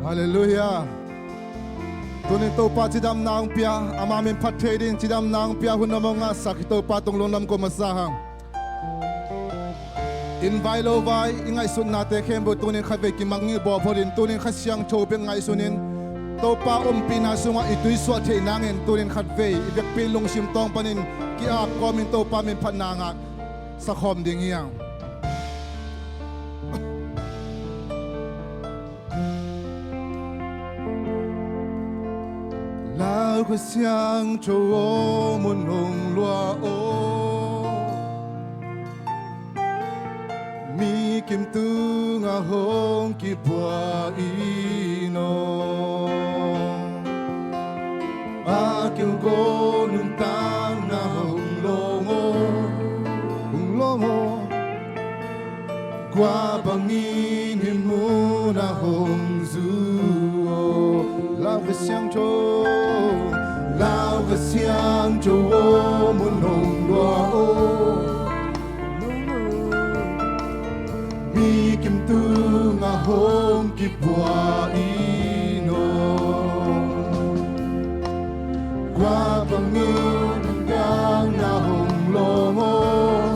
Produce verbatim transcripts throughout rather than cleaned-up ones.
Halleluiah. Tunin Topa cidamna hong pia, ama min phat thei ding cidamna hong pia hun a mawh ngahsak hi Topa tung lungdam ko masa hang. Inn vai lo vai i ngaihsutnate khempeuh tunin khatvei kimangngilh bawlphotin tunin Kha Siangtho bek ngaihsunin Topa ompihna sungah i tuisuah theih nangin tunin khatvei i vekpi lungsim tawng panin ki-ap kawmin Topa min phatna ngah sakhawm ding hi hang. Lau Kha Siangtho aw, mun hong luah aw, mi kim tungah hong kibuak in aw. A kilgawh nuntakna hong lawng aw, hong lawng aw. Kua bangin hih munah hong zu aw. Lau Kha Siangtho, Lau Kha Siangtho aw, mun hong luah aw, mi kim tungah hong kibuak in aw. Kua bangin hong gangna hong lawng aw,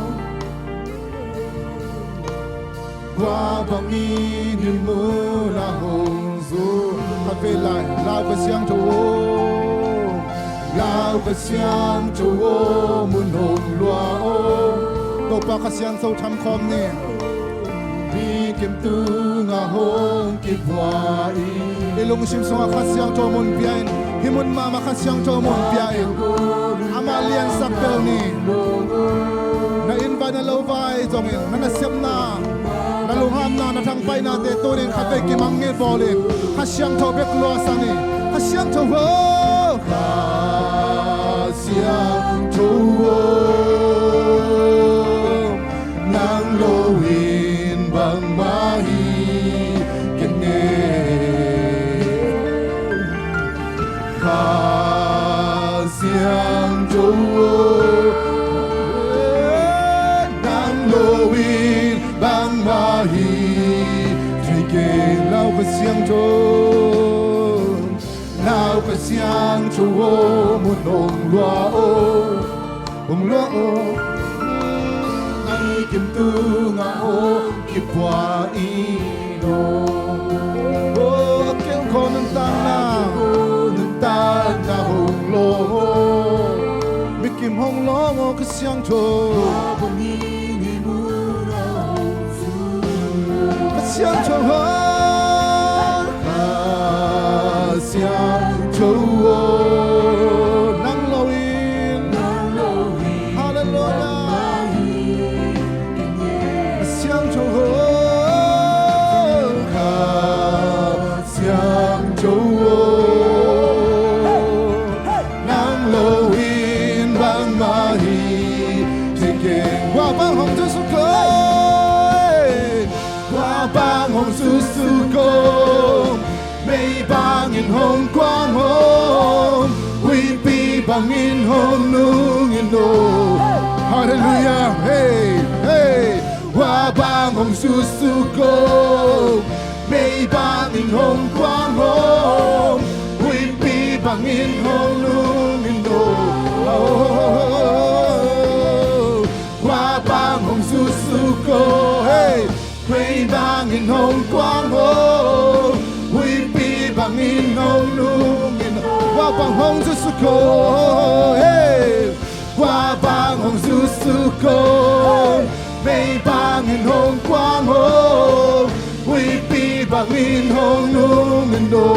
kua bangin hih munah hong zu. Khatvei lai, Lau Kha Siangtho aw, Lau Kha Siangtho aw, mun hong luah aw. Topa Kha Siangtho thamkhawm ni. Mi kim tungah hong kibuak in. I lungsim sungah Kha Siangtho mun pia in. Hih mun mahmah Kha Siangtho mun pia in. Amah liansak bel ni. Na inn vai na lo vai zongin na nasepna, na lunghamna, na thangpainate tunin khatvei kimangngilh bawlin Kha Siangtho bek luahsak ni. Kha Siangtho aw, Kha Siangtho aw, nang lo in bangmah hi kei ngei. Kha Siangtho aw, nang lo in bangmah hi thei keng. Lau Kha Siangtho, Lau Kha Siangtho aw, mun hong luah aw, hong luah aw. Mi kim tungah hong kibuak in aw. Oh, a kilgawh nuntakna, a kilgawh nuntakna hong lawng aw. Mi kim hong lawng aw, Kha Siangtho. Kha Siangtho aw, Kha Siangtho aw, nang lo in, nang lo in, Halleluiah. Kha Siangtho aw, Kha Siangtho aw, nang lo in bangmah hi thei keng. Kua bang hong zusu ko, kua bang hong zusu ko, mei bangin hong kuang hong, huipi bangin hong nung in aw. Halleluiah. Hey, hey. Kua bang hong zusu ko, mei bangin hong kuang hong, huipi bangin hong nung in aw. Kua bang hong zusu ko, hey, mei bangin hong kuang hong, huipi bangin hong nung in aw. Kua bang hong zusu ko, hey. Kua bang hong zusu ko, mei bangin hong kuang hong, huipi bangin hong nung in aw.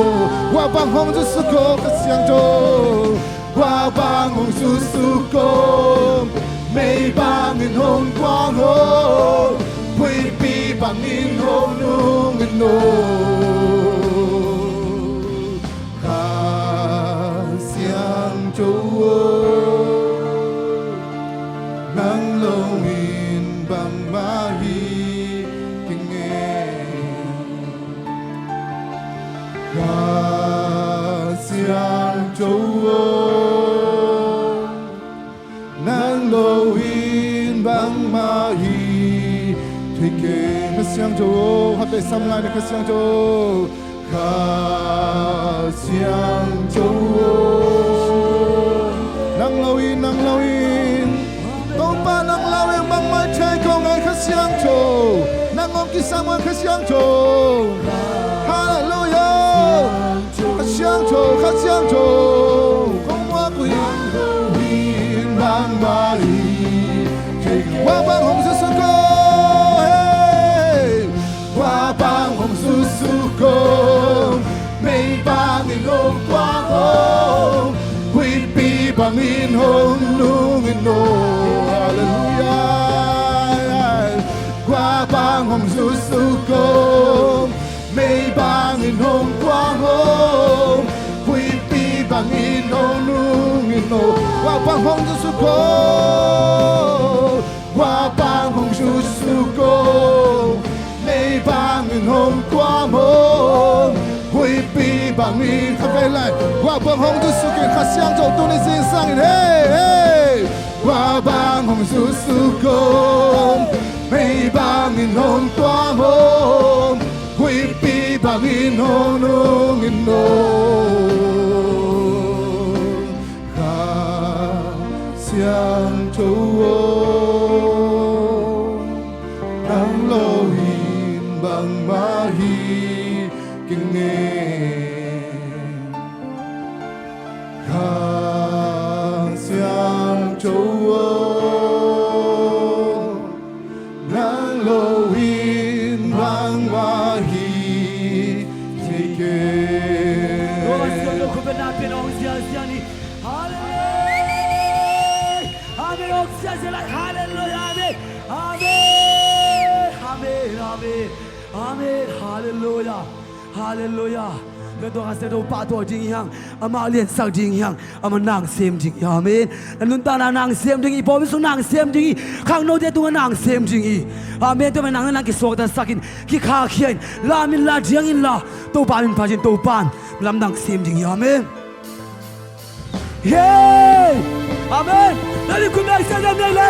Kua bang hong zusu ko, Kha Siangtho. Kua bang hong zusu ko, mei bangin hong kuang hong, huipi bangin hong nung in aw. Kha Siangtho aw, nang lo in bangmah hi kei ngei. Kha Siangtho aw, nang lo in bangmah hi thei keng. Kha Siangtho aw, khatvei sam lai ni, Kha Siangtho aw. Kha Siangtho aw, nang lo in, nang lo in. Topa nang lo in bangmah thei kong ngai Kha Siangtho. Nang hong kisam ngai Kha Siangtho. Halleluiah. Kha Siangtho, Kha Siangtho. Kong muak uh hi. Nang lo in bangmah hi. Thei kong ngai bang hong zusu ko. Hey. Kua bang hong zusu kong, mei bangin hong kuang hong, huipi bangin hong nungin hong. Halleluiah. Kua bang hong zusu kong, mei bangin hong kuang hong, huipi bangin hong nungin hong. Kua bang hong zusu kong. Kua bang hong zusu kong, mei bangin hong kuang hong, huipi bangin. Kha vei lai. Kua bang hong zusu kong, Kha Siangtho tuni zingsangin, hey, hey. Kua bang hong zusu kong, mei bangin hong kuang hong, huipi bangin hong nungin hong. Kha Siangtho aw, nang lo in bangmah hi kingen. Kha Siangtho aw, nang lo in bangmah hi kingen. Halleluiah. Amen. Hong ziahziah lai. Halleluiah. Amen. Amen. Amen. Amen. Amen. Halleluiah. Halleluiah. Tua kha Siangtho pahtawi ding hi hang. Amah liansak ding hi hang. Amah nang sem ding hi. Amen. Na nuntakna nang sem ding hi. Pawlpi sung nang sem ding hi. Khangnote tungah nang sem ding hi. Amen. Tua manin nang na nang kisuaktasak in, kikhahkhia in, lam in la, diang in la, Topa min phat in, Topa in lamdang sem ding hi. Amen. Hey! Amen. Nang in khut beng ziahziah nei le.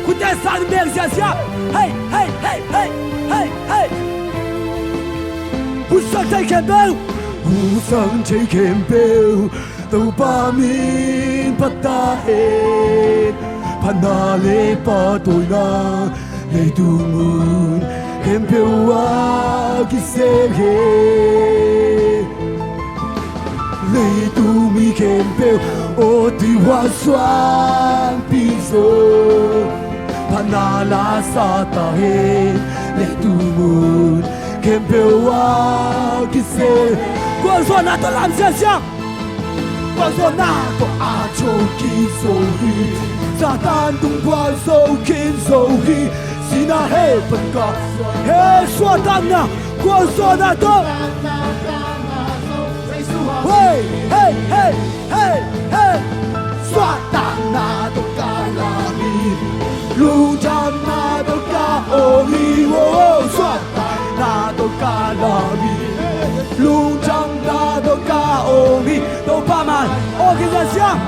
Khutte sang beng ziahziah. Hey, hey, hey, hey, hey, hey. Hong sang thei khempeuh. Hong sang thei khempeuh. Topa min phat ta hen. Phatna le pahtawina. Leitung mun khempeuh ah kisem hen. Leitung mi khempeuh aw, tuihuan suangpi zong phatna la sa ta hen. Leitung mun khempeuh ah kisem. Gualzawhna tawh lam ziahziah. Gualzawhna tawh a thokik zo hi. Satan tung gual zo khin zo hi. Sihna hell pan kah. Hey, suahtakna, gualzawhna tawh. Hey, hey, hey, hey, hey. Suahtakna tawh ka lam hi. Lungdamna tawh ka awng hi. Oh, oh, suah takna tawh ka lam hi. Lungdamna tawh ka awng hi. Topa mai. Aw, kizia siang.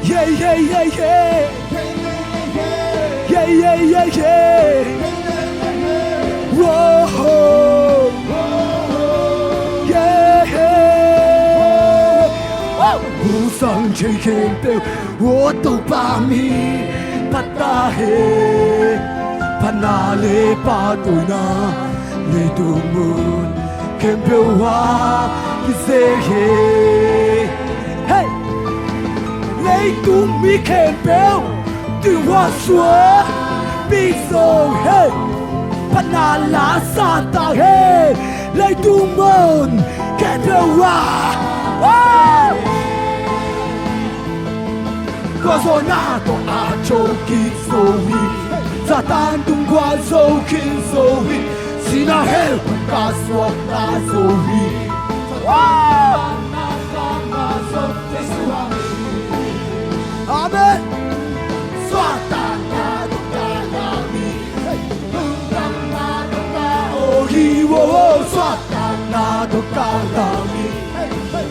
Yeah, yeah, yeah, yeah. Yeah, yeah, yeah, yeah. Whoa. Yeah, yeah. Hong sang thei khempeuh. Aw Topa min phat ta hen. Phatna le pahtawina leitung mun khempeuh ah kisem hen. Hey! Leitung mi khempeuh tuihuan suangpi zo hen. Phatna la sa ta hen. Leitung mun khempeuh ah. Wow! Gualzawhna tawh a thokik zo hi. Satan tung gual zo khin zo hi. Sihna hell pan kah suakta zo hi. Amen. Suahtakna tawh ka lam hi. Lungdamna tawh ka awng hi. Suahtakna tawh ka lam hi.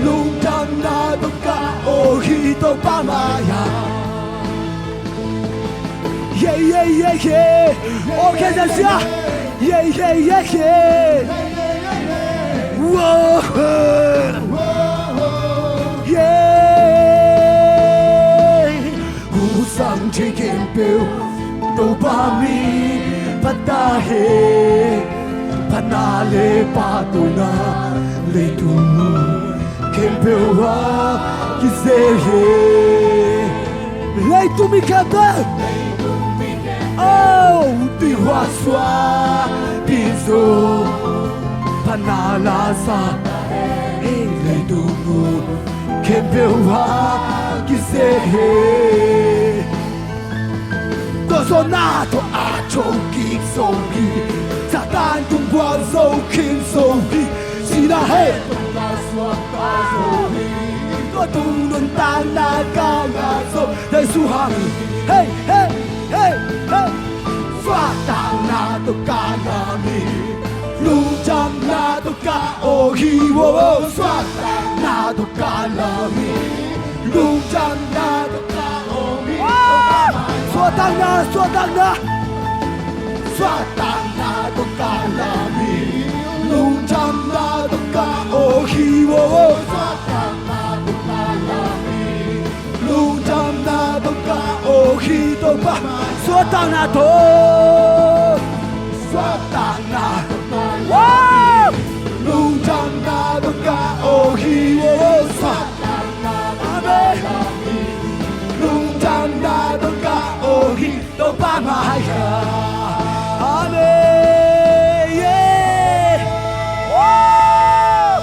Lungdamna tawh ka awng hi Topa mai-ah. Yeah, yeah, yeah, yeah. Okay, that's yeah. Yeah, yeah, yeah, yeah. Whoa. Yeah. Hong sang thei khempeuh Topa min phat ta hen. Phatna le pahtawina leitung mun khempeuh ah kizep hen. Leitung mi khempeuh. Oh, tuihuah suah pin zo. Phatna la sa hen. Leitung mun khempeuh ah kizep hen. Tua zawhna tawh a thokik zo hi. Satan tung buak zo khin zo hi. Sihna heh. Tua tung nuntakna kah ngah zo. Jesu hang. Hey, hey, hey, hey. Suahtakna tawh kah ngah mi. Lungdamna tawh kah awk hi. Wo, wo. Suahtakna tawh kah ngah mi. Lungdamna tawh kah awk hi. Suahtakna, suahtakna. Suahtakna tawh kah ngah mi. Lungdamna tawh kah awk hi. Wo, wo. Suahtakna tawh kah ngah mi. Lungdamna tawh kah awk hi Topa. Suahtakna tawh. Suahtakna tawh kah ngah mi. Lungdamna tawh kah awk hi. Wo, wo. Suahtakna tawh kah ngah mi. Amen. Lungdamna tawh kah awk hi. Topa mah hi a. Amen. Yeah. Woo!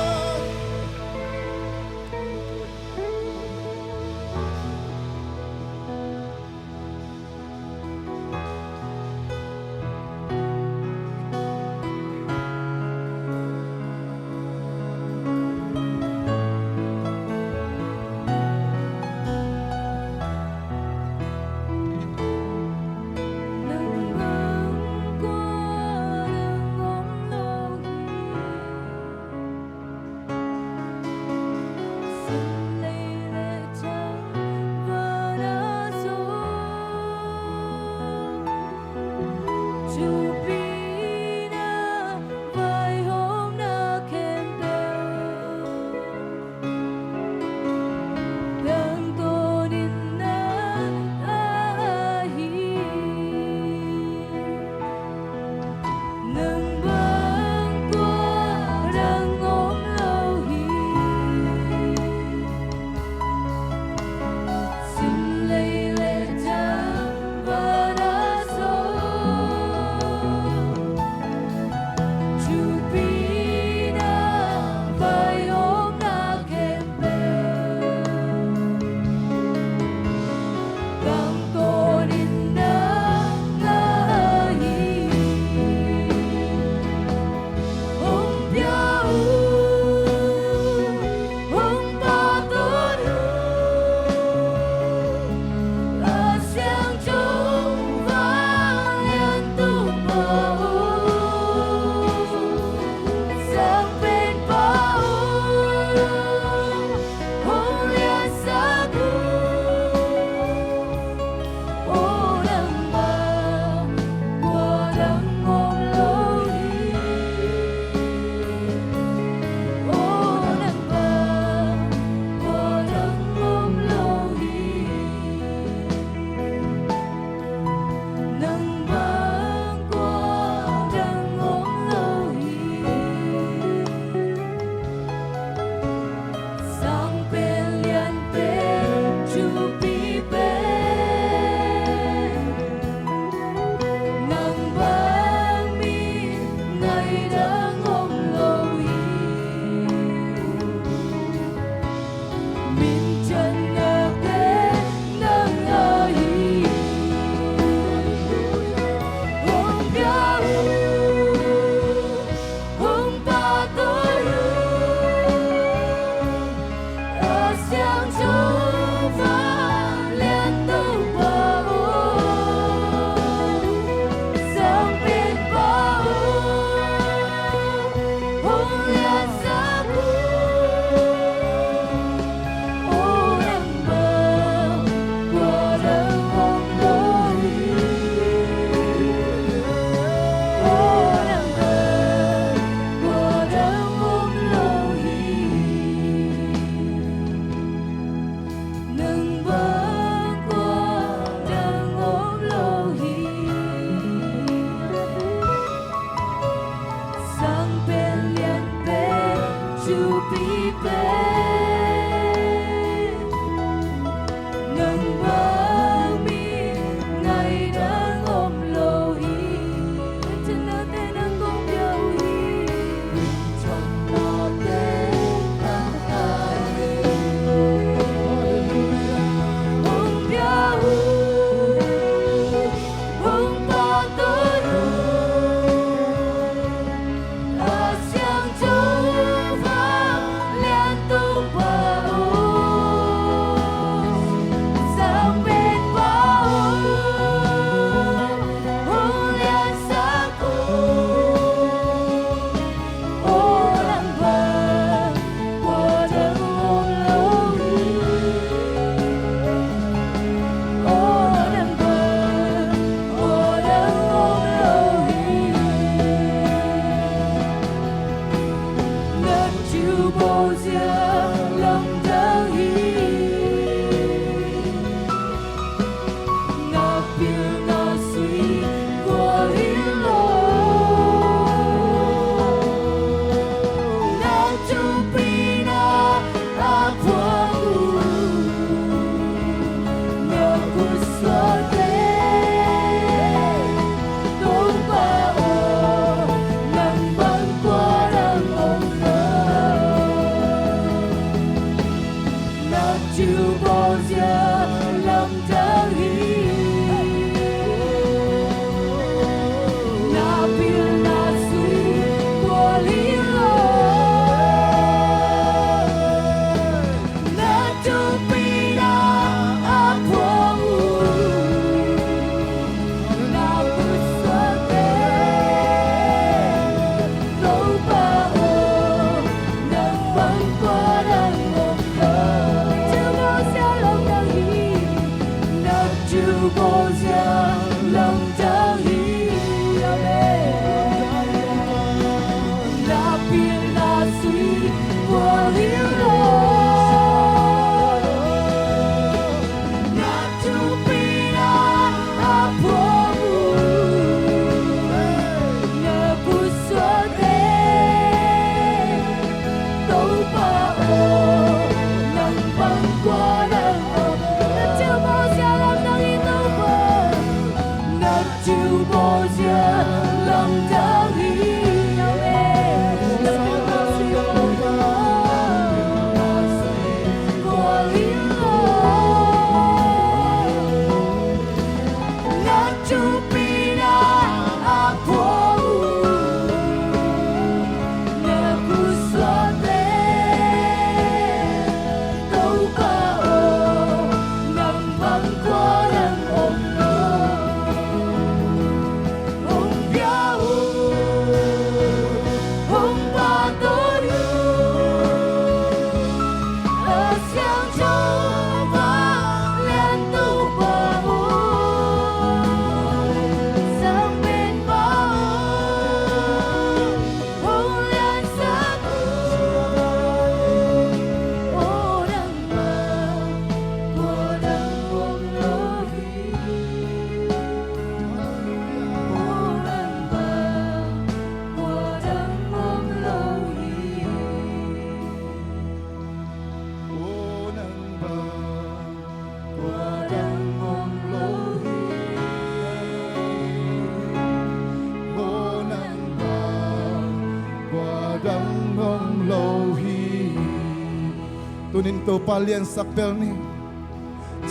Tunin Topa liansak bel ni.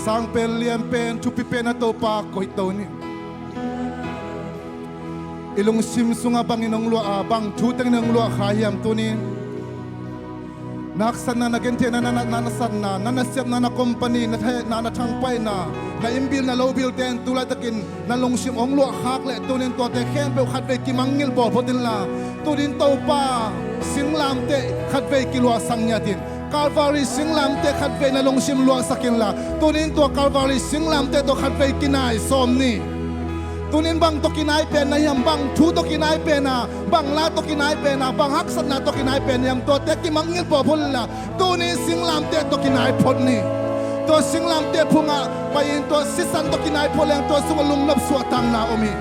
Sangpen, lianpen, thupipen a Topa koihto ni. I lungsim sungah bangin hong luah a, bang thu tengin hong luah kha hiam tunin? Na haksatna, na gentheihna, na, na, na nasatna, na nasepna, na company, na thehna, na thangpaihna, na innbil, na lobilte in tu laitakin na lungsim hong luahkhak leh tunin tuate khempeuh khatvei kimangngilh bawl phot inla, tunin Topa singlamteh khatvei kiluahsak ngiat in. Calvary singlamteh khatvei na lungsim luahsak inla, tunin tua Calvary singlamteh tawh khatvei kinai sawm ni. Tunin bang tawh kinai pen na hiam, bang thu tawh kinai pen a, bang la tawh kinai pen a, bang haksatna tawh kinai pen hiam, tuate kimangngilh bawl phot inla, tunin singlamteh tawh kinai phot ni. Tua singlamteh phungah pai-in tua sisan tawh kinai phot leng tua sungah lungnop suahtakna om hi.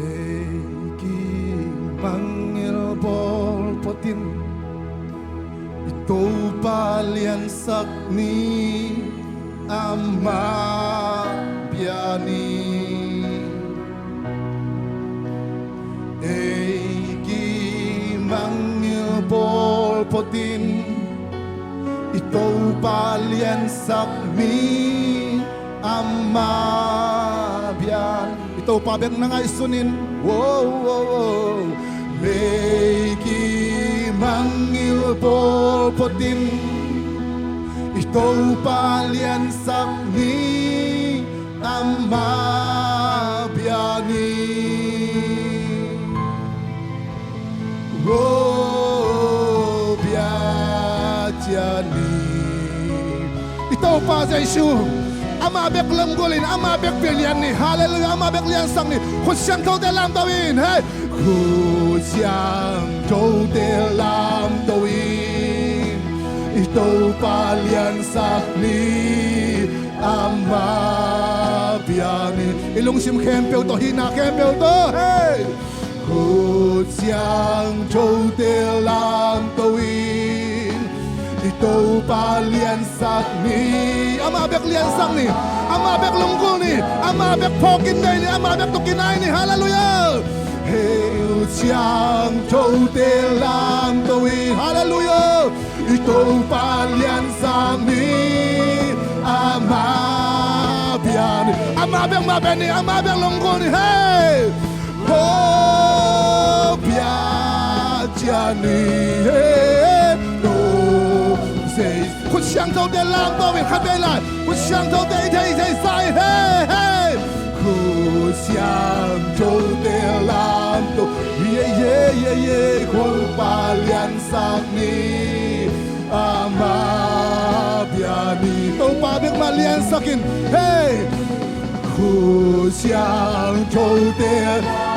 Ei kimangngilh bawl photin, i Topa liansak ni, ama bia ni. Ei kimangngilh bawl photin, i Topa liansak ni, ama bia ni. I Topa bek na ngaihsun in. Wo, wo, wo. Ei kimangngilh bawl photin, i Topa liansak ni, ama bia ni. Wo, bia cia ni. I Topa Jesu, amah bek lunggulh in, amah bek bia lian ni. Halleluiah, amah bek liansak ni. Khut siangthote lamto in, hei. Khut siangthote lamto in, i Topa liansak ni, ama bia ni. I lungsim khempeuh tawh, hihna khempeuh tawh, hei. Khut siangthote lamto in, i Topa liansak ni. Amah bek liansak ni. Amah bek lunggulh ni. Amah bek phawk in nei ni. Amah bek tawh kinai ni. Halleluiah. Hei, khut siangthote lamto in. Halleluiah. I Topa liansak ni. Amah bia ni. Amah bek mah bia ni. Amah bek lunggulh ni. Hei. Khut siangthote lamto in, khatvei lai. Khut siangthote i thei, i thei sa hi, hei, hei. Khut siangthote lamto. Ye, ye, ye, ye. Topa liansak ni. Amah bia ni. Topa bek mah liansak in. Hei. Khut siangthote.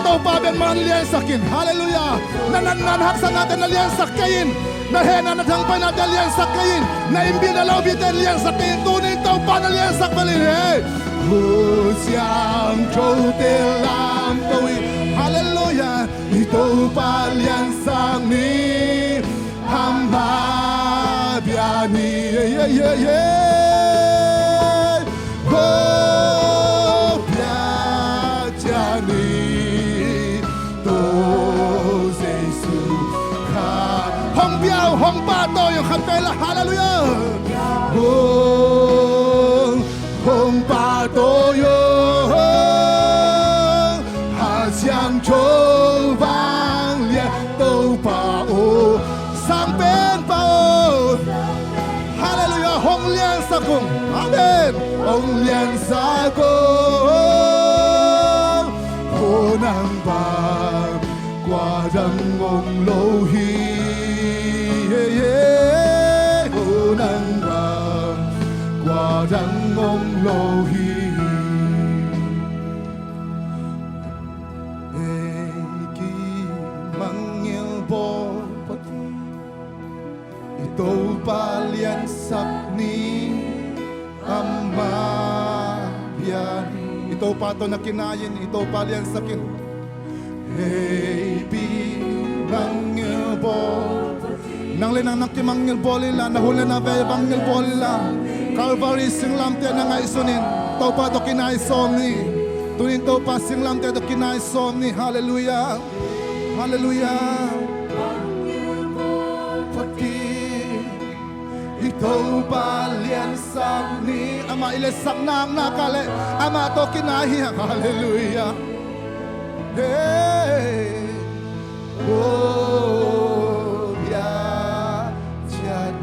Topa bek mah liansak in. Halleluiah. Na natna, na haksatnate na liansak kei in. Na hehna, na thangpainate liansak kei in. Na innbil, na lobilte liansak kei in. Tunin Topa na liansak bel in, hei. Khut siangthote lamto in. Halleluiah. I Topa liansak ni. Yeah, yeah. Ko pia ciani to Jesu kha. Hong pia, hong pahtawi uh khat vei la, hallelujah. Hong, hong pahtawi uh. Kha Siangtho vanglian Topa aw, sang pen pa aw. Hallelujah, hong liansak ung. Amen. Hong liansak ung. Aw nang bang kua dang om lo hi. Aw nang bang kua dang om lo hi. Ei kimangngilh bawl Topa, i Topa liansak ni, ama biak ni. I Topa tawh na kinai in, i Topa liansak in. Ei kimangngilh bawl. Nang le nang na kimangngilh bawl inla, na hun le na vei mangngilh bawl inla, Calvary singlamteh na ngaihsun in, Topa tawh kinai sawm ni. Tuni in Topa singlamteh tawh kinai sawm ni. Hallelujah. Hallelujah. I Topa liansak ni. Amah i liansak nak nak a leh amah tawh kinai hi hang. Hallelujah. Hey. Oh, biak ciat.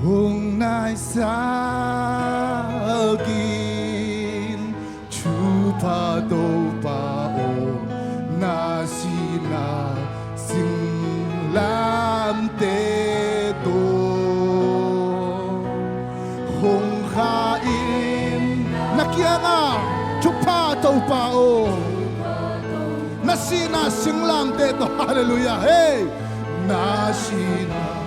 Hong naisak in, Topa, Topa aw, na sihna singlamteh tawh hong kha in. Na kiangah, Topa, Topa aw, na sihna singlamteh tawh. Hallelujah. Hey. Na sihna.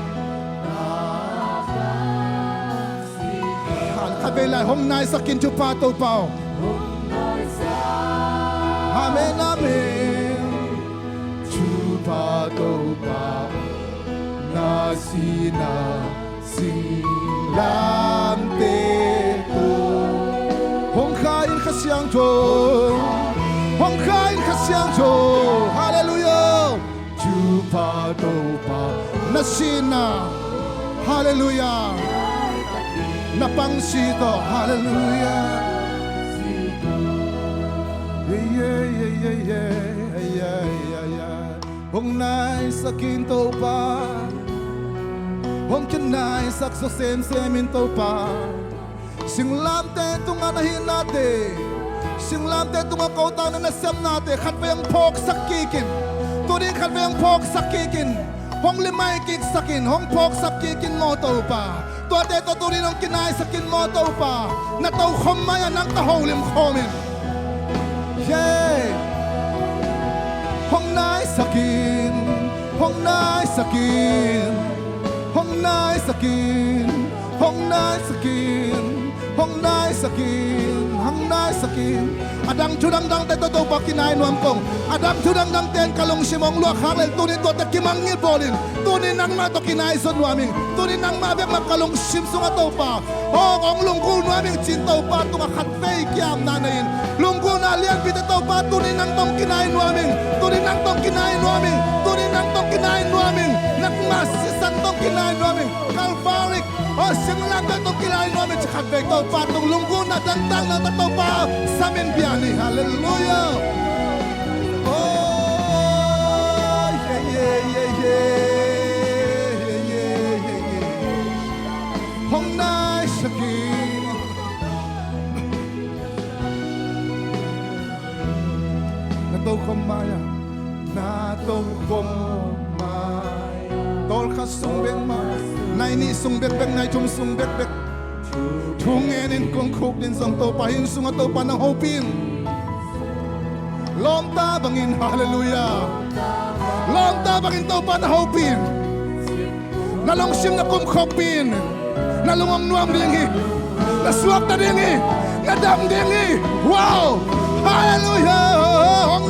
Khat vei lai, hong naisak in, Topa, Topa aw. Amen, amen. Topa, Topa aw, na sihna singlamteh tawh hong kha in, Kha Siangtho. Hong kha in, Kha Siangtho. Hallelujah. Topa, Topa, na sihna. Hallelujah. Na pangsi tawh. Hallelujah. Yeah, yeah, yeah. Hong naisak in, Topa. Hong kinaisak zaw semsem in, Topa. Singlamteh tungah na hihnate, singlamteh tungah kotang na nasepnate khatvei hong phawksak kik in. Tuni khatvei hong phawksak kik in. Hong limai kiksak in, hong phawksak kik in maw, Topa. Tuate tawh tuni hong kinaisak in maw, Topa. Na tokhom mai-ah nang tawh holim khawm in. Yeah. Hong naisak in, hong naisak in, hong naisak in, hong naisak in, hong naisak in, hong naisak in. A dang thu dangdangte tawh Topa kinai nuam kong. A dang thu dangdangte in ka lungsim hong luah khak lel, tuni tuate kimangngilh bawl in. Tuni nangmah tawh kinai zaw nuam ing. Tuni nangmah bek mah ka lungsim sungah Topa. Hong, hong lunggulh nuam ing ci-in Topa tungah khatvei kiamna nei in. Lunggulhna lianpite Topa tuni nang tawh kinai nuam ing. Tuni nang tawh kinai nuam ing. Tuni nang tawh kinai nuam ing. Nangmah sisan tawh kinai nuam ing. Calvary, oh, singlamteh tawh kinai nuam ing ci khatvei Topa tung lunggulhna dangdangna tawh Topa sam in bia ni. Hallelujah. Oh, yeah, yeah, yeah, yeah. Hong naisak in. Na tokhom mai-ah, na tokhom mai-ah. Tawlkhat sung bek mah, nai nih sung bekbek, nai thum sung bekbek. Thungen in kong khukdin zong Topa inn sungah Topa na hopih in. Lawmta bangin, hallelujah. Lawmta bangin Topa na hopih in. Na lungsim na kumkhawmpih in. Na lung hong nuam ding hi. Na suakta ding hi. Na dam ding hi. Wow! Hallelujah! Hong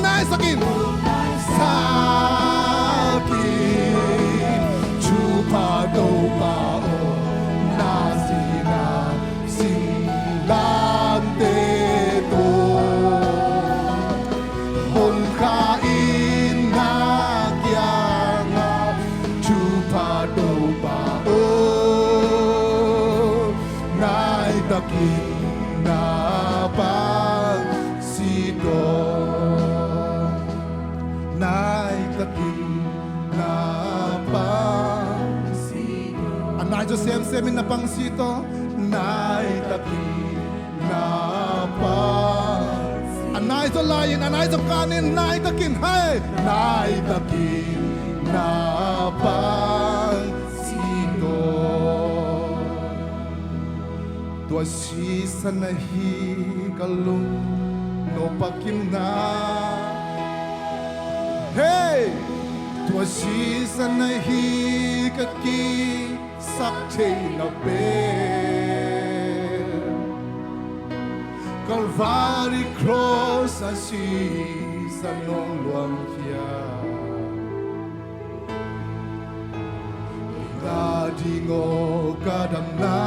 Semin na pang si tawh, nai takin na pang. A nai zaw lai-in, a nai zaw kanin, nai takin, hai. Nai takin na pang si tawh. Tua sisan ahi ka lung no pakin na. Hey! Tua sisan ahi ka ki sak theihna pen Calvary cross a sisan hong luangkhia. Kei ading aw ka damna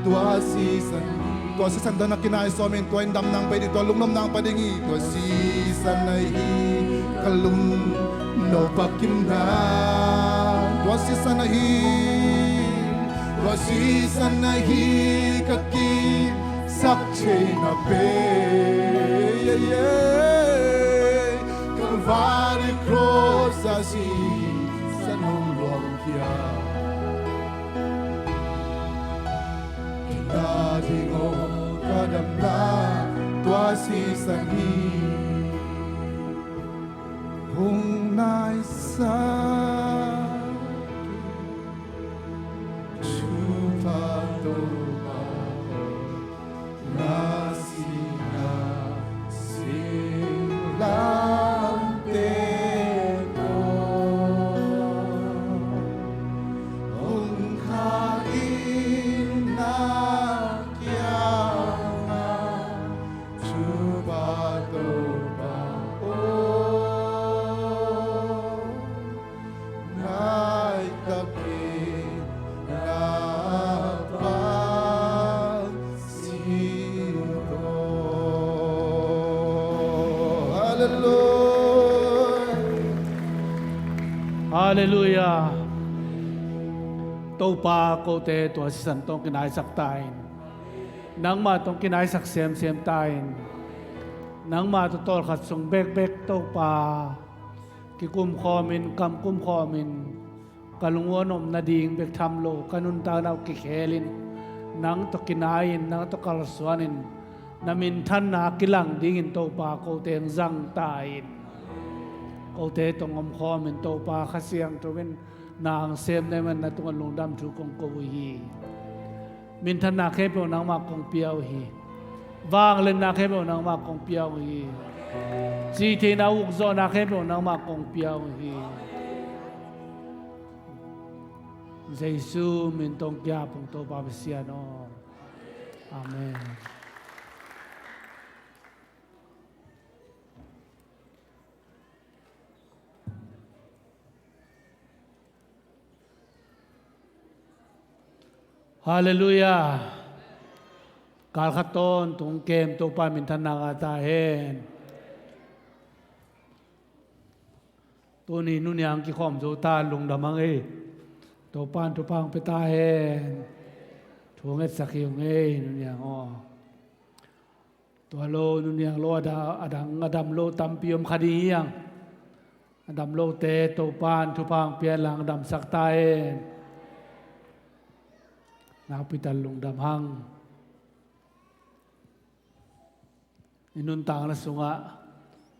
tua sisan. Tua sisan tawh na kinai sawmin tua in damna hong pia ding, tua lungnopna hong pia ding hi. Tua sisan ahi ka lung no pakin na. Tua sisan ahi, tua sisan ahi ka ki sak theihna pen, yeah, yeah. Calvary cross a sisan hong luangkhia. Kei ading aw ka damna tua sisan hi. Hong naisak Thupha Topa, na sihna singlamteh tawh hong kha in na kiangah, Thupha Topa aw. Nai takin na pang si tawh. Halleluia. Halleluia. Topa, kote tua sisan tawh hong kinaisak ta in. Nangmah tawh hong kinaisak semsem ta in. Nangmah tawh tawlkhat sung bekbek Topa, kikumkhawmin, kamkumkhawmin, ka lungua nop nading bek tham lo, ka nuntakna uh kikhelin, nang tawh kinai-in, nang tawh kalsuanin, na minthanna kilang dingin Topa kote hong zang ta in. Kote tawh hong omkhawmin Topa Kha Siangtho in na hong sem na hih manin na tungah lungdam thu kong ko uh hi. Minthanna khempeuh nangmah kong pia uh hi. Vangliatna khempeuh nangmah kong pia uh hi. Cihtheihna ukzawhna khempeuh nangmah kong pia uh hi. Jesu min tawh kiap ung Topa Pasian aw. Amen. Halleluia. Kalkhat tawntung kem Topa minthanna ngah ta hen. Tuni nuniang kikhawm zo ta, lungdam hang ei. Topa in thupha hong pia ta hen. Thu ngetsak hi ung ei nuniang aw. Tua lo nuniang lo a da-, a dang a dam lo tampi om kha ding hi hang. A dam lote Topa in thupha hong pia inla hong damsak ta hen. Nakpi tak lungdam hang. I nuntakna sungah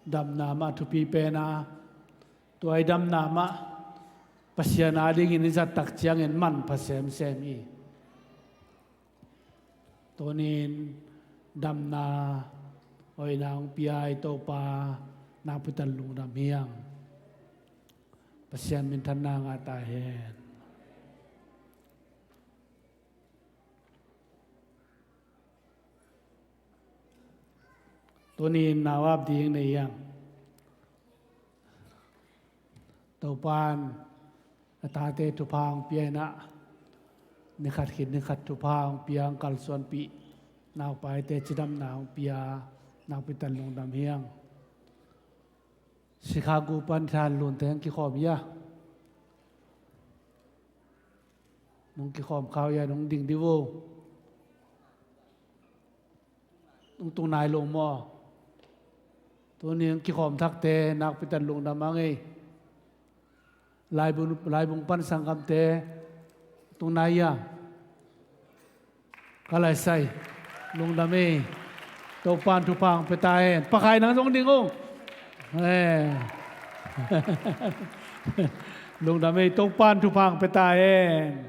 damna mah thupi pen a, tua i damna mah Pasian adingin i zat tak ciangin manpha semsem hi. Tunin damna hoihna hong pia i Topa nakpi tak lungdam hi hang. Pasian minthanna ngah ta hen. Tunin nau ap ding nei hiam? Topa in a tate thupha hong pia in ah, ni khat khit ni khat thupha hong pia, hong kalsuanpih, naupaite cidamna hong pia, nakpi tak lungdam hi hang. Chicago pan thalunte hong kikhawm hia? Nong kikhawm kha uh hia, nong ding dih uh. Nong tung nai lo maw? Tuni hong kikhawm thakte nakpi tak lungdam hang ei. Laibung, laibung pan sanggamte tung nai hia? Ka lai sai. Lungdam ei. Topan thupha hong pia ta hen. Pakhai nang zong ding ung. Eh. Lungdam ei. Topan thupha hong pia ta hen.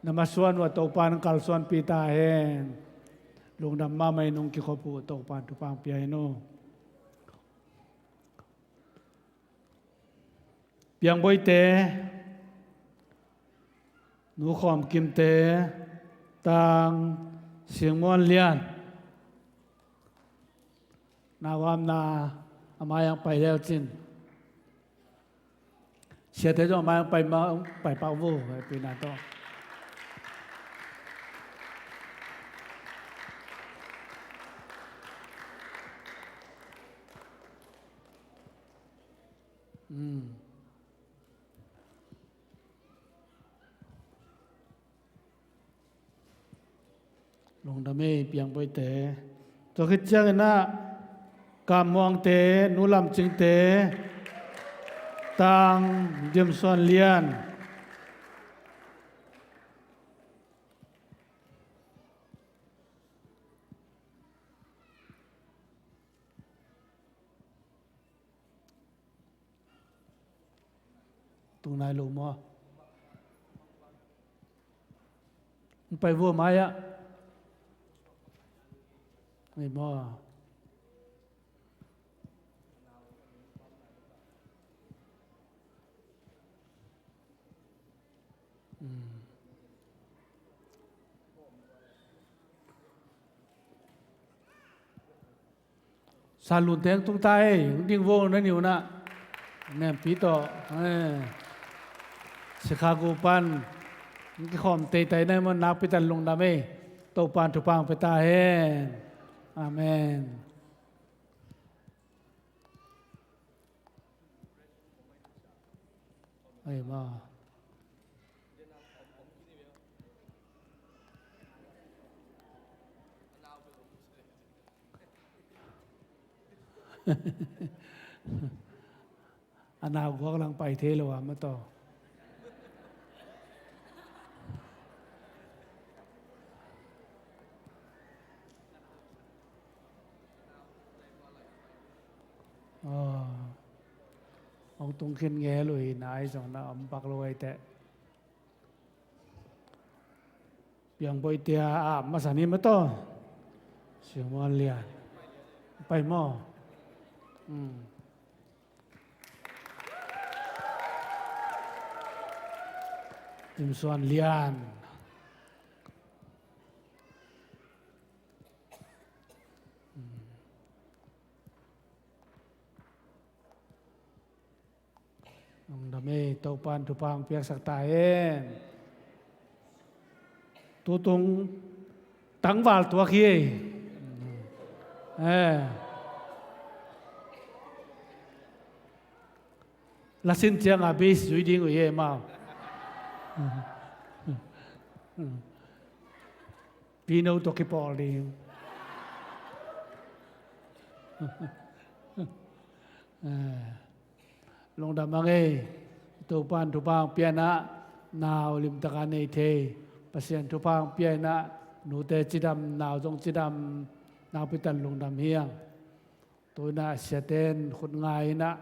Na masuan uh a Topan kalsuanpih ta hen. Lungdam mahmah in hong kikhop uh Topan thupha hong pia hen uh. Piangboite, Nu Khawm Kimte, Tang Siang Muan Lian. Nauamna a mai ang pai leu cin. Siate zong a mai ang pai ma, pai pak vo, pai pina to. Lungdam ei, Piangboite. Tua khit ciangin ah, Kam Muangte, Nu Lam Cingte, Tang Dim Suan Lian. Tung nai lo maw? Hong pai vua mai ah. Ei maw? Salun teng tung ta ei, hong ding vo na niu na. Nempi tawh. Chicago pan hong kikhawm teitai na hi maw, nakpi tak lungdam ei. Topan thupha hong pia ta hen. Amen. Ei maw? A nau guak lang pai thei lo a ma taw. Hong tung khin ngel uh hi, nai zong na om pak lo ei teh. Piangboite a masa ni ma taw. Siang Muan Lian. Pai maw? Dim Suan Lian. Lungdam ei, Topan thupha hong piaksak ta hen. Tutung tangval tuak hi ei. Eh. Lasin cianga bass zui ding uh hi ei mau. Pino tawh kipawl ding. Eh. Lungdam ang ei. Topan thupha hong pianah nau limtaka nei thei. Pasian thupha hong pianah nute cidam, nau zong cidam, nakpi tak lungdam hi ang. Tuinah siaten khutnga inah,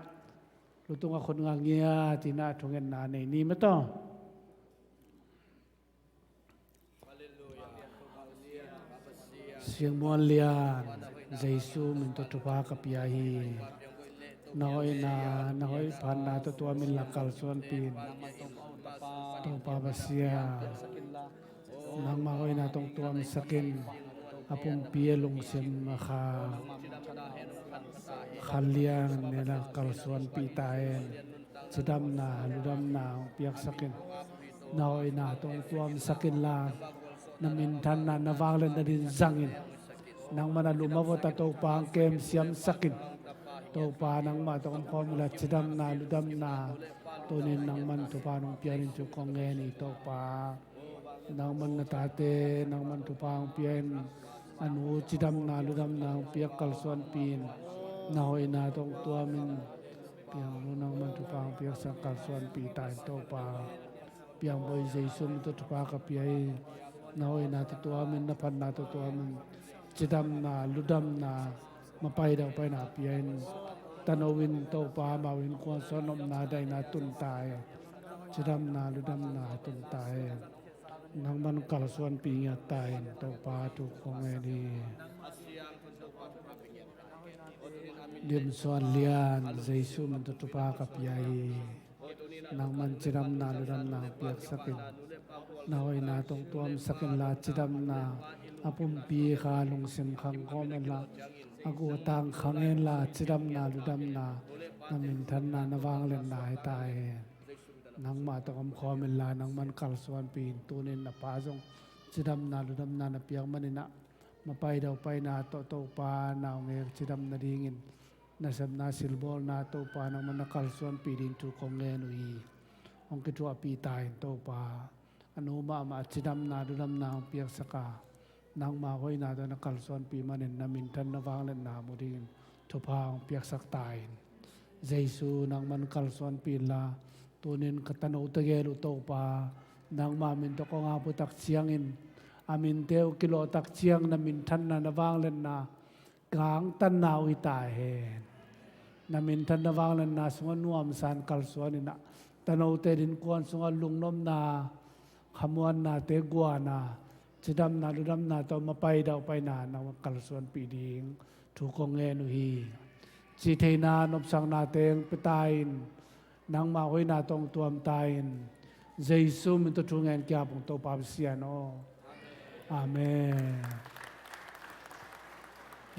lutunga khutnga ngiat inah thungetna nei ni ma taw. Siang Muan Lian, Jesu min tawh thupha ka pia hi. Na hoihna, na hoih phatna tawh tua min la kalsuanpih in. Topa Pasian, nangmah hoihna tawh hong tuamsak in. A pumpi a lungsim a kha, Kha Lian in la kalsuanpih ta hen. Cidamna, ludamna hong piaksak in. Na hoihna tawh hong tuamsak inla, na minthanna, na vangliatna din zang in. Nangman a lum a vot a Topa hong kem siamsak in. Topa nangmah tawh omkhawm inla, cidamna, ludamna, tunin nangman thupha nong pian in thu kong ngen hi Topa. Nangman na tate, nangman thupha hong pia in, a nu cidamna, ludamna hong piak kalsuanpih in, na hoihna tawh hong tuam in, Piangnu nangman thupha hong piaksak kalsuanpih ta in Topa. Piangbawi Jesu min tawh thupha ka pia hi. Na hoihna tuamtuamin, na phatna tuamtuamin, cidamna, ludamna, mapai daupaina pia in. Tano in Topa, amau innkuan sung a nopna daihna tun ta hen. Cidamna, ludamna tun ta hen. Nangman kalsuanpih ngiat ta hen, Topa, thu kong ngen hi. Lim Suan Lian, Jesu min tawh thupha ka pia hi. Nangman cidamna, ludamna piaksak in. Na hoihna tawh tuamsak inla, cidamna a pumpi kha lungsim khang khawm inla, a gu a tang khang inla, cidamna, ludamna, na minthanna, na vangliatna hi ta hen. Nangmah tawh om khawm inla, nangman kalsuanpih in. Tuni-in na pa zong cidamna, ludamna na piak manin ah, mapai daupaina tawh Topa, naungek cidam nadingin nasepna silbawlna Topa, nangman na kalsuanpih ding thu kong ngen uh hi. Hong kithuahpih ta hen Topa. A nu mahmah cidamna, ludamna hong piaksak a, nangma hoihna tawh na kalsuanpih manin na minthan, na vangliatna mu dingin thupha hong piaksak ta hen. Jesu, nangman kalsuanpih inla, tuni-in ka tanote gel uh Topa, nangma min tawh kong ap uh tak ciangin, a minte uh kilawh tak ciang, na minthanna, na vangliatna gangtanna uh hi ta hen. Na minthanna, vangliatna sungah nuamsa-in kalsuan in ah, tanote innkuan sungah lungnopna, khamuannate guan a, cidamna, ludamna tawh mapai daupaina nangman kalsuanpih ding thu kong ngen uh hi. Cihtheihna, nopsakna teng pia ta in, nangma hoihna tawh tuam ta in. Jesu min tawh thu ngen kiap ung, Topa Pasian aw. Amen.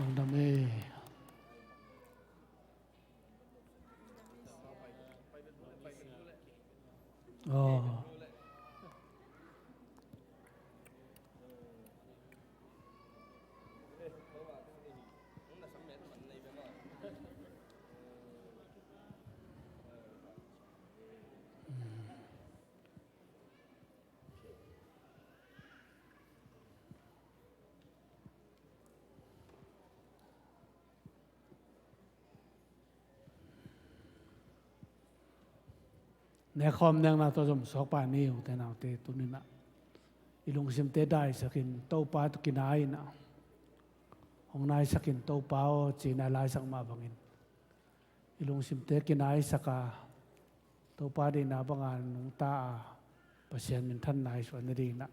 Lungdam ei. Aw. Nekkhawm nekna tawh zom suak pah ni, ute naute, tuni-in ah i lungsimte daisakin Topa tawh kinai in ah, hong naisakin Topa aw, ci-in a laisak mah bangin i lungsimte kinaisak a, Topa deihna banga nungta a, Pasian minthanna i suan nadingin ah.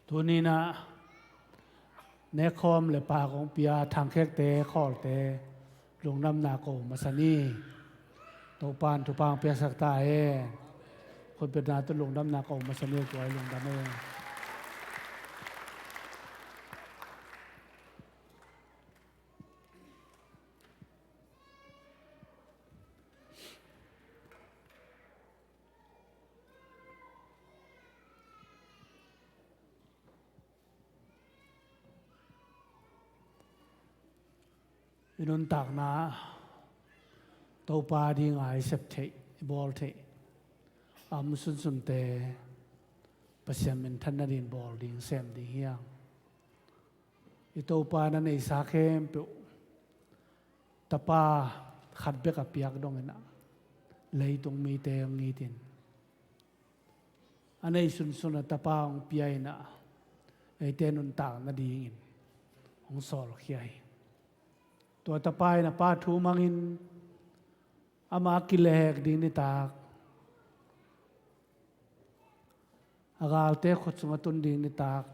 Tuni-in ah nekkhawm le pak hong pia thangkhekte, khawlte lungdamna ko masa ni. Topa'n thupha hong piaksak ta hen. Khutbetna tawh lungdamna ko masa ni, tua i lungdam hen. I nuntakna Topa dinga i sep theih, i bawl theih a om sunsunte Pasian minthan nading bawl ding, sem ding hi hang. I Topa na neihsa khempeuh Tapa khat bek a piak dongin ah leitung mite hong it in, a neih sunsun a Tapa hong pia in ah eite nuntak nadingin hong sawlkhia hi. Tua Tapa in a Pa thu mangin ama kilehhek ding nitak, a galte khut sungah tun ding nitak,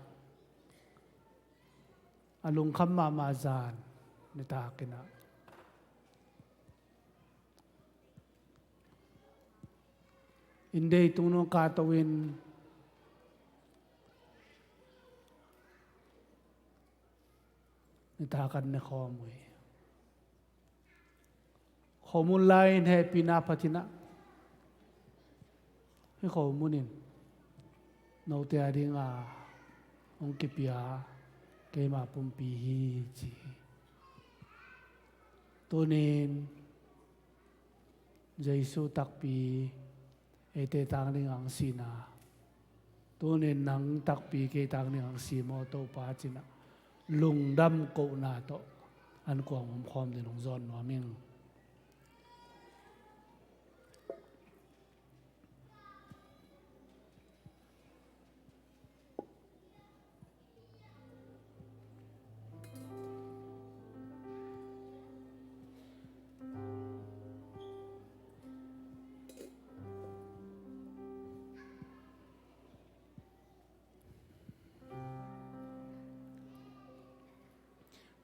a lungkham mahmah zan nitak in ah, inn deitung nung kahto in, nitak an ne khawm uh hi. Khomun lai-in hehpihna phatin ah, hih khomun in note a dinga hong kipia keima pumpi hi ci hi. Tunin Jesu takpi eite tang ding ang sihna, tunin nang takpi kei tang ding ang si maw Topa cinah, lungdam kohna tawh an kuang omkhawm din hong zawn nuam ing.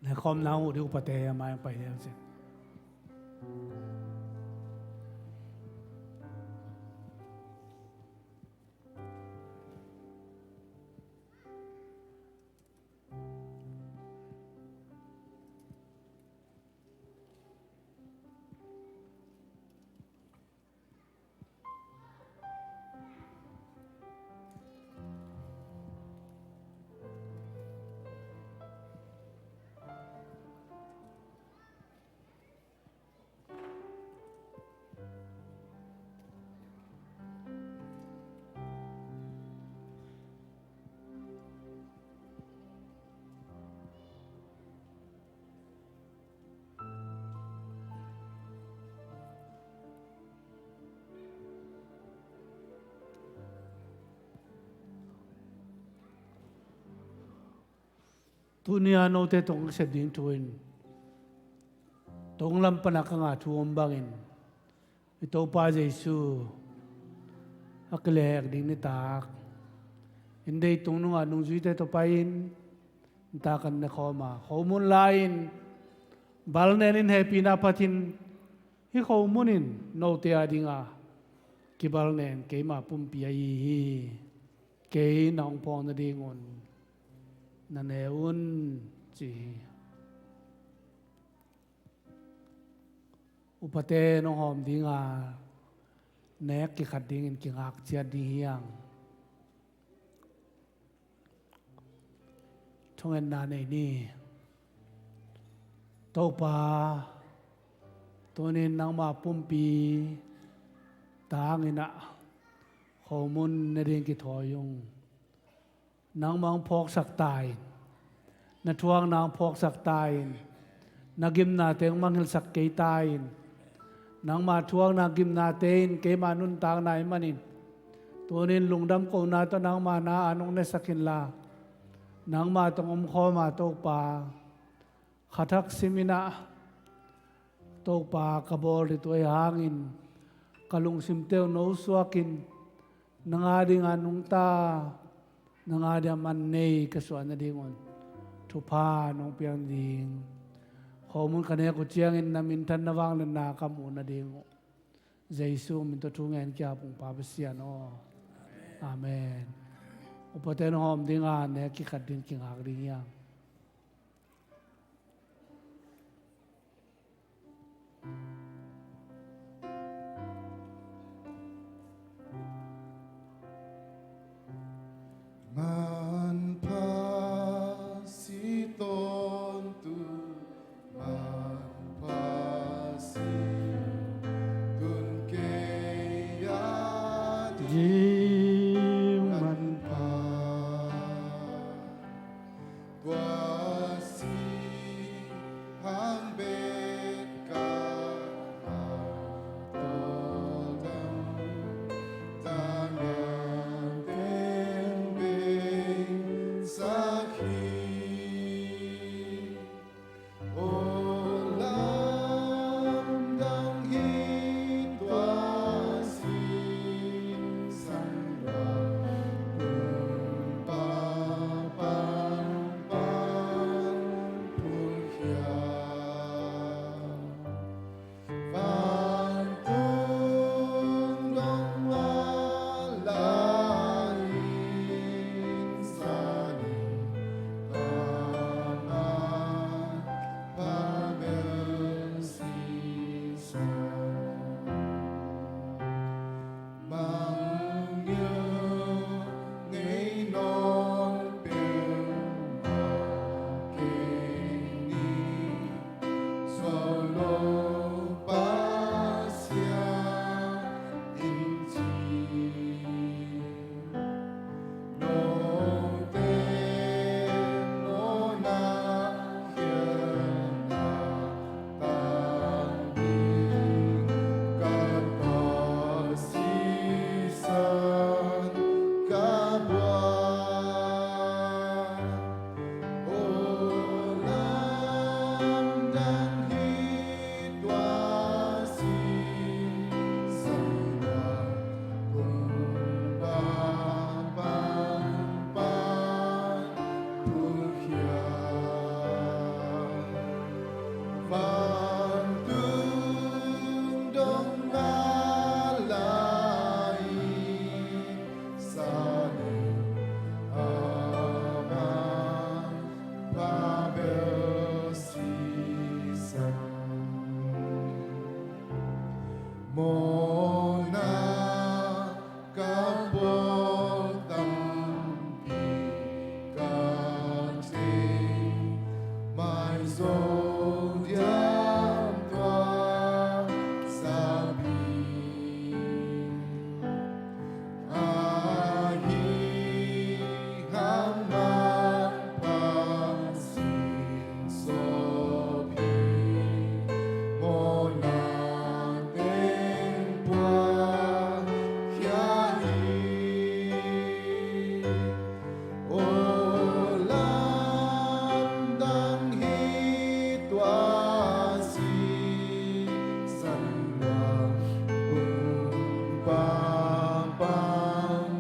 Na khawm nang uh di upate a mai pai deuh cin. Tuni a note tungah ka sep ding thu in, tung lam pana ka ngah thu om bangin, i Topa Jesu a kilehhek ding nitak, in deitung nungah nungzuite tawh pai-in nitak an ne khawm a, khomun lai-in balnen in hehpihna phatin, hih khomun in note a dinga kibalnen keima pumpi ahi hi. Kei na hong phawk nadingun na ne un ci hi. Upate nong hawm dinga nek kikhat dingin kingak ciat ding hi hang. Thungetna nei ni. Topa, tunin nangma pumpi tangin ah khomun ne ding kithawi ung. Nangmah hong phawksak ta in, na thuakna hong phawksak ta in, na gimnate hong mangngilhsak kei ta in. Nangmah thuakna gimnate in keima nuntakna ahih manin, tunin lungdam kohna tawh nangmah na an hong nesak inla, nangmah tawh hong omkhawm a Topa, khathak simin ah Topa ka bawl ding tua ahih hangin ka lungsimte uh no suakin, nang a dinga nungta, nang a dinga man nei ka suah nadingun thupha nong piak ding. Khomun ka nek uh ciangin na minthanna vangliatna ka muh nading uh, Jesu min tawh thu ngen ka hi a, Papa Pasian aw. Amen. Upate nong hawm dinga nek kikhat dingin kingak ding hi hang. Manpha si tawntung, manpha si tun kei a ding manpha. Tua si hang bek ka tawldam, tangah teng bei sak hi. Vantung dong a la-in sa ding Ama, pha bel sisan. Mawhna ka bawl tampi ka thei, mai zo diam tua zapi. Ahi hang Manpha sin sawp hi, mawhna teng puakhia hi. Aw lamdang hi tua sisan dang, kumpa pangpang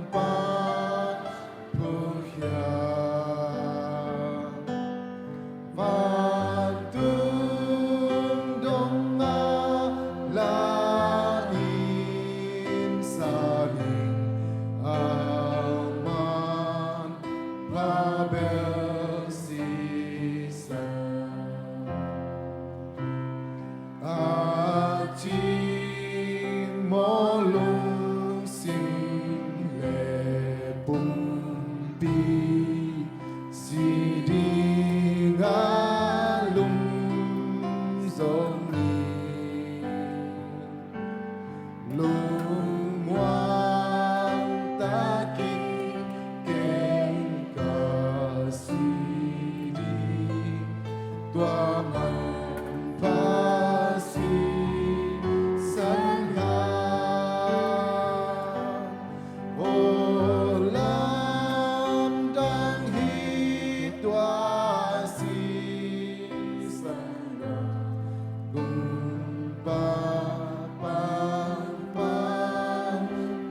phukhia. Vantung dong a la-in sa ding Aman pha bel sisan. A cing maw lungsim le pumpi, si ding a lum zong hi. Lungmuang takin kei ka si ding, tua Manpha sisan hang. Aw lamdang hi tua sisan dang, kumpa pangpang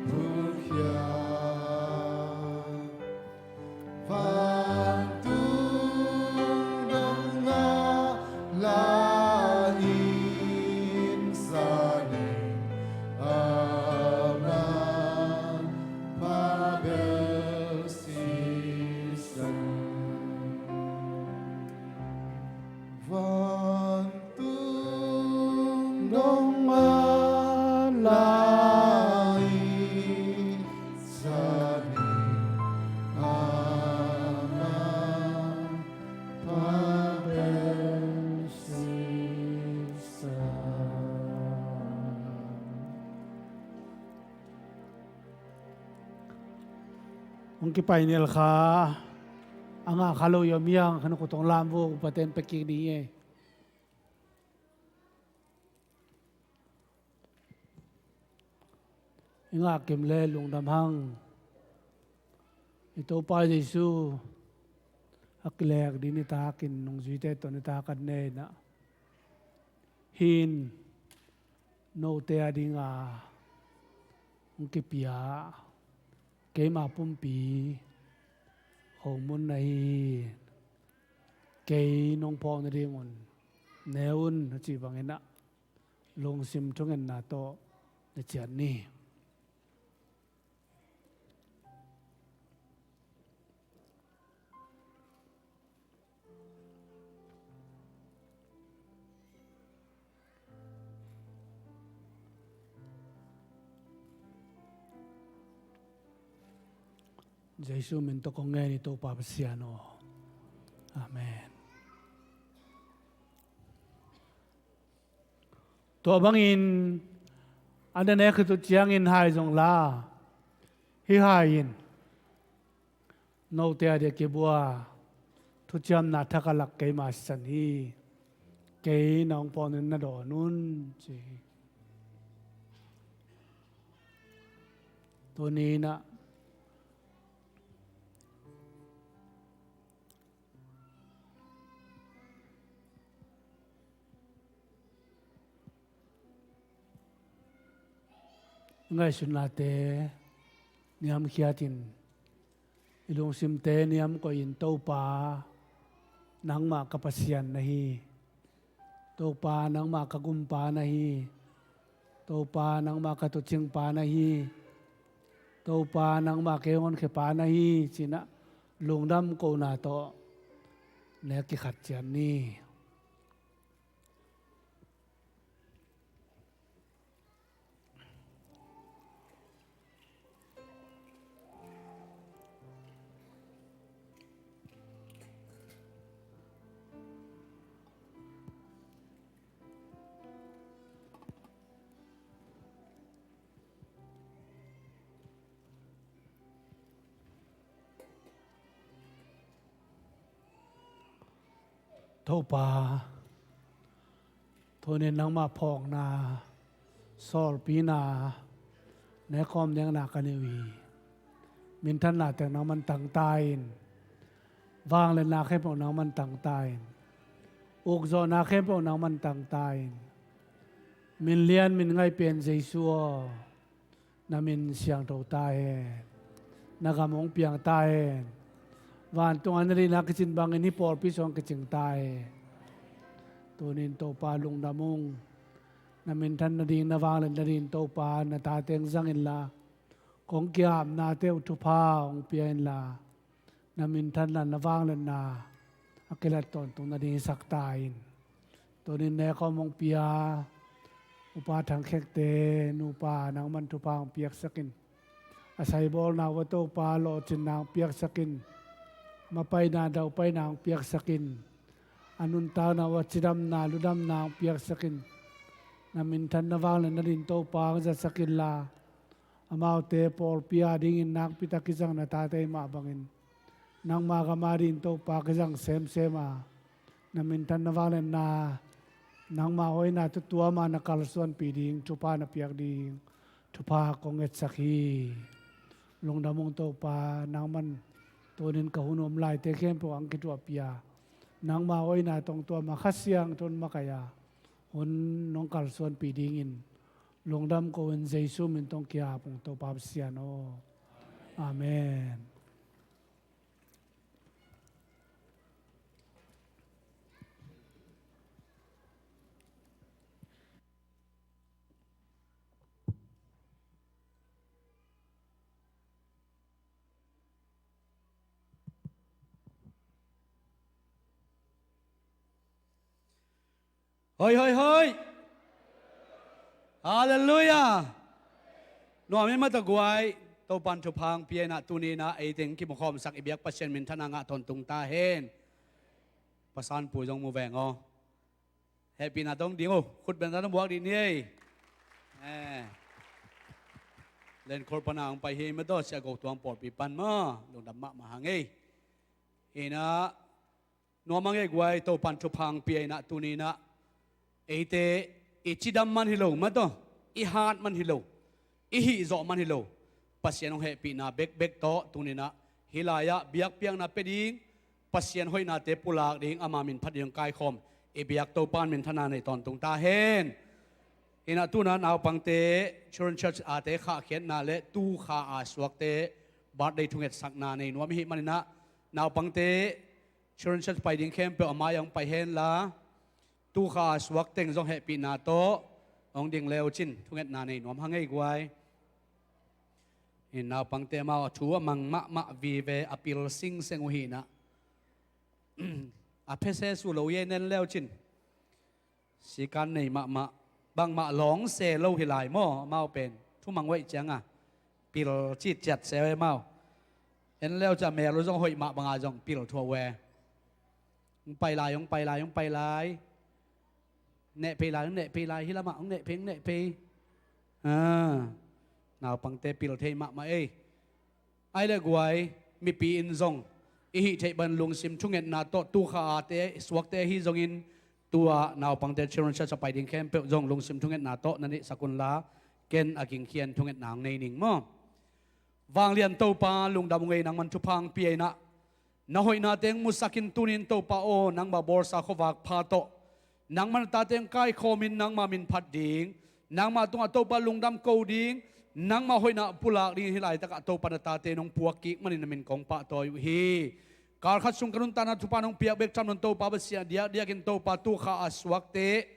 phukhia. Vantung dong a la-in sa ding Aman pha bel sisan. Vantung dong a la-in sa ding Aman pha bel sisan. Hong kipai nial kha, a ngah kha lo i om hiang khan khut hong lam vo, upaten pia kik ding hi. I ngah kim le lungdam hang. I Topa Jesu a kilek ding nitak in nungzuite tawh nitak a nei na. Hih in note a dinga hong kipia keima pumpi khomun na hi hi. Kei nong phawk nadingun ne un a cih bangin ah lungsim thungetna tawh na ciat ni. Jesu min tawh kong ngen hi, Topa Pasian aw. Amen. Tua bangin a na nek khit uh ciangin hai zong la, hih hai in note a dia kibua thuciamna thak a lak keima sisan hi. Kei na hong pawnin na dawn un ci hi. Tuni in ah ngaihsutnate niamkhiatin, i lungsimte niamkoihin, Topa, nangmah ka Pasian na hi. Topa, nangmah ka gumpa na hi. Topa, nangmah ka tuucingpa na hi. Topa, nangmah kei hong honkhia pa na hi, ci-in ah lungdam kohna tawh ne kikhat ciat ni. Topa, tuni-in nangmah phawkna, sawlpina, nekhawm dingin ka nei uh hi. Minthanna teng nangman tangta in, vangliatna khempeuh nangman tangta in, ukzawhna khempeuh nangman tangta in, min lian min ngaih pen Jesu aw, na min siangtho ta hen. Na gam hong piang ta hen. Vantung ah na deihna kicin bangin hih pawlpi sung hong kicing ta hen. Tuni-in Topa, lungdam ung. Na minthan nading, na vangliat nading Topa, na tate hong zang inla, kong ki-apnate uh thupha hong pia inla, na minthanna, na vangliatna a kilat tawntung nading hisak ta in. Tuni-in nekhawm hong pia Upa Thang Khekte nupa, nangman thupha hong piaksak in. A saibawlna uh ah Topa, lawhcinna hong piaksak in. Mapaina, daupaina hong piaksak in. A nuntakna uh ah cidamna, ludamna hong piaksak in. Na minthan, na vangliat nading Topa hong zatsak inla, amaute pawlpi adingin nakpi tak kizang na tate mah bangin, nangma gam adingin Topa kizang semsem a, na minthan, na vangliatna, nangma hoihna tuamtuam a na kalsuanpih ding thupha na piak ding thupha kong ngetsak hi. Lungdam ung Topa, nangman tuni-in ka hun om laite khempeuh hong kituahpih a, nangma hoihna tuamtuam a Kha Siangtho in makaih a, hun nong kalsuanpih dingin lungdam ko-in Jesu min tawh kong ki-ap ung Topa Pasian aw. Amen. Hoi, hoi, hoi. Halleluiah. Nuam hi mah tawh guai, Topan thupha hong pia in ah, tuni-in ah ei teng kimukhawmsak i biak Pasian minthanna ngah tawntung ta hen. Pasanpu zong mu veng aw. Hehpihna tawh ding uh, khut bengna tawh buak dih ni ei. Eh. Lenkhol pana hong pai hi mah tawh, Sia Go Tuang pawlpi pan maw, lungdam mahmah hang ei. Hi in ah, nuam hang ei guai, Topan thupha hong pia in ah, tuni-in ah eite i cidam man hi lo mah tawh, i hat man hi lo, i hih zawh man hi lo, Pasian hong hehpihna bekbek tawh tuni-in ah hih lai-ah biakpiakna pia ding, Pasian hoihnate pulak ding, ama min phat ding kaikhawm i biak Topan minthanna nei tawntung ta hen. Hi in ah tu-in ah naupangte, Children Church ate khahkhiatna le tu kha a suakte birthday thungetsakna nei nuam i hih manin ah, naupangte, Children Church pai ding khempeuh a mai-ah hong pai henla, tu kha a suak teng zong hehpihna tawh hong ding le uh cin thungetna nei nuam hang ei guai. Hi in naupangte, amau a thu a mang mahmah vive, a pil singseng uh hi in ah, a phese su lo ei, en le uh cin. Sikan nei mahmah, bangmah lawng se lo hi lai maw, amau pen thumang uh ahih ciangin pil citciat se uh ei amau. En le uh cin, a mel uh zong hoih mah bangin zong pil thuah uh ei. Hong pai lai, hong pai lai, hong pai lai. Neh phei lai, hong neh phei lai, hih lamah hong neh phei, hong neh phei. Ah, naupangte pil thei mahmah ei. Ahih leh guai, mipi in zong i hih theih bangin lungsim thungetna tawh, tu kha ate, suakte ahi zongin, tu-a naupangte Children Church a pai ding khempeuh zong lungsim thungetna tawh na neihsak unla, ken a gingkhian thungetna hong nei ning maw. Vanglian Topa, lungdam ung ei, nangman thupha hong pia in ah, na hoihnate hong musak in, tuni-in Topa aw, nangma bawlsa khuavak pha tawh nangma na tate hong kaikhawm in, nangma min phat ding, nangma tungah Topa lungdam ko ding, nangma hoihna pulak dingin hih laitakah Topa na tate nong puak kik manin na min kong pahtawi uh hi. Kal khat sung ka nuntakna thupha nong piak bek tham lo in Topa Pasian, diakdiakin Topa tu kha a suakte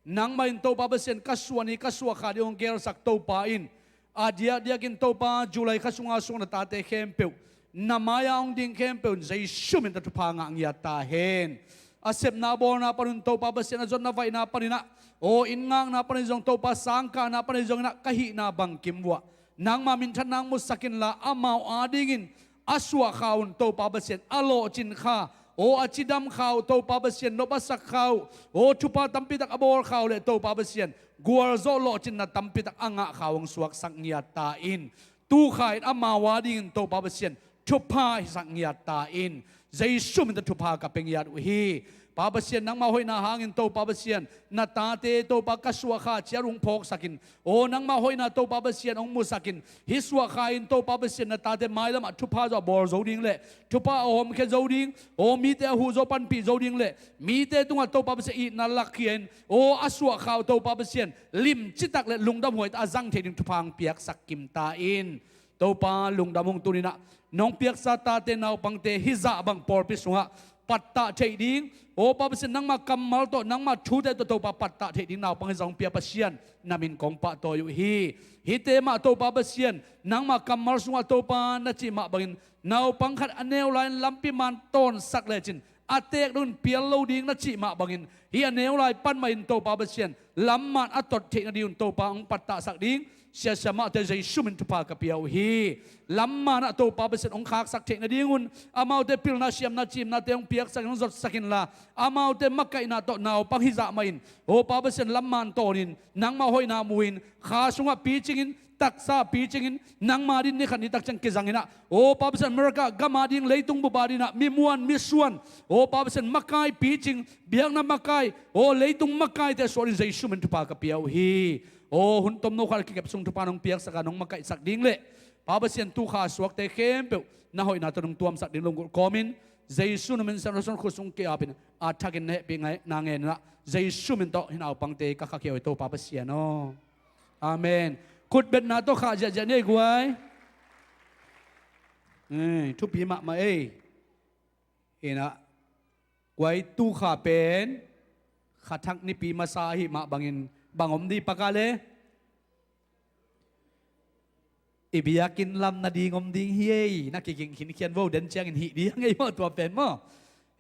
nangmah in Topa Pasian ka suah ni ka suah kha ding hong gelsak Topa in, a diakdiakin Topa July kha sunga suak na tate khempeuh, na mai-a hong ding khempeuh in Jesu min tawh thupha ngah ngiat ta hen. A sepna bawlna panun Topa Pasian, a zotna vaihna panin ah, aw inn ngakna panin zong Topa sangkahna panin zong in ah ka hihna bangkim vuah nangma minthanna hong musak inla, amau adingin a suah kha un Topa Pasian, a lawhcin kha, aw a cidam kha uh Topa Pasian, nop a sak kha uh, aw thupha tampi tak a bawl kha uh leh Topa Pasian, gualzawh lawhcinna tampi tak a ngah kha uh hong suaksak ngiat ta in. Tu kha in amau adingin Topa Pasian, thupha hisak ngiat ta in. Jesu min tawh thupha ka pia ngiat uh hi. Pa Pasian, nangma hoihna hangin Topa Pasian, na tate Topa ka suah kha ciat hong phawksak in. Aw nangma hoihna Topa Pasian hong musak in. Hih suah kha in Topa Pasian, na tate mailam ah thupha zong a bawl zo ding leh, thupha a hawmkhia zo ding, aw mite a huh zo panpih zo ding leh, mite tungah Topa Pasian itna lakkhia in, aw a suah kha uh Topa Pasian, lim citak leh lungdam huai tak a zang thei ding thupha hong piaksak kim ta in. Topa lungdam ung, tuni in ah nong piaksa tate naupangte hih zah bang pawlpi sungah pattah theih ding, aw Pa Pasian, nangma kammal tawh, nangma thute tawh Topa pattah theih ding naupang hih zah hong pia Pasian, na min kong pahtawi uh hi. Hihte mah Topa Pasian, nangma kammal sungah Topa na cih mah bangin naupang khat a neu lai-in lampi man tawnsak lecin a teek dongin pial lo ding na cih mah bangin, hih a neu lai pan mah in Topa Pasian, lam man a tot theih nadingun Topa hong pattahsak ding, siasia mahte Jesu min thupha ka pia uh hi. Lam man ah Topa Pasian hong khaksak theih nadingun, amaute pilna siamna cimnate hong piaksak in, hong zotsak inla, amaute makaihna tawh naupang hih zah mah in, aw Pa Pasian, lam man tawnin nangma hoihna mu in, kha sungah picingin, taksa picingin, nangma din ni khat ni tak ciang kizangin ah, aw Pa Pasian, America gam ading, leitung bup ading ah mi muan mi suan, aw Pa Pasian, makai picing, biakna makai, aw leitung makaite suanin Jesu min thupha ka pia uh hi. Aw hun tomno khat a kikep sung thupha nong piaksak a, nong makaihsak ding leh, Pa Pasian, tu kha a suakte khempeuh na hoihna tawh nong tuamsak ding lunggulh kawmin, Jesu na min siangtho sung khut sung ki-apin, a thakin na hehpih ngai na ngen in ah, Jesu min tawh hih naupangte ka khakhia uh hi, Topa Pasian aw. Amen. Khutbetna tawh khah ziahziah ni ei guai. Eh, thupi mahmah ei. Hi in ah, guai, tu kha pen kha thak nipi masa ahih mah bangin bang om ding, paka le? I biakinn lam nading om ding hi ei, na kiging khinkhian vo, den ciangin hih ding ei maw, tua pen maw.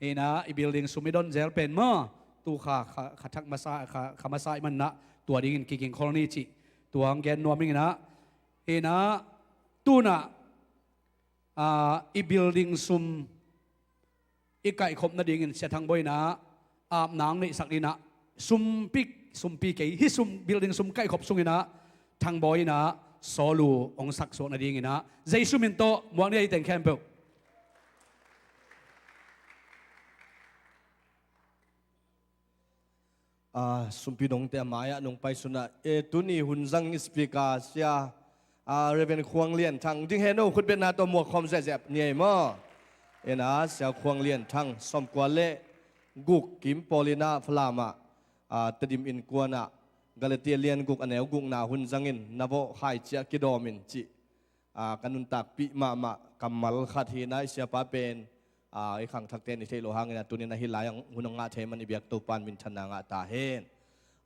Hi in ah, i building sum i don zel pen maw. Tu kha, kha, kha thak masa, kha, kha masa ahih manin ah, tua dingin kiging khol ni cih tua hong gen nuam ing in ah. Hi in ah, tu in ah, ah, i building sum i kaihkhop nadingin Sia Thang Bawi in ah apna hong neihsak ding in ah, sumpi, sumpi kei, hih sum, building sum kaihkhop sungin ah Thang Bawi in ah sawl uh hong saksuak nadingin ah Jesu min tawh muak ni ei, teng khempeuh. Ah, sumpi dongte a mai-ah nong paisun ah, eh, tuni hun zang speaker Sia, ah, Reverend Khuang Lian Thang ding hen aw, khutbetna tawh muak khawm ziahziah ni ei maw. Hi in ah, Sia Khuang Lian Thang, sawmkua le guk kim pawl in ah Falam ah, ah, Tedim innkuan ah, Galatia lian guk a neu gukna hun zangin na vawh khaici ah kidawm in cih, ah, ka nuntakpih mahmah kammal khat hi in ah, i siapa pen, ah, i khangthakte in i theih loh hangin ah tuni in ah hih lai-ah hun a ngah thei man i biak Topa in minthanna ngah ta hen.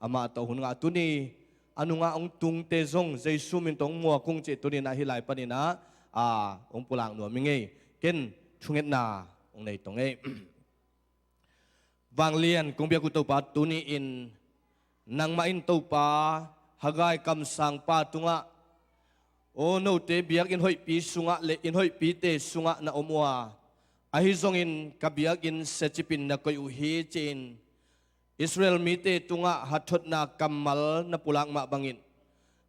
Amah tawh hun ngah, tuni a nungah hong tungte zong Jesu min tawh hong muak ung cih tuni in ah hih lai panin ah, ah, hong pulak nuam ing ei. Ken thungetna hong nei tong ei. Vanglian kong biak uh Topa, tuni-in nangmah in Topa, Hagai kamsangpa tungah, aw note biakinn hoihpi sungah le inn hoihpite sungah na om uh a, ahi zongin ka biakinn siacipin na koih uh hi, ci-in Israel mite tungah hathotna kammal na pulak mah bangin,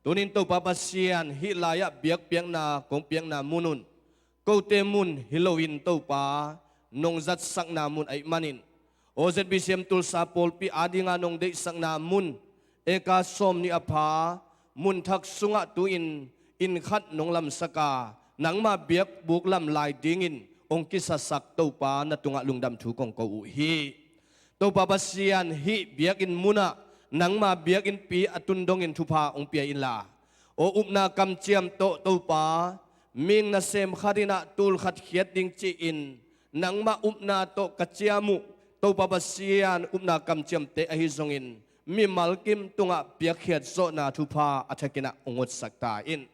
tuni-in Topa Pasian, hih lai-ah biakpiakna kong piakna mun un kote mun hi loin Topa nong zatsakna mun ahih manin, aw Z B C M Tulsa pawlpi adinga nong deihsakna mun, eka sawmnih a pha, mun thak sungah tu-in inn khat nong lamsak a, nangma biakbuk lam lai dingin hong kisasak Topa na tungah lungdam thu kong ko uh hi. Topa Pasian, hih biakinn munah nangma biakinnpi a tun dongin thupha hong pia inla, aw upna kamciam tawh Topa, mihing nasem khat in ah tul khat khiat ding ci-in nangmah upna tawh ka ciam uh Topa Pasian upna kamciamte ahi zongin mimal kim tungah piakkhiat zawhna thupha a thakin ah hong utsak ta in.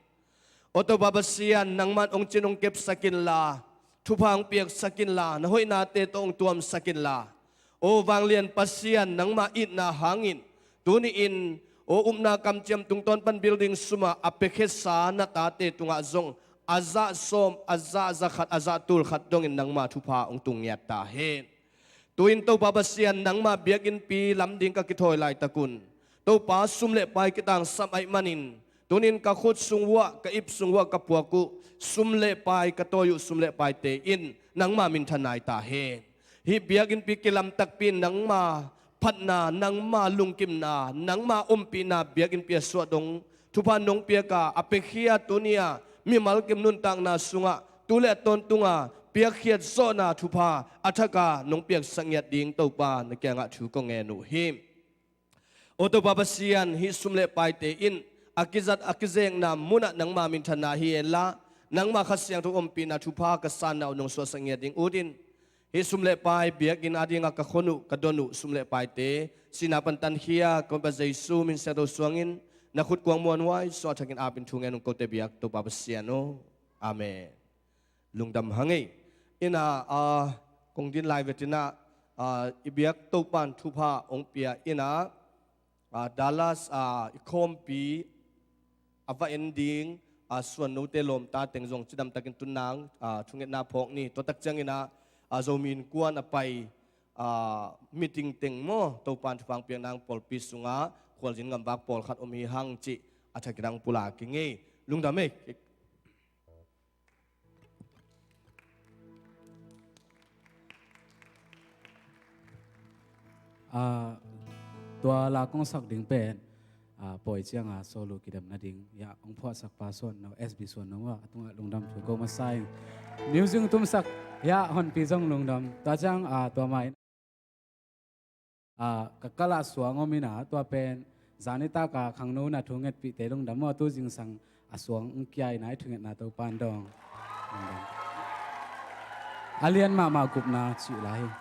Aw Topa Pasian, nangman hong cin hong kepsak inla, thupha hong piaksak inla, na hoihnate tawh hong tuamsak inla. Aw vanglian Pasian, nangmah itna hangin tuni-in aw upna kamciam tungtawn pan building sumah a piakhiatsa na tate tungah zong a zah sawm, a zah za khat, a zah tul khat dongin nangmah thupha hong tung ngiat ta hen. Tu-in Topa Pasian, nangmah biakinnpi lam ding ka kithawi laitakun Topa, sum le pai kitangsam ahih manin tunin ka khut sung uhah, ka ip sung uhah ka puak uh sum le pai, ka tawi uh sum le paite in nangmah minthan nai ta hen. Hih biakinnpi kilam takpi in nangmah phatna, nangmah lungkimna, nangmah ompihna biakinnpi a suah dong thupha nong piak a, a piakhia tuni-a mimal kim nuntakna sungah tu le a tawntunga piakkhiat zawhna thupha a thaka nong piaksak ngiat ding Topa na kiangah thu kong ngen uh hi. Aw Topa Pasian, hih sum le paite in a kizat a kizekna munah nangmah minthanna hi henla, nangmah Kha Siangtho ompihna thupha ka sanna uh nong suahsak ngiat ding ut in. Hih sum le pai biakinn adinga ka khon uh, ka don uh sum le paite sihna pan tankhia ka Honpa Jesu min siangtho suangin na khut kuang muanhuai suah thakin apin thu ngen ung kote biak Topa Pasian aw. Amen. Lungdam hang ei. Ina, ah, kong din lai vetina, ah, i biak Topan thupha hong pia ina, ah, Dallas, ah, i khawmpi a va en ding, ah, suan note lawmta teng zong cidamtakin tunnang, ah, thungetna phawk ni. Tua tak ciangina, ah, Zomi Innkuan a pai, ah, meeting teng maw, Topan thupha hong piaknang pawlpi sunga khualzin ngamvak pawlkhat om hi hang cih a thakinang pulak i ngei. Lungdam ei. Ah, tua la kong sak ding pen, ah, pawi cianga solo kidem nading ya hong phuahsak pa suan no, S B suan no, a tungah lungdam thu ko masa ing. Music tumsak ya Honpi zong lungdam. Tua ciang, ah, tua mai. Ah, ka kalah suang om ina, tua pen zanitak a khangno na thungetpihte lungdam aw, tu zingsang a suang hong kia ina i thungetna Topan dong. Lungdam. A lian mahmah gupna cih lai hi.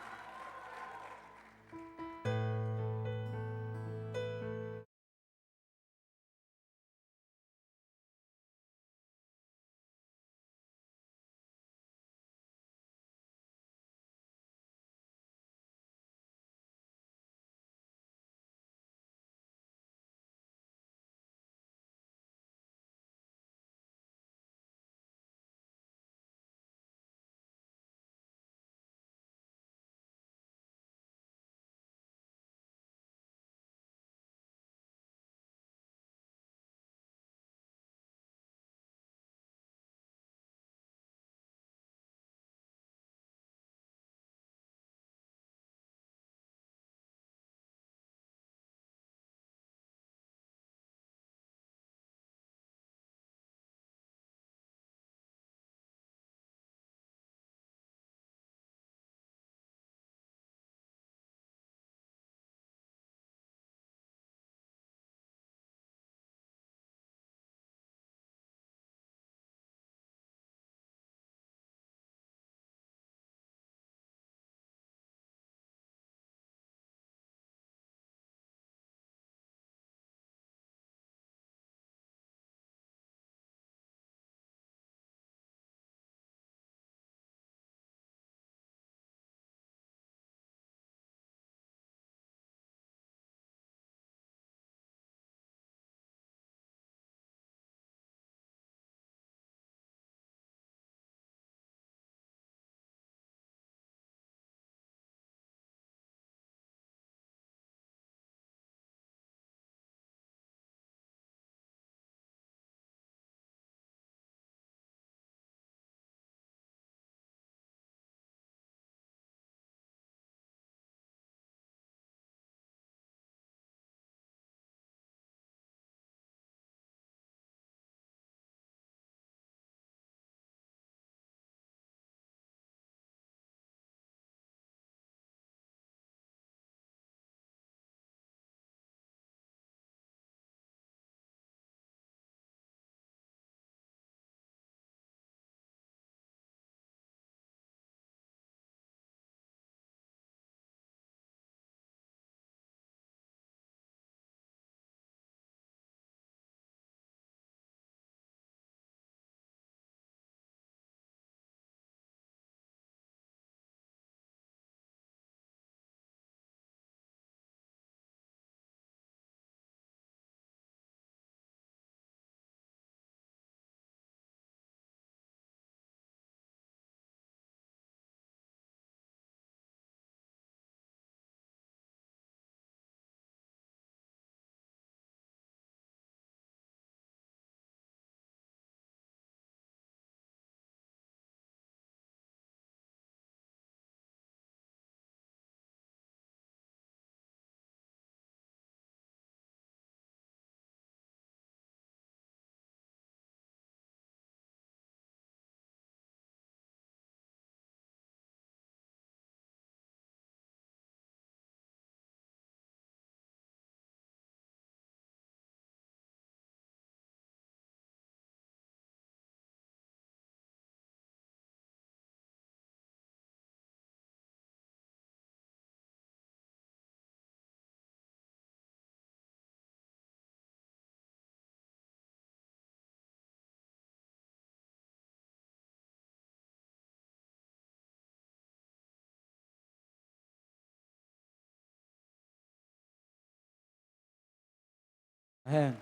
Amen.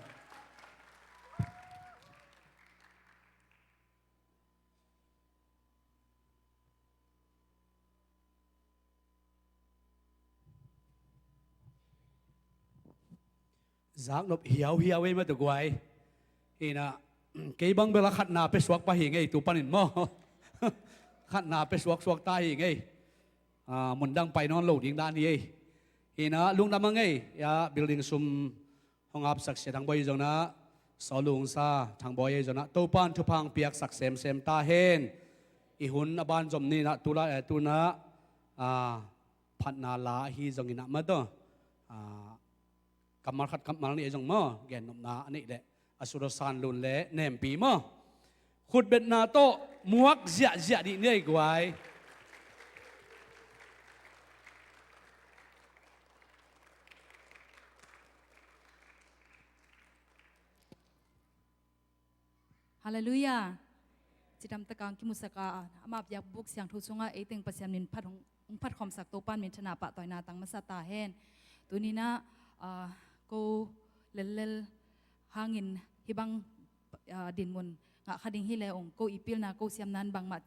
Zaknop hiauhiau ei mah tu guai. Hi na, kei bang bel a khatna pia suak pah hi ngei tu panin maw. Khatna pia suaksuak ta hi ngei. Ah, mundang pai nawn lo ding dan hi ei. Hi na, lungdam a ngei, ya, building sum hong apsak sia Thang Bawi zong na, Sawlungsa Thang Bawi zong na, Topan thupha piaksak semsem ta hen. I hun a ban zom ni na, tu la, eh, tu na, ah, phatna la hi zong i na mah tawh. Ah, kammal khat kammal nih zong maw, gennopna a nih leh a sut a san lun leh nempi maw. Khutbetna tawh muak ziahziah dih ni ei guai. Halleluiah. Cidam taka hong kimusak a, ama biakbuk siangtho sungah ei teng Pasian min phat hong, hong phatkhawmsak Topan minthanna pahtawina tang masa ta hen. Tuni na, ah, ko lellel hangin hih bang, ah, dinmun ngah kha ding hi leh ung, ko i pilna ko siamna in bangmah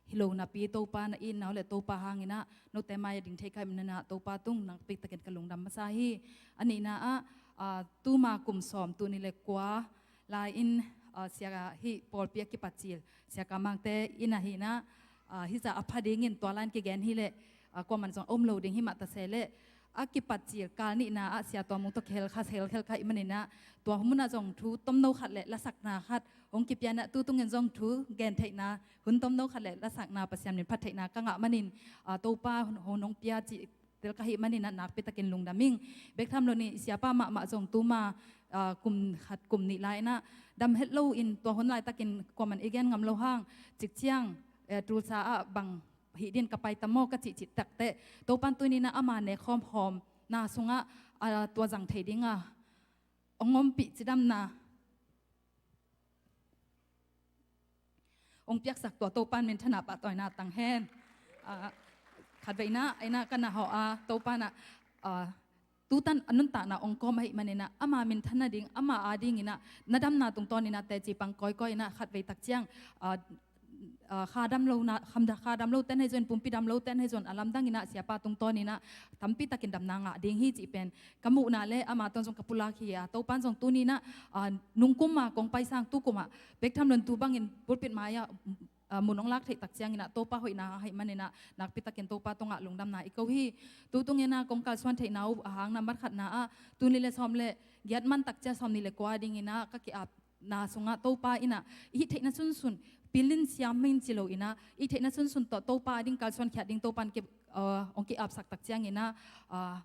hi lo napi Topa na itna uh leh Topa hangin ah note mai-ah ding thei kha ahih manin ah Topa tung nakpi takin ka lungdam masa hi. A nihna ah, ah, tuma kum sawm, tul nih leh kua lai-in, ah, sia hih pawlpi a kipat cil Sia Ka Mangte in ahih na, ah, hih zah a pha dingin tua lai-in kigen hi leh, ah, kuaman zong a om lo ding hi mah ta se leh, a kipat cil kal nihna ah Sia Tua Mung tawh kihel kha, hel kha ahih manin ah tua hun munah zong thu tomno khat leh lasakna khat hong kipia in ah tu tungin zong thu gen theihna, hun tomno khat leh lasakna, Pasian min phat theihna ka ngah manin, ah, Topa hun hong pia cih tel ka hih manin ah nakpi takin lungdam ing. Bek tham lo ni, i siapa mahmah zong tuma, ah, kum khat kum nih lai-in ah dam het lo in tua hun laitakin kuaman i gen ngam lo hang, cikciang, eh, Tulsa ah bang hih dingin ka pai tam maw ka cihcih takteh, Topan tuni na ama nek khawmkhawmna sungah, ah, tua zang thei dinga hong ompih cidamna hong piaksak tua Topan minthanna pahtawina tang hen. Ah, khatvei na, ei na ka na hawh a, Topan ah, ah, tutan a nuntakna hong kawm ahih manin ah ama minthan nading, ama adingin ah na damna tungtawnin ah teci pang kawikawi in ah khatvei takciang, ah, ah, kha dam lo na, kham da, kha dam lo ten hei zon, pumpi dam lo ten hei zon, a lamdang in ah siapa tungtawnin ah tampi takin damna ngah ding hi cih pen ka muhna leh ama tawh zong ka pulak hi a, Topan zong tuni na, ah, nungkum a kong paisang tukum ah bek tham lo in tu bangin pulpit mai-ah, ah, mun hong lak theih takciangin ah Topa hoihna ahih manin ah nakpi takin Topa tungah lungdamna i ko hi. Tu tungin ah kong kalsuan theihna uh a hang nambat khatna ah tul nih leh sawm leh giat man takciang sawm nih leh kua dingin ah ka ki-apna sungah Topa in ah i hih theihna sunsun, pilin siam hing ci lo in ah i hih theihna sunsun tawh Topa ading kalsuan khiat ding Topan ki, ah, hong ki-apsak takciangin ah, ah,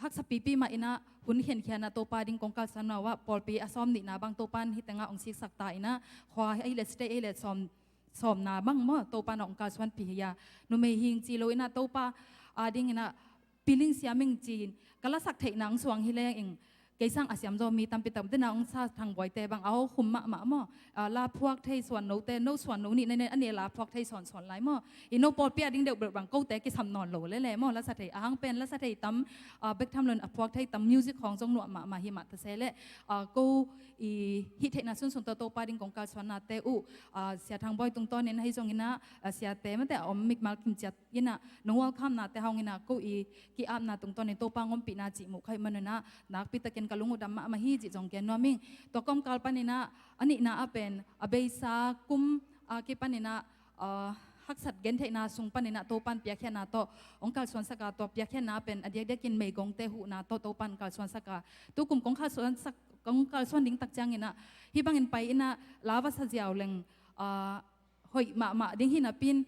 haksa pipi mah in ah hun khenkhiatna Topa ding kong kalsuanna uh ah pawlpi a sawm nihna bang Topan hih tengah hong siksak ta in ah, khua ahih leh state ahih leh sawm, sawmna bang maw Topan hong kalsuanpih hi a, numei hing ci lo in ah Topa adingin ah pilin siam hing ci-in ka lasak theihna hong suang hi leng ing, kei sang a siam zaw mi tampi tak dena hong sa Thang Bawite bang a hawkhum mahmah maw. Ah, la phuak thei suan note, no suan no nih na nen a nih la phuak thei sawnsawn lai maw. I no pawlpi ading deuh beuh bang kote kisam nawn lo lele maw, lasa thei a hang pen lasa thei tam, ah, bek tham lo in a phuak thei tam, music khawng zong nuam mahmah hi mah ta se leh, ah, ko i hih theihna sunsun tawh Topa ding kong kalsuannate uh, ah, Sia Thang Bawi tungtawnin ahi zongin ah, ah, siate mate a om mikmal kimciat in ah nong welcome-nate hangin ah ko i ki-apna tungtawnin Topa hong ompihna cih muh ka hih manin ah nakpi takin ka lung uh dam mahmah hi cih zong gen nuam ing. Tua kawmkal panin ah a nihna ah pen a beisa kum a kipanin ah, ah, haksat gentheihna sung panin ah Topan piakkhiatna tawh hong kalsuansak a, tua piakkhiatna pen a diakdiakin meigongte huhna tawh Topan kalsuansak a, tukum kong kalsuansak, kong kalsuan ding takciangin ah hih bangin pai in ah la va sa ziau leng, ah, hoih mahmah ding hi napi-in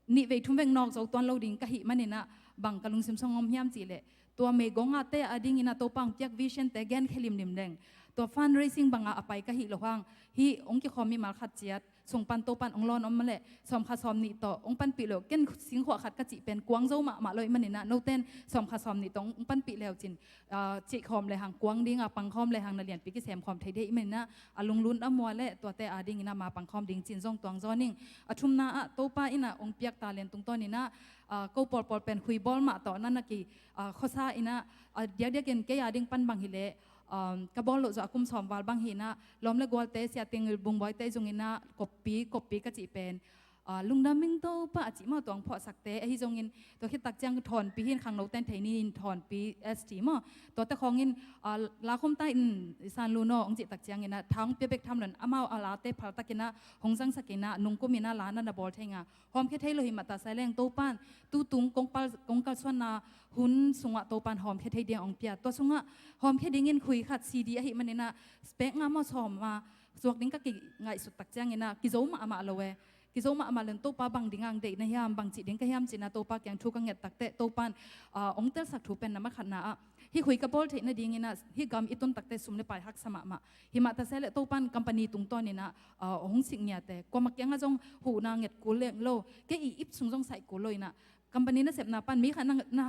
nih vei thum vei nawk zo tuan lo ding ka hih manin ah bang ka lungsim sung om hiam cih leh, tua meigong ate adingin ah Topa hong piak vision-te genkhia limlim leng, tua fundraising bangah a pai ka hih loh hang, hih hong kikhawm mimal khat ciat sung pan Topan hong lawn om leh sawmkhat sawmnih tawh hong panpih lo, ken singkhuah khat ka cih pen kuang zo mahmah lo ahih manin ah noten sawmkhat sawmnih tawh hong panpih leucin, ah, cihkhawm lehang kuang ding a, pangkhawm lehang na lianpi kisemkhawm thei ding ahih manin ah a lunglun a mua leh tuate adingin ah ma pangkhawm ding cin zong tuang zaw ning. A thumna ah Topa in ah hong piak talent tungtawnin ah, ah, ko pawlpawl pen khuibawl mah tawh na na ki, ah, khuasa in ah, ah, diakdiakin kei ading pan bang hi leh, Um, ka bawl loh zawh a kum sawm val bang hi inah, lawm le gualte, sia Ting Bung Bawi te zong inah, koppi koppi ka cih pen, uh, lungdam ing Topa a cih maw, tua hong phuahsakte ahi zongin, tua khit tak ciang thawnpi hi in, khangno ten thei ni in, thawnpi S T maw, tuate khawng in, uh, la khum ta in, San Lu naw hong cih tak ciang inah, tha hong pia bek tham lo in, amau a late phal tak inah hong zangsak inah, nungkum inah la na na bawl thei ing a, hawmkhia thei lo hi mah ta sai leng Topan tutung kong pal, kong kalsuanna hun sungah Topan hawmkhia thei ding hong pia. Tua sungah hawmkhia dingin khui khat C D ahih man inah, spek nga maw sawm a suak ding ka kingaihsut tak ciang inah, kizo mahmah lo e. Kizo mahmah lo in, Topa bang ding a hong deih na hiam, bang cih ding ka hiam ci inah Topa kiang thu ka nget tak teh, Topan, ah, hong telsak thu pen, na ma khatna ah, hih khui ka bawl theih nading inah, hih gam i tun tak teh sum le pai haksa mahmah. Hi mah ta sai leh Topan company tungtawn inah, ah, hong sik ngiat e. Kuamah kiangah zong huhna nget kul leng lo, kei i ip sung zong saih kul lo inah, company nasepna pan mi khat na, na,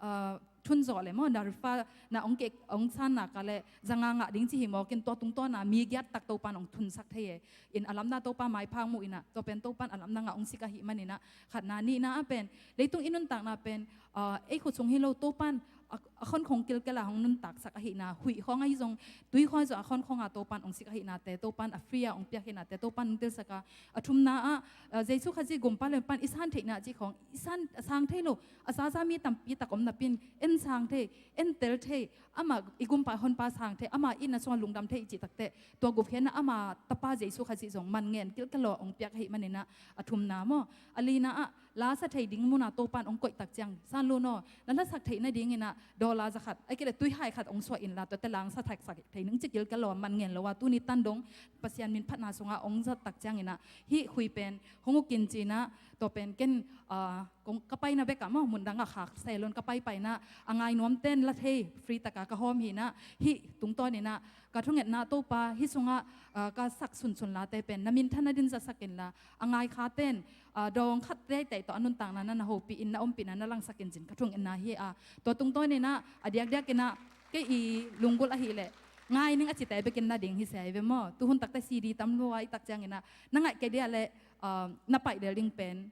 ah, thun zawh leh maw, na refer, na hong kek, hong san nak leh za nga ngah ding ci hi mawk in, tua tungtawn a mi giat tak Topan hong thunsak thei e. In a lamdang Topa maipha hong muh inah, tua pen Topan a lamdang a hong sik ahih man inah, khatna. Nihna ah pen, leitung i nuntakna pen, ah, ei khut sung hi lo, Topan a, a khonkhong kilkel a hong nuntaksak ahihna, huih khawng ahi zong, tui khawng ahi zong, a khonkhong a Topan hong sik ahihnate, Topan a free a hong piak ahihnate, Topan hong telsak a. A thumna ah, ah, Jesu Khazih Gumpa le Honpa in i san theihna cih khawng, i san, a sang thei lo, a zaza mi tampi tak om napi in, en sang thei, en tel thei, amah i Gumpa Honpa sang thei, amah itna sungah lungdam thei i cih tak teh, tua gupkhiatna amah Tapa Jesu Khazih zong man ngen kilkel lo hong piak ahih man inah, a thumna maw. A lina ah, la sa thei ding mun a Topan hong koih tak ciang, San Lu naw, na la sak theih nading inah dollar za khat, ahih kei leh tuihai khat hong suah inla, tuate la hong sa thak sak thei ning ci kilkel lo a, man ngen lo a, tuni tan dong Pasian min phatna sungah hong zat tak ciang inah, hih khui pen hong uk in ci inah, tua pen ken, ah, kong, ka paina bek ah maw, mun dang ah khak sai lo in, ka paipaina a ngai nuam ten la thei, free tak a ka hawm hi inah, hih tungtawn inah ka thungetna Topa, hih sungah, ah, ka sak sunsun late pen na minthanna dingin zasak inla, a ngai kha ten, ah, dawng khat teitei tawh a nuntakna na na hopih in, na ompihna na langsak in cin ka thungetna hi a. Tua tungtawn inah, a diakdiak inah, kei i lunggulh ahih leh, ngai ning a cite bekin na ding hi se hi ve maw. Tuhun tak teh C D tam lua i tak ciang inah, na ngaih kei dia leh, ah, na paih del ding pen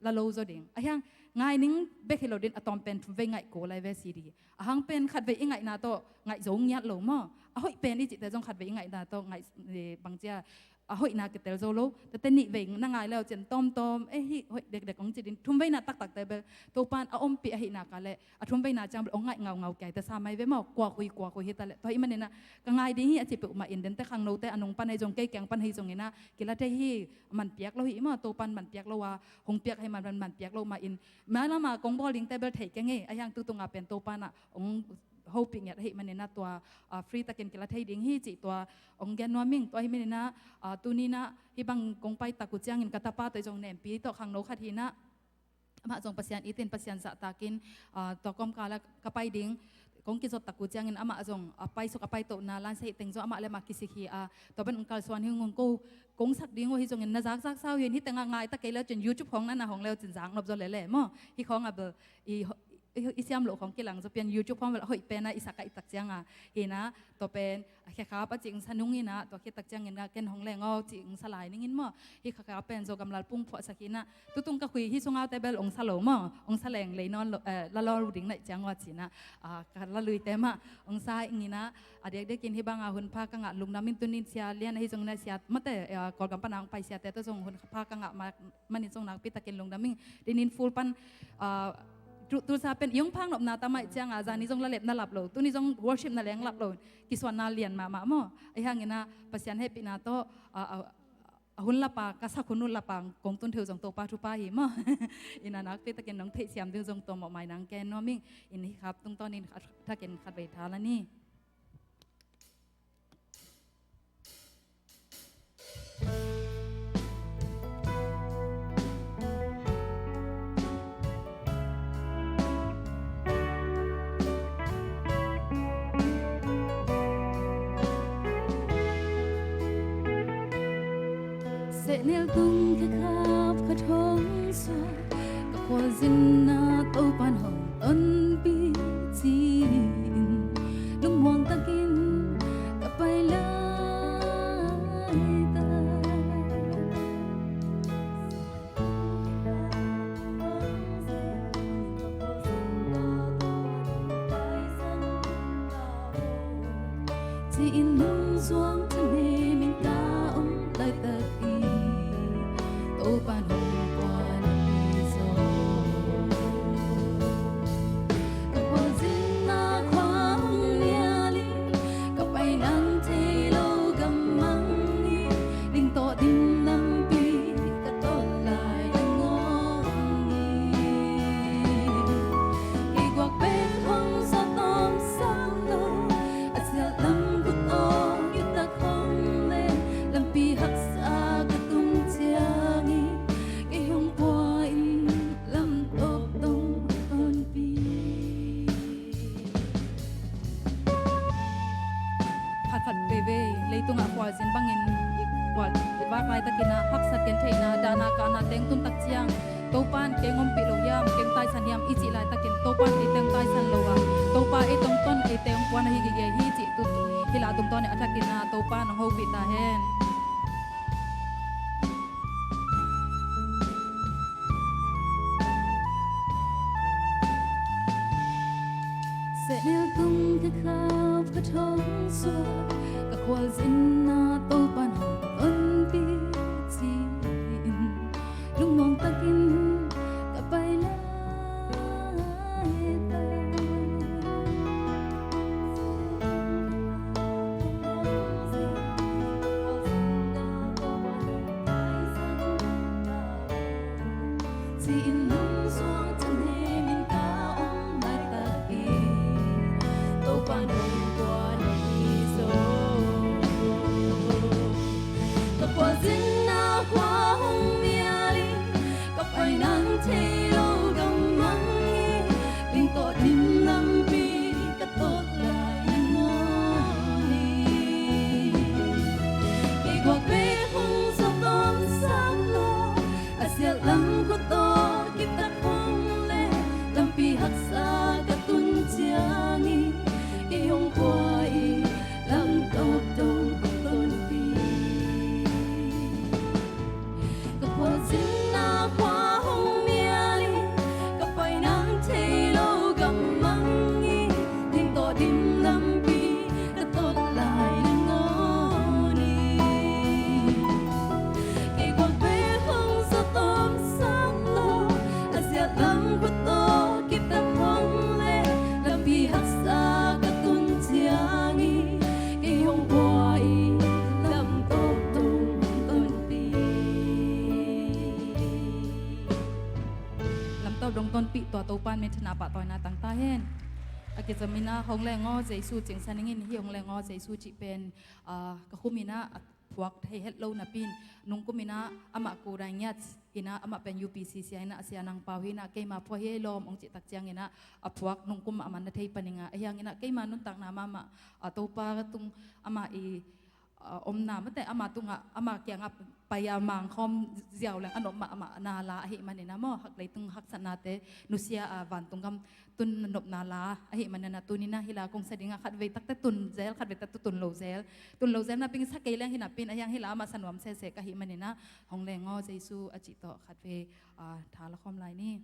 la lo zaw ding. A hiang, ngai ning bek hi lo ding, a tawm pen thum vei ngaih kul lai ve C D. A hang pen khat vei i ngaihna tawh ngaih zo ngiat lo maw. A hoih pen i cihte zong khat vei i ngaihna tawh ngaih, eh, bang cia, a hoihna kitel zo lo. Tate nih vei na ngai leu cin tawmtawm, eh, hih hoih dekdek hong ci ding. Thum veina taktakte bel Topan a ompih ahih nak leh, a thum veina ciang bel hong ngaih ngaungau kei te sa mai ve maw. Kua hui, kua hui hi ta leh. Tua ahih man inah, ka ngai ding hi a ci peuhmah in, dente khangnote a nung pan ahi zong, kei kiang pan ahi zong inah, kila thei hi, man piak lo hi maw, Topan man piak lo a, hong piak ahih man, man piak lo mah in, mailam a kong bawl dingte bel thei keng e, a hiang tutung a pen Topan ah hong hopih ngiat ahih man inah, tua, ah, free takin kila thei ding hi cih tua hong gen nuam ing. Tua ahih man inah, ah, tuni inah hih bang kong pai tak uh ciangin ka tapa tawh zong nempi tawh khangno khat hi inah, amah zong Pasian it in, Pasian zahtakin, ah, tua kawmkal ah ka pai ding kong kizot tak uh ciangin amah zong a paisuk a paitohna, lansahih teng zong amah le amah kisik hi a, tua pen hong kalsuan hi ung. Ko, kong sak ding uh hi zongin na zakzak sa uh hi in, hih tengah ngai ta kei leu cin, YouTube khawng na na hong leu cin zak nop zaw lele maw. Hih khawng a bel i, i, i siam loh khawng kilang zaw pian, YouTube khawng bel a hoih pen a i sak a i tak ciang a. Hi inah, tua pen a khekhap a cih hong sa nung inah, tua khit tak ciangin ah ken hong leng aw cih hong sa lai ning in maw. Hih khekhap pen Zogam Lalpung phuahsak hi inah, tutung ka khui hih sungau te bel hong sa lo maw, hong sa leng lei nawn lo, eh, la lo ding naih ciang aw ci inah, ah, ka la luite mah hong sa ing inah, a diakdiakin hih bang a hun pha ka ngah lungdam ing. Tuni in Sia Lian ahi zong inah, sia mate, eh, Kawlgam pan a hong pai siate tawh zong hun pha ka ngah ma, man in zong nakpi takin lungdam ing. Tuni in full pan, ah, tu, Tulsa pen i hong phak nopna ta maih ciang a, zani zong la lep na lap lo, tuni zong worship na leng lap lo, kisuanna lian mahmah maw. A hiang inah Pasian hehpihna tawh, ah, ah, a hun lapa, ka sak hun uh lapa kong tun thei uh zong Topa thupha hi maw. Inah nakpi takin nong theihsiam ding uh zong tua mawhmai nang ken nuam ing. In hih khap tungtawnin khat, thakin khat vei tha la ni. Sehnel tung khekhap khat hong suak, ka khualzinna Topan hong tonpih ci-in, lungmuang takin ka pai lai ta. Ci-in nungzuang thahnem in ka om laitak in Topa'n hong pua na hi zaw. Ka khualzinna khua hong nial in, ka pai nang thei lo gam mang hi, ding tawh dim lampi ka tot lai nangawn hi. Kei guak bek hong zawt om sak lo, a siat lam khut aw kiptak hong le, lampi haksa ka tun ciang hi, kei hong pua in lam tawp dong tonpi. Khatkhat veivei leitungah khualzin bangin i khual i vak laitakin ah haksat gentheihna, dahna kahna teng tun tak ciang Topa'n kei hong ompih lo hiam, kei hong taisan hiam i cih laitakin Topa'n eite hong taisan lo a, Topa eite hong ton, eite hong pua na hi gige hi cih tu hih la tungtawnin a thakin ah Topa'n hong hopih ta hen. Sehnel tung ka khap ka thong suak, ka khualzinna Topa'n hong tonpih ci-in, lungmuang takin ka pai lai ta. Ci-in nungzuang thahnem in ka om laitak in Topa'n hong pua na hi zaw. Ka khualzinna khua hong nial in, ka pai nang thei lo gam mang hi, ding tawh dim lampi ka tot lai nangawn hi. Kei guak bek hong zawt om sak lo, a siat lam khut aw kiptak hong le, lampi haksa ka tun ciang hi, kei hong pua in lam tawp dong tonpi. Ka khualzinna khua hong nial in, ka pai nang thei lo gam mang hi, ding tawh dim lampi ka tot lai nangawn hi. Kei guak bek hong zawt om sak lo, a siat lam khut aw kiptak hong le, lampi haksa ka tun ciang hi, kei hong pua in lam tawp dong tonpi. Lam tawp dong tonpih tua Topa'n minthanna pahtawina tang ta hen. A kizamin ah Hong Leng aw Jesu cingsa ning in, hih Hong Leng aw Jesu cih pen, ah, ka khum in ah a phuak thei het lo napi in, nungkum in ah amah Ko Dai Ngiat hi in ah, amah pen U P C sia hi in ah, a sia Nang Pau hi in ah, keima phua hi ei lawm hong cih tak ciangin ah a phuak nungkum a man na thei pan ing a, ahi hangin ah keima nuntakna mahmah, ah, Topa tung amah i, ah, omna mate ama tungah, ama kiangah pai a mangkhawm ziau leng a nop mahmah na la ahih manin ah maw, hak leitung haksatnate nusia a vantung gam tun nopna la ahih manin ah, tuni in ah hih la kong sa ding ah khatvei tak teh tun zel, khatvei tak teh tun lo zel, tun lo zel napi in sa kei leng hi napi in, ahi hang hih la amah sa nuam sese ka hih manin ah, Hong Leng aw Jesu a cih tawh khatvei, ah, tha la khawm lai ni.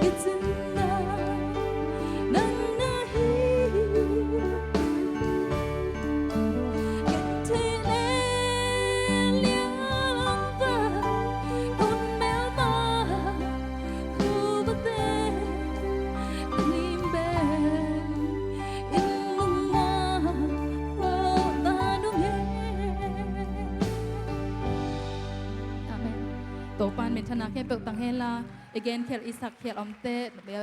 I cin na nang na hi. Gen thei le liang va kun melma. Khuate lim bel in lungna hawh ta nung e. Amen. Topa'n minthanna khempeuh tang hen la, i gen khial i sak khial omte,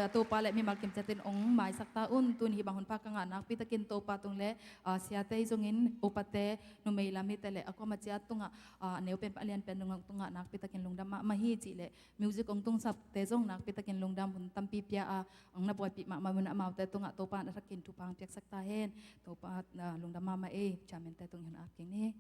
Topa le mimal kim ciatin ong maisak ta un. Tuni hih bang hun pha ka ngah nakpi takin Topa tung le, ah, siate zongin upate, numei lam hite le a kuama ciat tungah, ah, a neu pen a lian pen dong tungah nakpi takin lungdam mahmah hi cih le music ong tungsapte zong nakpi takin lungdam, hun tampi pia a ong na buaipih mahmah un, amaute tungah Topa'n a thakin thupha ong piaksak ta hen. Topa, ah, lungdam mahmah ei. Chairman te tung hun ap keng ni.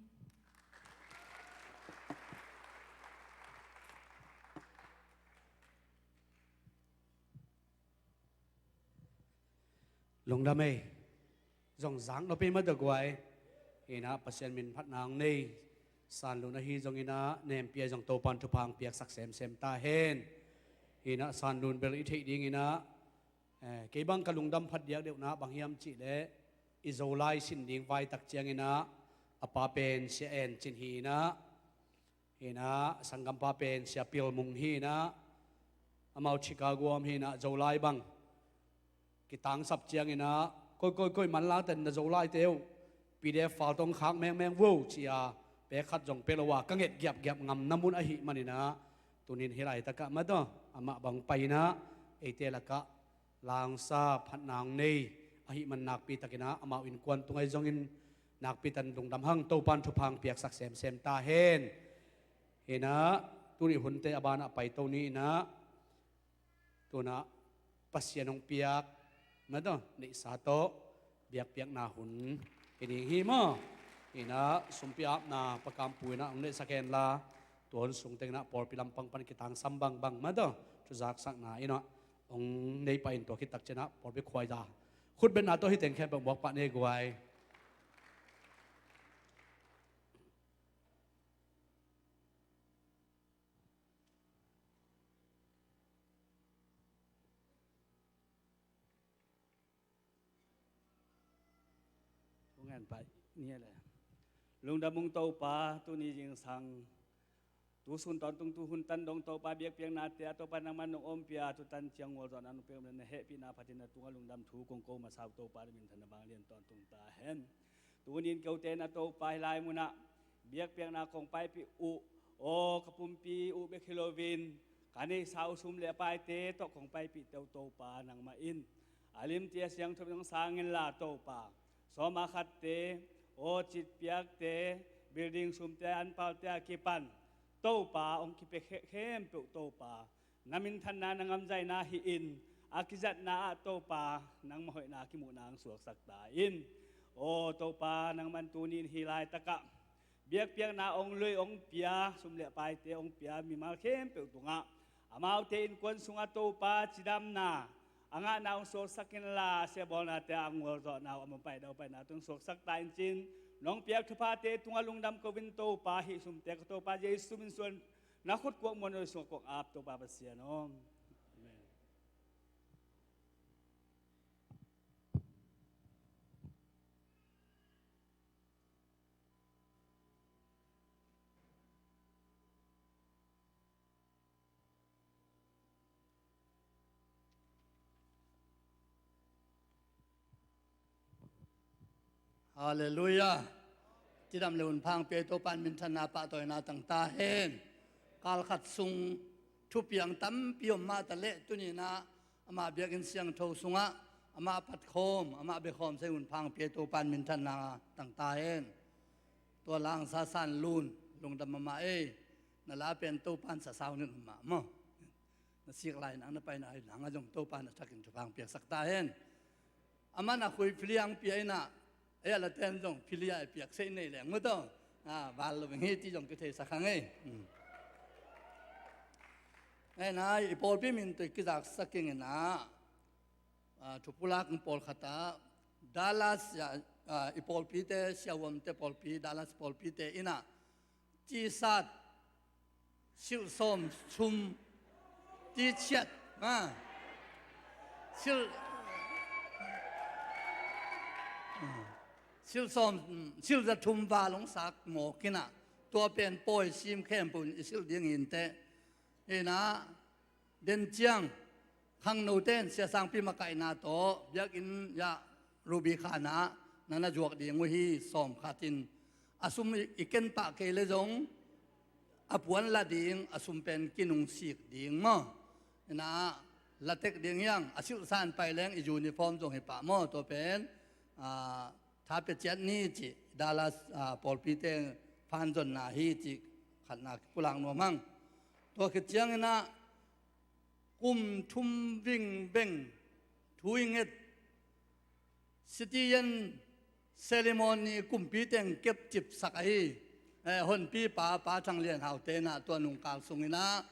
Lungdam ei. Zong zak nop ei mah tawh guai. Hi na, Pasian min phatna ong nei Sanlun ahi zongin ah, Nempi ahi zong Topa'n thupha ong piaksak semsem ta hen. Hi na, Sanlun bel i theih dingin ah, eh, kei bang ka lungdam phat diakdeuhna bang hiam cih leh, i Zolai sin ding vai tak ciangin ah, a pa pen Sia En Cin hi na, hi na, sanggampa pen Sia Pil Mung hi na, amau Chicago om hi na, Zolai bang kitangsap ciangin ah, koi, koi, koi, manlang ten na Zolaite uh P D F fal tawh khak mengmeng vo ci a, pek khat zong pia lo a, ka nget giapgiap ngamna mun ahih manin ah, tuni-in hih laitakah mah tawh amah bang pai in ah, eite lakah langsa phatna ong nei ahih man nakpi takin ah, amau innkuan tung ahi zongin nakpi takin lungdam hang. Topa'n thupha ong piaksak semsem ta hen. Hi na, tuni hunte a banah paito ni in ah, tu-in ah Pasian ong piak, mah tawh, neihsa tawh biakpiakna hun hi ding hi maw. Hi na, sumpi apna Pa Kam Pu in ah ong neihsak hen la, tua hun sung teng in ah pawlpi lampang pan kitangsam bangbang, mah tawh, thuzaksakna in ah ong nei pah in, tua khit tak ciang ah pawlpi khuaiza khutbetna tawh hih teng khempeuh muak pah ni guai. Tung en pai ni le. Lungdam ung Topa, tuni zingsang, tu sun tawntung, tu hun tan dong Topa, biakpiaknate ah Topa nangman nong ompih a, tu tan ciang gualzawhna nong pia, na hehpihna phatin na tungah lungdam thu kong ko masa uh Topa, na minthanna vanglian tawntung ta hen. Tuni-in kote na Topa hih lai munah biakpiakna kong paipih uh, aw ka pumpi uh bek hi loin, ka neihsa uh sum le paite tawh kong paipihte uh Topa nangmah in a limte a siangtho in hong sang inla Topa, sawma khatte, aw citpiakte, building sumte, anpalte a kipan Topa hong kipia khempeuh Topa, na minthanna, na ngamzaina hi-in, a kizatna ah Topa nangmah hoihna a kimuhna hong suaksak ta in. Aw Topa, nangman tuni-in hih laitakah biakpiakna hong lui, hong pia, sum le paite hong pia mimal khempeuh tungah, amaute innkuan sungah Topa cidamna a ngahna hong suaksak inla, siabawlnate a gualzawhna uh, a mapai daupaina tawh hong suaksak ta in ci-in nong piak thuphate tungah lungdam ko-in Topa, hih sumte ka Topa Jesu min suang na khut kuak muan uh sungah kong ap Topa Pasian aw. Amen. Halleluiah. Cidam le hun pha hong pia Topa'n minthanna pahtawina tang ta hen. Kal khat sung thupiang tampi om mah ta leh, tuni-in ah amah biakinn siangtho sungah amah patkhawm, amah biakhawm sa hun pha hong pia Topa'n minthanna tang ta hen. Tua langsa Sanlun, lungdam mahmah ei. Na la pen Topa'n sasau ning mahmah maw. Na sik lai nang, na pai lai nang a zong Topa'n a thakin thupha hong piaksak ta hen. Amah na khui philia hong pia in ah, ei a la ten zong philia a piak sei nei leng maw taw. Ah, val lo beng hi ti zong kitheisak hang ei. Hmm. Ei nai, i pawlpi min tawh i kizaksak ing in ah, ah, thupulak pawlkhat ah, Dallas, ah, ah, i pawlpite, siavuamte pawlpi, Dallas pawlpite in ah, T-shirt silh sawm sum, T-shirt, ah, Sil, sil sawm, sil za thum val hong sak mawk in ah, tua pen pawi sim khempeuh in i silh ding hi inteh. Hi in ah, den ciang khangnote in Sia Sangpi makaihna tawh biakinn ah Ruby khan ah na na zuak ding uh hi. Sawm khat in a sum i, i ken pah kei le zong a puan la ding, a sum pen kinungsik ding maw? Hi in ah la tek ding hi hang. A silhsa in pai leng i uniform zong hi pah maw? Tua pen, ah, tha pia ciat ni cih Dallas, ah, pawlpite phan zonna hi cih khatna kipulak nuam hang. Tua khit ciangin ah kum thum vingveng thu i nget Citizen Ceremony kumpi teng kepcipsak ahi. Eh, honpi pa, Pa Thang Lian Hau te in ah tua nungkal sungin ah,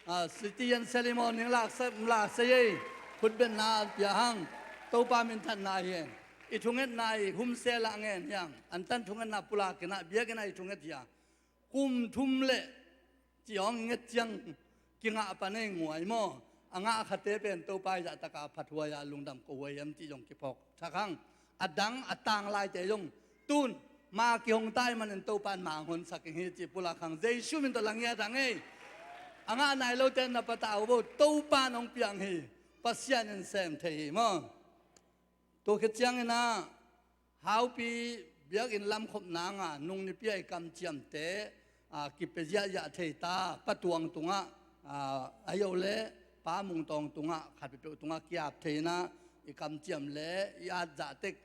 ah, Citizen Ceremony laksa, laksa ei. Khutbetna pia hang. Topa minthanna hi hen. I thungetna i humsel ah ngen hi hang. Antan thungetna pulak in ah biakinn ah i thunget hi a. Kum thum le cih hong nget ciang kingah pan ei nguai maw? A ngah khate pen Topa i zahtak a phathuai a lungdam ko huai hiam cih zong kiphawk thak hang. A dang a tang laite zong tun ma kihong tai manin Topa in ma hong honsak ing hi cih pulak hang. Jesu min tawh la ngiat hang ei. A ngah nai lote na patah uh bo, Topa in hong piang hi. Pasian in sem thei hi maw? Tua khit ciangin ah haupi biakinn lamkhopna nga nung nipi a i kamciamte, a, kipia ziahziah thei ta. Pa Tuang tungah, a, ahi o le Pa Mung Tawng tungah khat peuhpeuh tungah kiap thei in ah i kamciam le i at zahtek,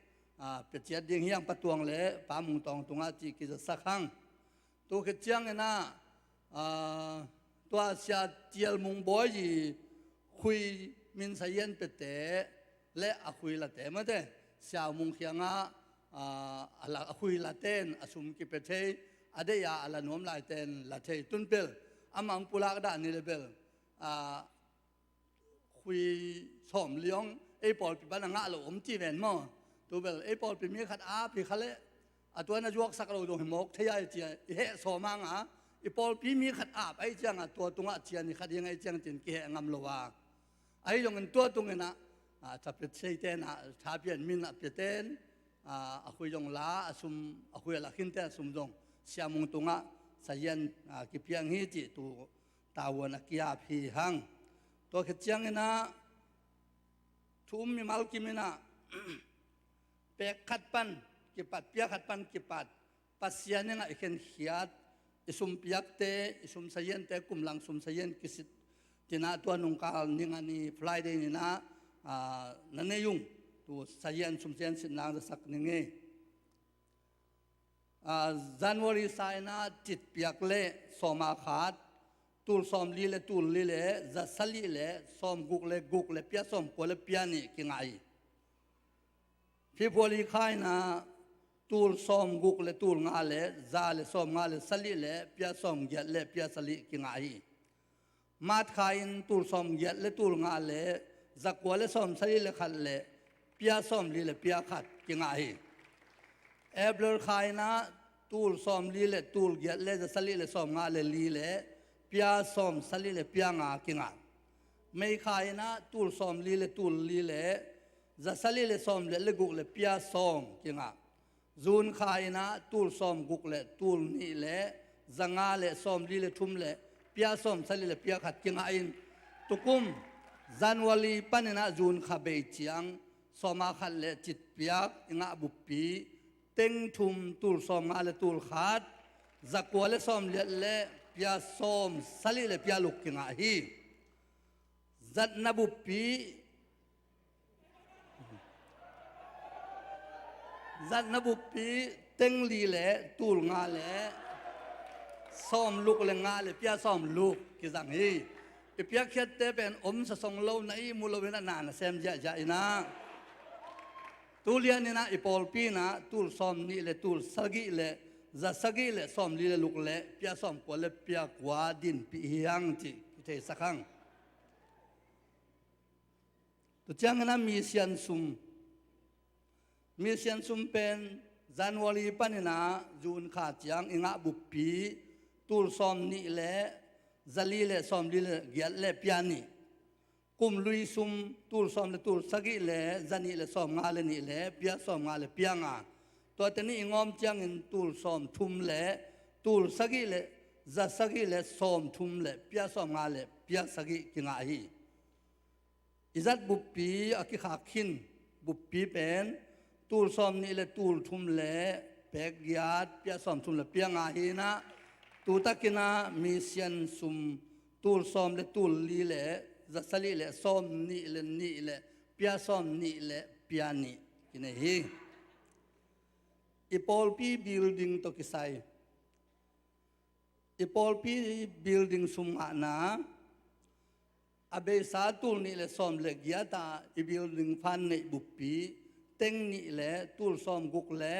a, pia ciat ding hi hang. Pa Tuang le Pa Mung Tawng tungah cih kizasak hang. Tu khit ciangin ah, aa, tua Sia Cial Mung Bawi i khui min sazian piate le a khui late mate, Sia Mung Khiang ah, aa, a la, a khui late in a sum kipia thei, a deih a a la nuam laite in la thei. Tun pel amah hong pulak dah ni le bel, aa, khui sawmli hong ei pawlpi pan a ngah lo om ci ven maw? Tu bel ei pawlpi mi khat ap hi kha leh, a tua na zuaksak lo zong hi mawk thei a, i ci a, i heh sawm hang a, i pawlpi mi khat ap ahih ciang a tua tungah cian i khat hi ing ahih ciang cin kiheh ngam lo a. Ahi zongin tua tungin ah, a, tha pia thei ten ah, tha pian min a pia ten, a, a khui zong la, a sum, a khui a la khin ten a sum zong Sia Mung tungah sazian, a, kipiang hi cih tu tavuan a kiap hi hang. Tua khit ciangin ah thu um mimal kim in ah pek khat pan kipat, pia khat pan kipat, Pasian in ah i khenkhiat, i sum piakte, i sum saziante, kum lang sum sazian kisit, ci in ah tua nungkal ni nga ni Friday ni in ah, aa, na nei ung. Tu sazian, sum sazian sitna hong zasak ning ei. Aa, January sa in ah citpiak le sawm a khat, tul sawmli le tul li le za sali le sawmguk le guk le pia sawmkua le pia nih kingah hi. February kha in ah tul sawmguk le tul nga le za le sawmnga le sali le pia sawmgiat le pia sali kingah hi. March kha in tul sawmgiat le tul nga le zakua le sawmsali le khat le pia sawmli le pia khat kingah hi. April kha in ah tul sawmli le tul giat le zasali le sawmnga le li le pia sawmsali le pia nga kingah. May kha in ah tul sawmli le tul li le zasali le sawmgiat le guk le pia sawm kingah. June kha in ah tul sawmguk le tul nih le zanga le sawmli le thum le pia sawmsali le pia khat kingah in, tukum January pan in ah June kha bei ciang sawm a khat le citpiak i ngah buppi teng thum, tul sawmnga le tul khat, zakua le sawmgiat le pia sawmsali le pia luk kingah hi. Zatna buppi, zatna buppi teng li le tul nga le sawmluk le nga le pia sawmluk kizang hi. I piakkhiatte pen om sasong lo, na ihmu lo in ah na na sem ziahziah in ah. Tu lian in ah i pawlpi in ah tul sawmnih le tul sagih le zasagih le sawmli le luk le pia sawmkua le pia kua dinpih hi hang cih kitheisak hang. Tua ciangin ah misian sum, misian sum pen January pan in ah June kha ciang i ngah buppi tul sawmnih le zali le sawmli le giat le pia nih. Kum lui sum tul sawm le tul sagih le za nih le sawm nga le nih le pia sawm nga le pia nga. Tuate nih i ngawm ciangin tul sawm thum le tul sagih le za sagih le sawm thum le pia sawm nga le pia sagih kingah hi. I zat buppi a kikhak khin buppi pen tul sawm nih le tul thum le pek giat pia sawm thum le pia nga hi inah, tu takin ah misian sum tul sawm le tul li le za sagih le sawm nih le nih le pia sawm nih le pia nih kinei hi. I pawlpi building tawh kisai i pawlpi building sum ngahna a beisa tul nih le sawm le giat ah i building fan neih buppi teng nih le tul sawm guk le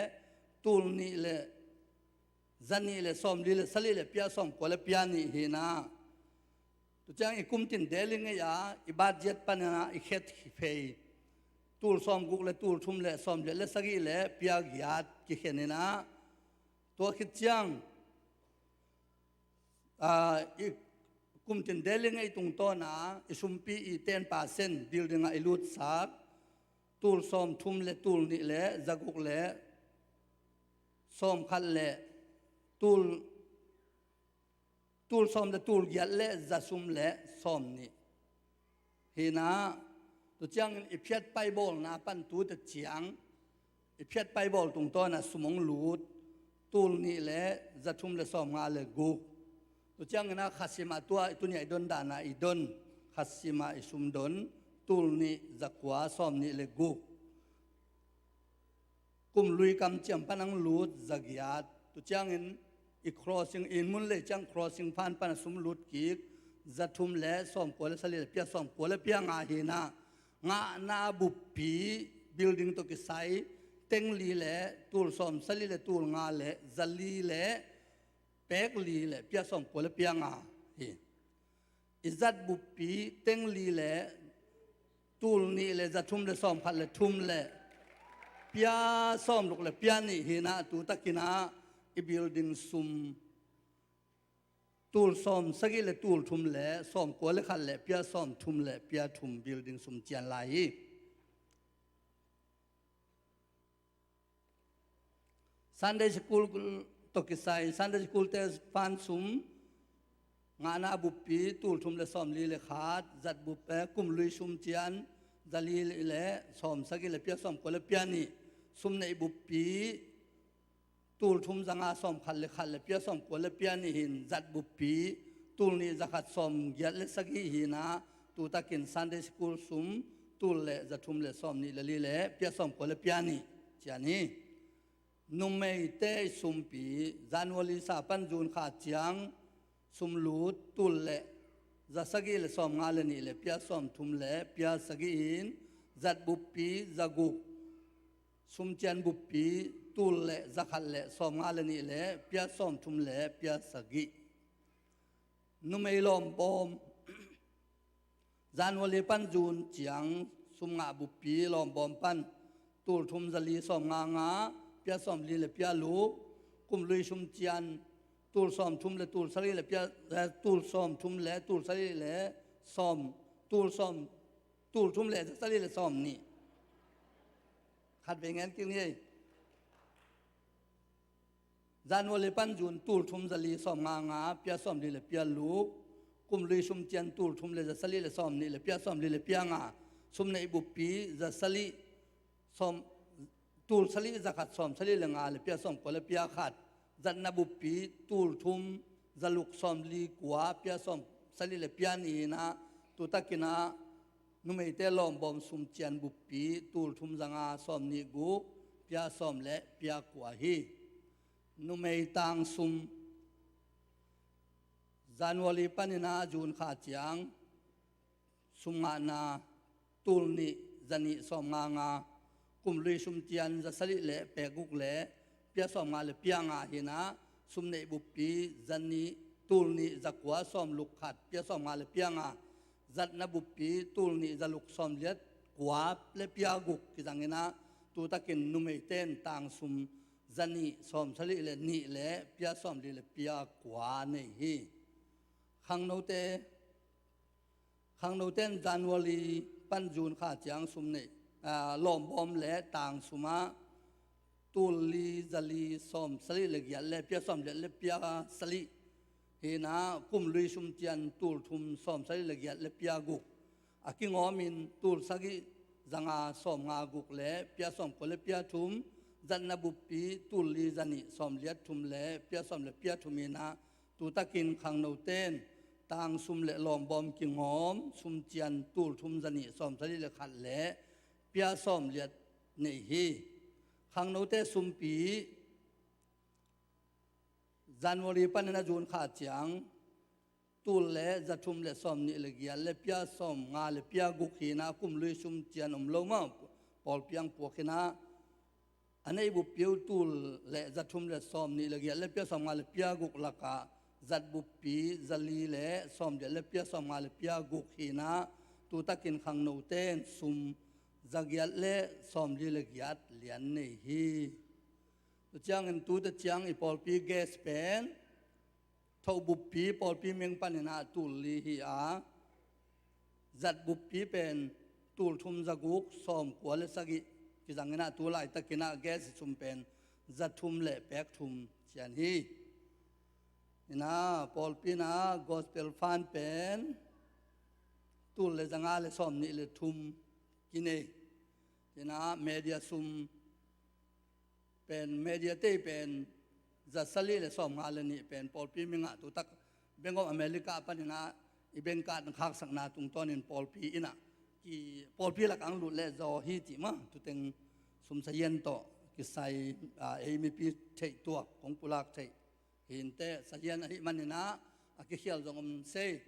tul nih le za nih le sawm li le sagih le pia sawm kua le pia nih hi inah, tu ciang i kum tin deli ngei a i bat ziat pan inah i khet hi phei tul sawm guk le tul thum le sawm giat le sagih le pia giat kikhen inah, tua khit ciang i kum tin deli ngei tungtawn a i sumpi i ten percent building ah i lutsak tul sawm thum le tul nih le za guk le sawm khat le tul tul sawm le tul giat le za sum le sawm nih hi inah, tu ciangin i phiat paibawlna pan tute ciang i phiat paibawl tungtawn ah sum hong lut tul nih le za thum le sawm nga le guk. Tu ciangin ah khasim ah tua i tuni a i don dan ah i don khasim ah i sum don tul nih za kua sawm nih le guk. Kum lui kam ciam pan hong lut za giat. Tu ciangin i crossing in mun lei ciang crossing fan pan a sum lut kik za thum le sawm kua le sagih le pia sawm kua le pia nga hi inah, ngahna buppi building tawh kisai teng li le tul sawm sagih le tul nga le za li le pek li le pia sawm kua le pia nga hi. I zat buppi teng li le tul nih le za thum le sawm khat le thum le pia sawm luk le pia nih hi inah, tu takin ah i building sum tul sawm sagih le tul thum le sawm kua le khat le pia sawm thum le pia thum building sum cian lai hi. Sunday school tawh kisai Sunday school te fan sum ngahna buppi tul thum le sawm li le khat, zat bup, eh, kum lui sum cian za li le sawm sagih le pia sawm kua le pia nih, sum neih buppi tul thum za nga sawm khat le khat le pia sawm kua le pia nih hi in, zat buppi tul nih za khat sawm giat le sagih hi inah, tu takin Sunday school sum tul le za thum le sawm nih le li le pia sawm kua le pia nih cian hi. Numeite i sumpi January sa pan June kha ciang sum lut tul le za sagih le sawm nga le nih le pia sawm thum le pia sagih hi in, zat buppi za guk, sum cian buppi tul le za khat le sawm nga le nih le pia sawm thum le pia sagih. Numei lawmbawm January pan June ciang sum ngah buppi lawmbawm pan tul thum za li sawm nga nga, pia sawm li le pia luk, kum lui sum cian tul sawm thum le tul sagih le pia, eh, tul sawm thum le tul sagih le sawm, tul sawm tul thum le za sagih le sawm nih. Khat vei ngen kik ni ei. January pan June tul thum za li sawm nga nga, pia sawm li le pia luk, kum lui sum cian tul thum le za sagih le sawm nih le pia sawm li le pia nga, sum neih buppi za sagih sawm, tul sagih za khat sawm sagih le nga le pia sawm kua le pia khat, zatna buppi tul thum za luk sawm li kua, pia sawm sagih le pia nih hi inah, tu takin ah numeite lawmbawm sum cian buppi tul thum za nga sawm nih guk, pia sawm le pia kua hi. Numei tang sum January panin ah June kha ciang sum ngahna tul nih za nih sawm nga nga, kum lui sum cian za sagih le pek guk le pia sawm nga le pia nga hi inah, sum neih buppi za nih, tul nih za kua sawm luk khat, pia sawm nga le pia nga, zatna buppi tul nih za luk sawm giat kua le pia guk kizang hi inah, tu takin numeite in tang sum za nih sawm sagih le nih le pia sawm li le pia kua nei hi. Khangnote Khangnote in January pan June kha ciang sum neih, aa, lawmbawm le tang sumah tul li, za li, sawm sarih le giat le pia sawm giat le pia sarih hi-in ah, kum lui sum ciang tul thum sawm sarih le giat le pia guk a kingawmin tul sagih za nga sawm nga guk le pia sawm kua le pia thum, zatna buppi tul li za nih sawm giat thum le pia sawm le pia thum hi-in ah, tu takin khangnote in tang sum le lawmbawm kingawm sum ciang tul thum za nih sawm sarih le khat le pia sawm giat neih hi. Khangnote sumpi January panin a June kha ciang tul le za thum le sawm nih le giat le pia sawm nga le pia guk hi-in ah, kum lui sum ciang om lo mah, pawlpi ah puak hi-in ah, a neih buppi uh tul le za thum le sawm nih le giat le pia sawm nga le pia guk lakah zat buppi za li le sawm giat le pia sawm nga le pia guk hi-in ah, tu takin khangnote in sum za giat le sawm li le giat lian nei hi. Tu ciangin tute ciang i pawlpi guest pen, thoh buppi pawlpi meng panin ah tul li hi a, zat buppi pen tul thum za guk sawm kua le sagih kizang hi-in ah, tu laitakin ah guest sum pen za thum le pek thum ciang hi. Hi-in ah pawlpi in ah gospel fund pen tul le za nga le sawm nih le thum kinei. Hi-in ah media sum pen, media tei pen za sarih le sawm nga le nih pen pawlpi meng ah, tu tak Bank of America panin ah i bank card khak sakna tungtawnin pawlpi in ah, ki pawlpi lakah hong lut leh zaw hi cih mah, tu teng sum sazian tawh kisai, aa, ei mipi theih tuak kong pulak theih hi inteh. Sazian ahih manin ah a kikhial zong om sei.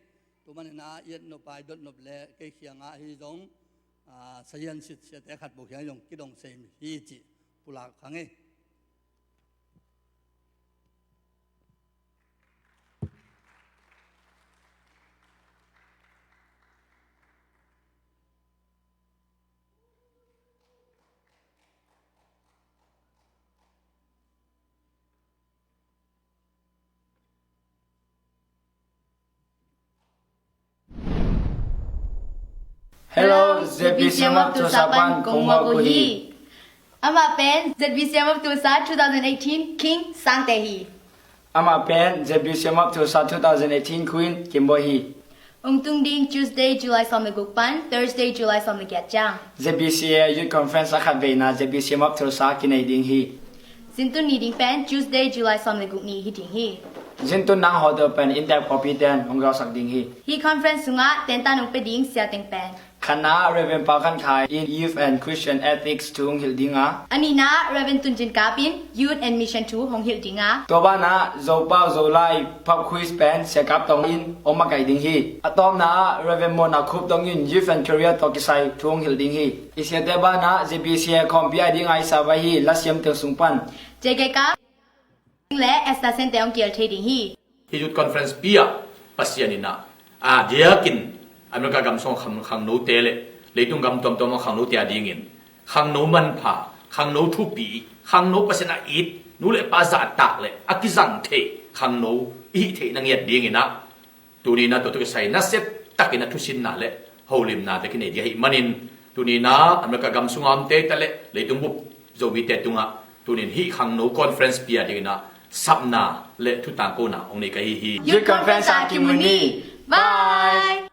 Tu manin ah i et nop a i dot nop leh kei kiangah ahi zong, aa, sazian sit siate khat bawk hiang zong kidong sei hi cih pulak kha ing. Hello, Z B C M of Tulsa pan kong muak uh hi. Amah pen Z B C M of Tulsa two thousand eighteen King Sangte hi. Amah pen Z B C M of Tulsa two thousand eighteen Queen Kimboi hi. Hong tung ding Tuesday, July sawm le guk pan Thursday, July sawm le giat ciang Z B C A Youth Conference a khatveina Z B C M of Tulsa kinei ding hi. Zintun ni ding pen Tuesday, July sawm le guk ni hi ding hi. Zintun nang hotel pen India pawlpite in hong zawhsak ding hi. Hih conference sungah tentan hong pia ding siateng pen: khatna, Reverend Pau Khan Khai in Youth and Christian Ethics thu hong hilh ding a. A nihna, Reverend Tun Cin Kap in Youth and Mission thu hong hilh ding a. Tua banah Zopau Zolai Pub Quiz pen Sia Kap Tong in hong makaih ding hi. A tawpna ah Reverend Mona Khup Tong in Youth and Career tawh kisai thu hong hilh ding hi. I siate banah Z B C A khawmpi a ding a i sa vai hi, lasiam teng sung pan J K Kap le Esther Sente hong kial thei ding hi. Hih youth conference pi ah Pasian in ah, a diakin America gam sung khang, khangnote le leitung gam tuamtuam a khangnote a dingin khangno manpha, khangno thupi, khangno Pasian a it, nu le pa zahtak le a kizang thei khangno i hih theihna ngiat dingin ah, tuni in ah tua tawh kisai nasia takin a thusinna le holimnate kinei ding ahih manin, tuni in ah America gam sunga omte ta le leitung bup Zomite tungah tuni in hih khangno conference pi a dingin ah sapna le thutangkona hong nei ka hi hi. Youth Conference ah kimu ni. Bye.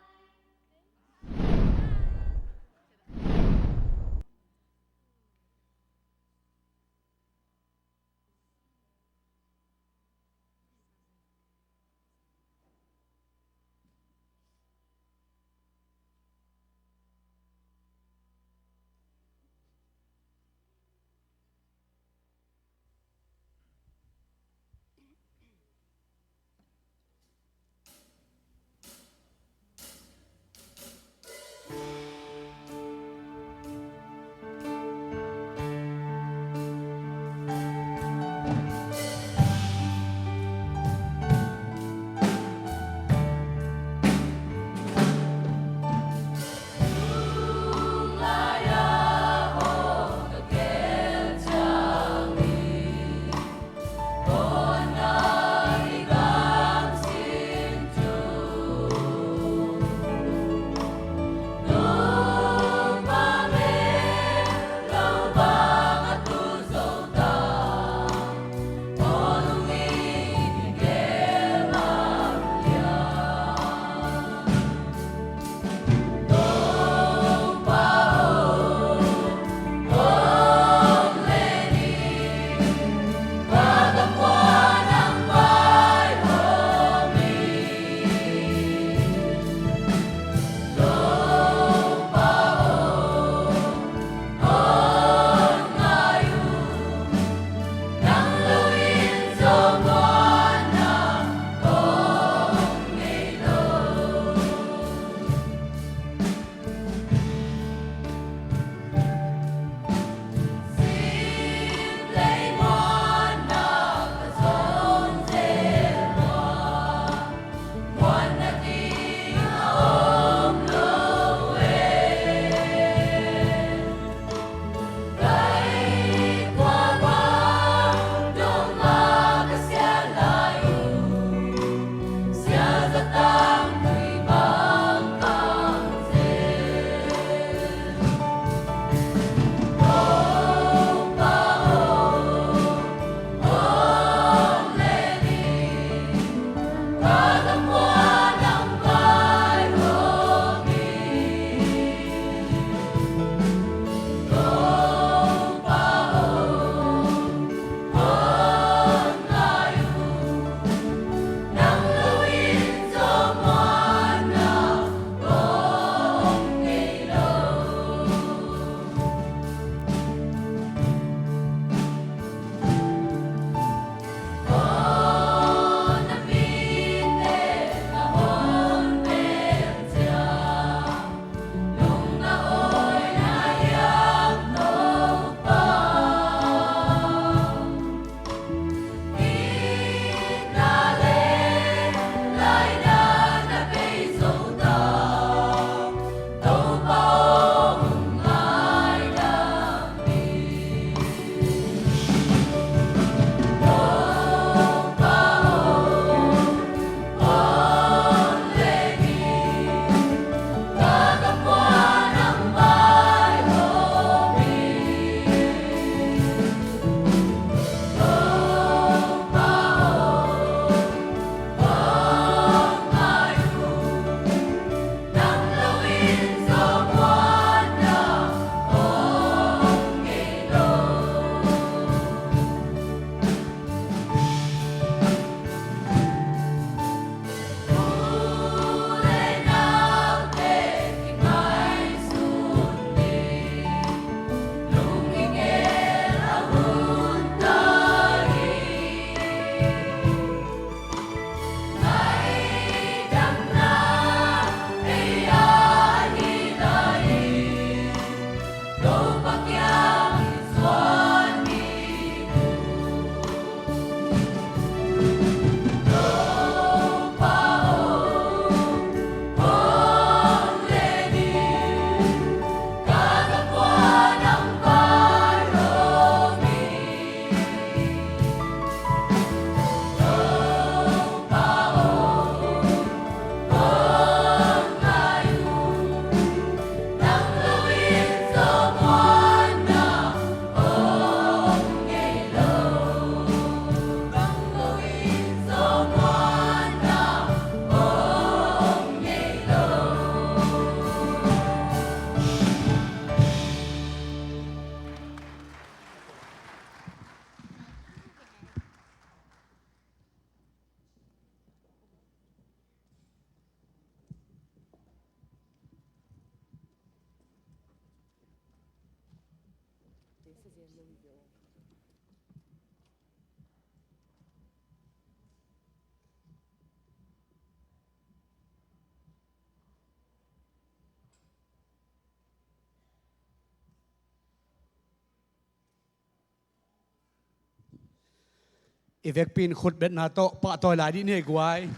I vekpi in khutbetna tawh pahtawi lai dih ni ei guai.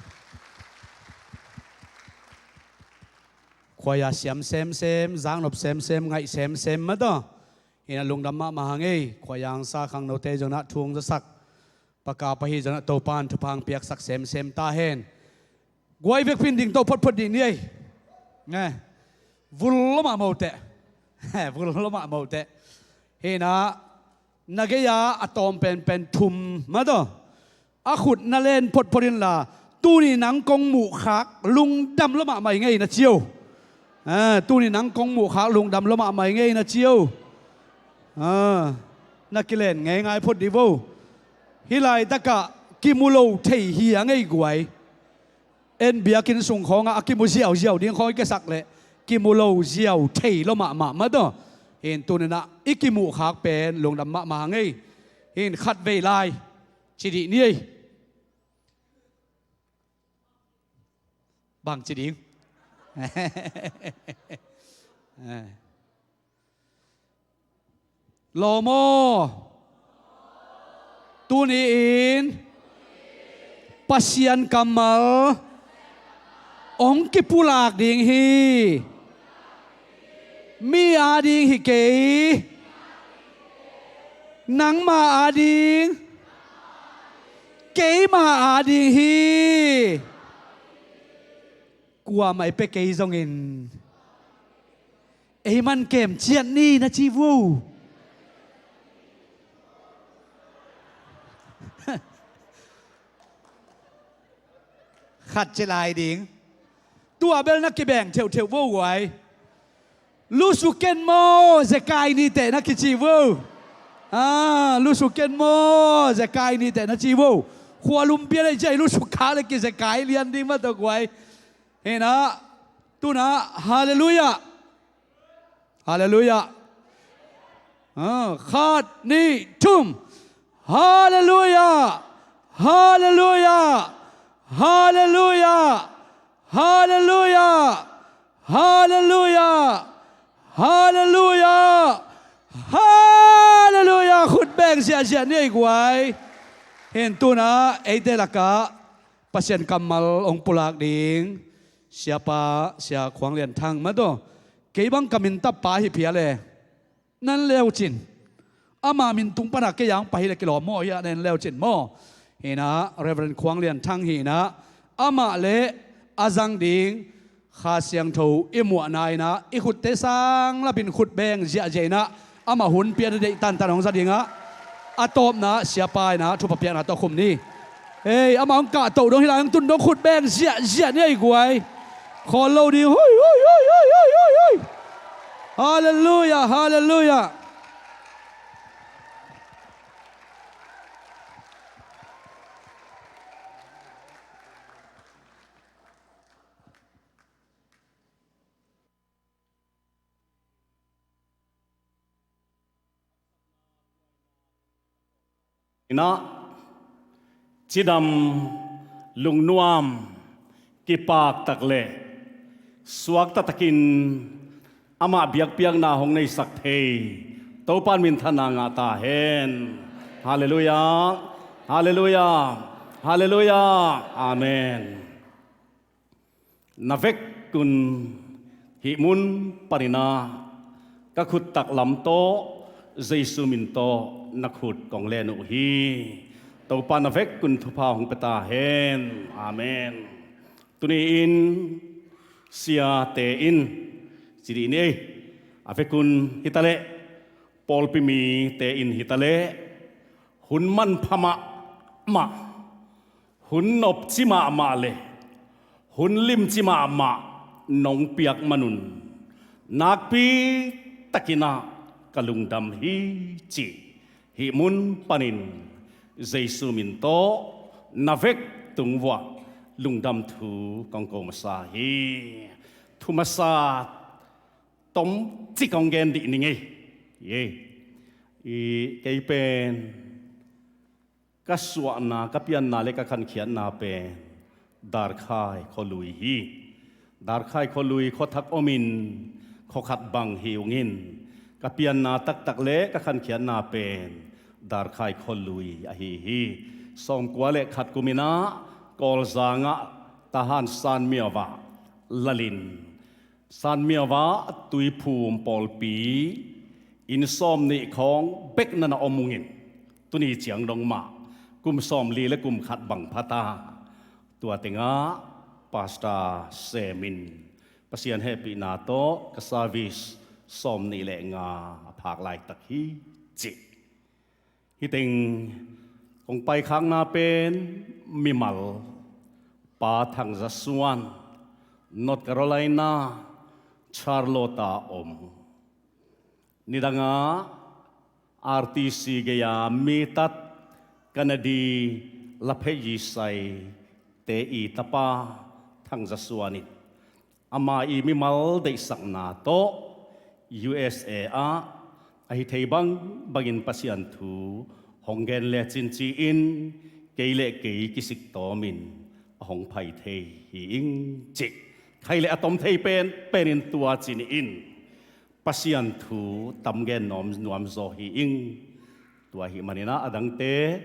Khuaia siam semsem, zaknop semsem, ngaih semsem mataw. Hi-in ah lungdam mahmah hang ei. Khuaia hangsa khangnote zong ah thu hong zasak, Pa Kap ahi zong ah Topa in thupha hong piaksak semsem ta hen. Guai vekpi in ding to photphot ding ni ei. Vul lo mah mo teh. Vul lo mah mo teh. Hi-in ah na gei-a a tawm penpen thum mataw, a khut na len photphot inla, tuni nang kong muhkhak lungdam lo mahmah ing ei na ci o. Tuni nang kong muhkhak lungdam lo mahmah ing ei na ci o. Na kilen ngeingai phot dih vo. Hih laitakah kimu lo thei hi a ngei guai. En biakinn sung khawngah a kimu ziauziau ding khawng i kisak leh kimu lo ziau thei lo mahmah mataw. Hi-in tuni-in ah i kimuhkhak pen lungdam mahmah hang ei. Hi-in khatvei lai ci dih ni ei. Bang ci ding? Lawm aw. Tuni-in Pasian kammal hong kipulak ding hi. Mi ading hi kei. Nangma ading, keima ading hi. Kuamah i pia kei zongin ei man kem ciat ni na ci vo. Khat ci lai ding. Tua bel na kibeng theuhtheuh vo guai. Lusu ken maw, zekai ni teh na kici vo. Lusu ken maw, zekai ni teh na ci vo. Khua lum pia leh ciah i lusu khak leh kizekai lian ding mataw guai. Hi-in ah tuni-in ah halleluiah. Halleluiah. Khat, nih, thum. Halleluiah. Halleluiah. Halleluiah. Halleluiah. Halleluiah. Halleluiah. Halleluiah. Khut beng ziahziah ni ei guai. Hi-in tuni-in ah eite lakah Pasian kammal hong pulak ding Siapa Sia Khuang Lian Thang mataw. Kei bang ka min tapa hi phial e. Nan leucin. Ama min tung pana kei a hong pai hi leh kilawm maw, hi-a nan leucin maw. Hi-in ah Reverend Khuang Lian Thang hi-in ah amah leh a zang ding Kha Siangtho i muahna-in ah i khutte sang lapin khut beng ziahziah-in ah amah hun piakna deih tantan hong za dingah a tawpna siapa-in ah thupha piakna tawh khum ni. Hei, amah hong kahtoh dong hi lai, hong tun dong khut beng ziahziah ni ei guai. Khawl lo ding. Hui, hui, hui, hui, hui, hui, hui. Halleluiah, halleluiah. Inah cidam, lungnuam, kipaktak le suakta takin amah biakpiakna hong neisak thei Topa in minthanna ngah ta hen. Halleluiah. Halleluiah. Halleluiah. Amen. Na vekun hih mun panin ah ka khut taklam tawh Jesu min tawh na khut kong len uh hi. Topa na vekun thupha hong pia ta hen. Amen. Tuni-in siate in ci dih ni ei. A vekun hi ta leh, pawlpi mite in hi ta leh, hun manpha mahmah, hun nopci mahmah le hun limci mahmah nong piak manun nakpi takin ah ka lungdam hi, ci hih mun panin Jesu min tawh na vek tung vuah lungdam thu kong ko masa hi. Thu masa tomcik kong gen dih ning ei. Ei, i kei pen ka suahna, ka pianna le ka khankhiatna pen Darkhai khualui hi. Darkhai khualui khuathak omin khuakhat bang hi ungin, ka pianna taktak le ka khankhiatna pen Darkhai khualui ahi hi. Sawmkua le khat kumin ah Kawlzang ah Tahan Sanmio ah lalin, Sanmio ah Tuiphum pawlpi inn sawmnih khawng bek na na om ungin, tuni ciang dong mah kum sawmli le kum khat bang pha ta. Tua tengah Pastor Sem in Pasian hehpihna tawh ka service sawmnih le nga a phak laitak hi, ci. Hih teng kong paikhakna pen mimal Pa Thang Za Suan, North Carolina, Charlotte a om. Nidangah R T C gei-a mitat Kanadi lapheih i saite i tapa Thang Za Suan in ama i mimal deihsakna tawh U S A ah a hi thei bangbangin Pasian thu hong gen lecin ci-in kei le kei kisik tawmin a hong pai thei hi ing, ci. Khaile a tom thei pen penin tua ci ni in Pasian thu tam gen nuam, nuam zaw hi ing. Tua ahih manin ah a dangte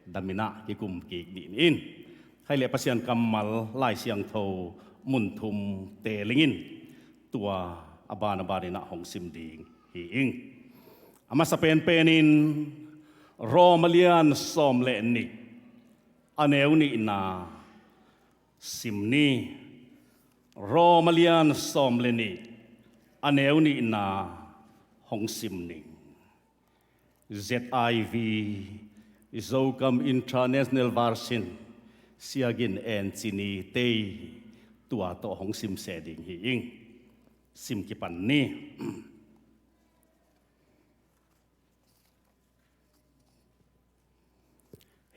damin ah kikum kik dih ni in. Khaile Pasian kammal Lai Siangtho mun thum teeling in tua a ban a banin ah hong sim ding hi ing. A masa penpenin Rom a lian sawm le nih, a neu nihna sim ni. Rom a lian sawm le nih, a neu nihna hong sim ning. Z I V, Zokam International Version, Siagin En Cini tei tua tawh hong simseh ding hi ing. Sim kipan ni.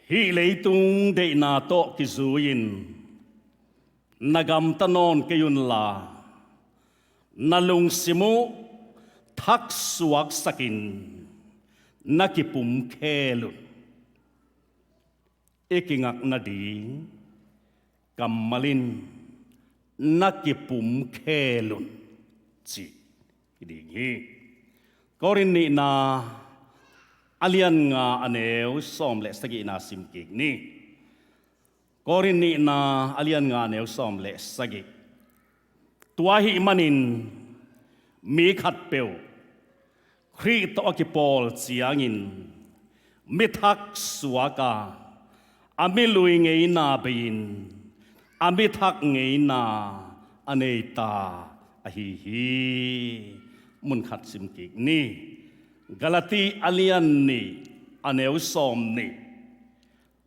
Hih leitung deihna tawh kizui-in na gamta nawn kei unla, na lungsim uh thaksuak sakin na kipum khel un. I kingak nading kammal in na kipum khel un, ci hi ding hi. Korin nihna a lian nga a neu sawm le sagihna sim kik ni. Korin nihna a lian nga a neu sawm le sagih. Tua ahih manin mi khatpeuh Khrih tawh a kipawl ciangin mi thaksuak a, a mi lui ngeina bei-in a mi thak ngeina a nei ta ahi hi. Mun khat sim kik ni. Galati a lian nih a neu sawm nih.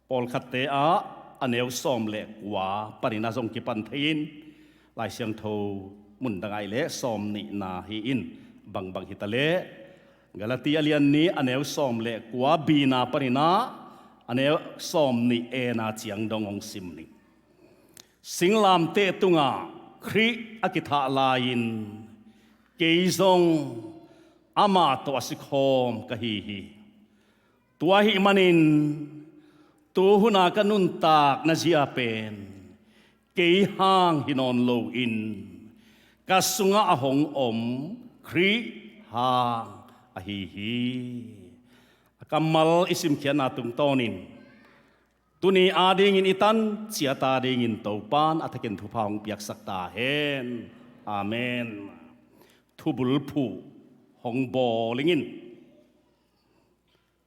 Pawlkhatte ah a neu sawm le kua panin ah zong kipan thei-in, Lai Siangtho mun dang ah i leh sawm nihna hi-in bangbang hi ta leh, Galati a lian nih a neu sawm le kua bina panin ah a neu sawm nih ena ciang dong hong sim ning. Singlamteh tungah Khrih a kithah lai-in kei zong amah tawh a sikhawm ka hi hi. Tua ahih manin tu huna ka nuntakna zia pen kei hang hi nawn loin ka sungah a hong om Khrih hang ahi hi. A kammal i simkhiatna tungtawnin tuni adingin i tan ciat adingin Topan a thakin thupha hong piaksak ta hen. Amen. Thubulphuh hong bawl ingin.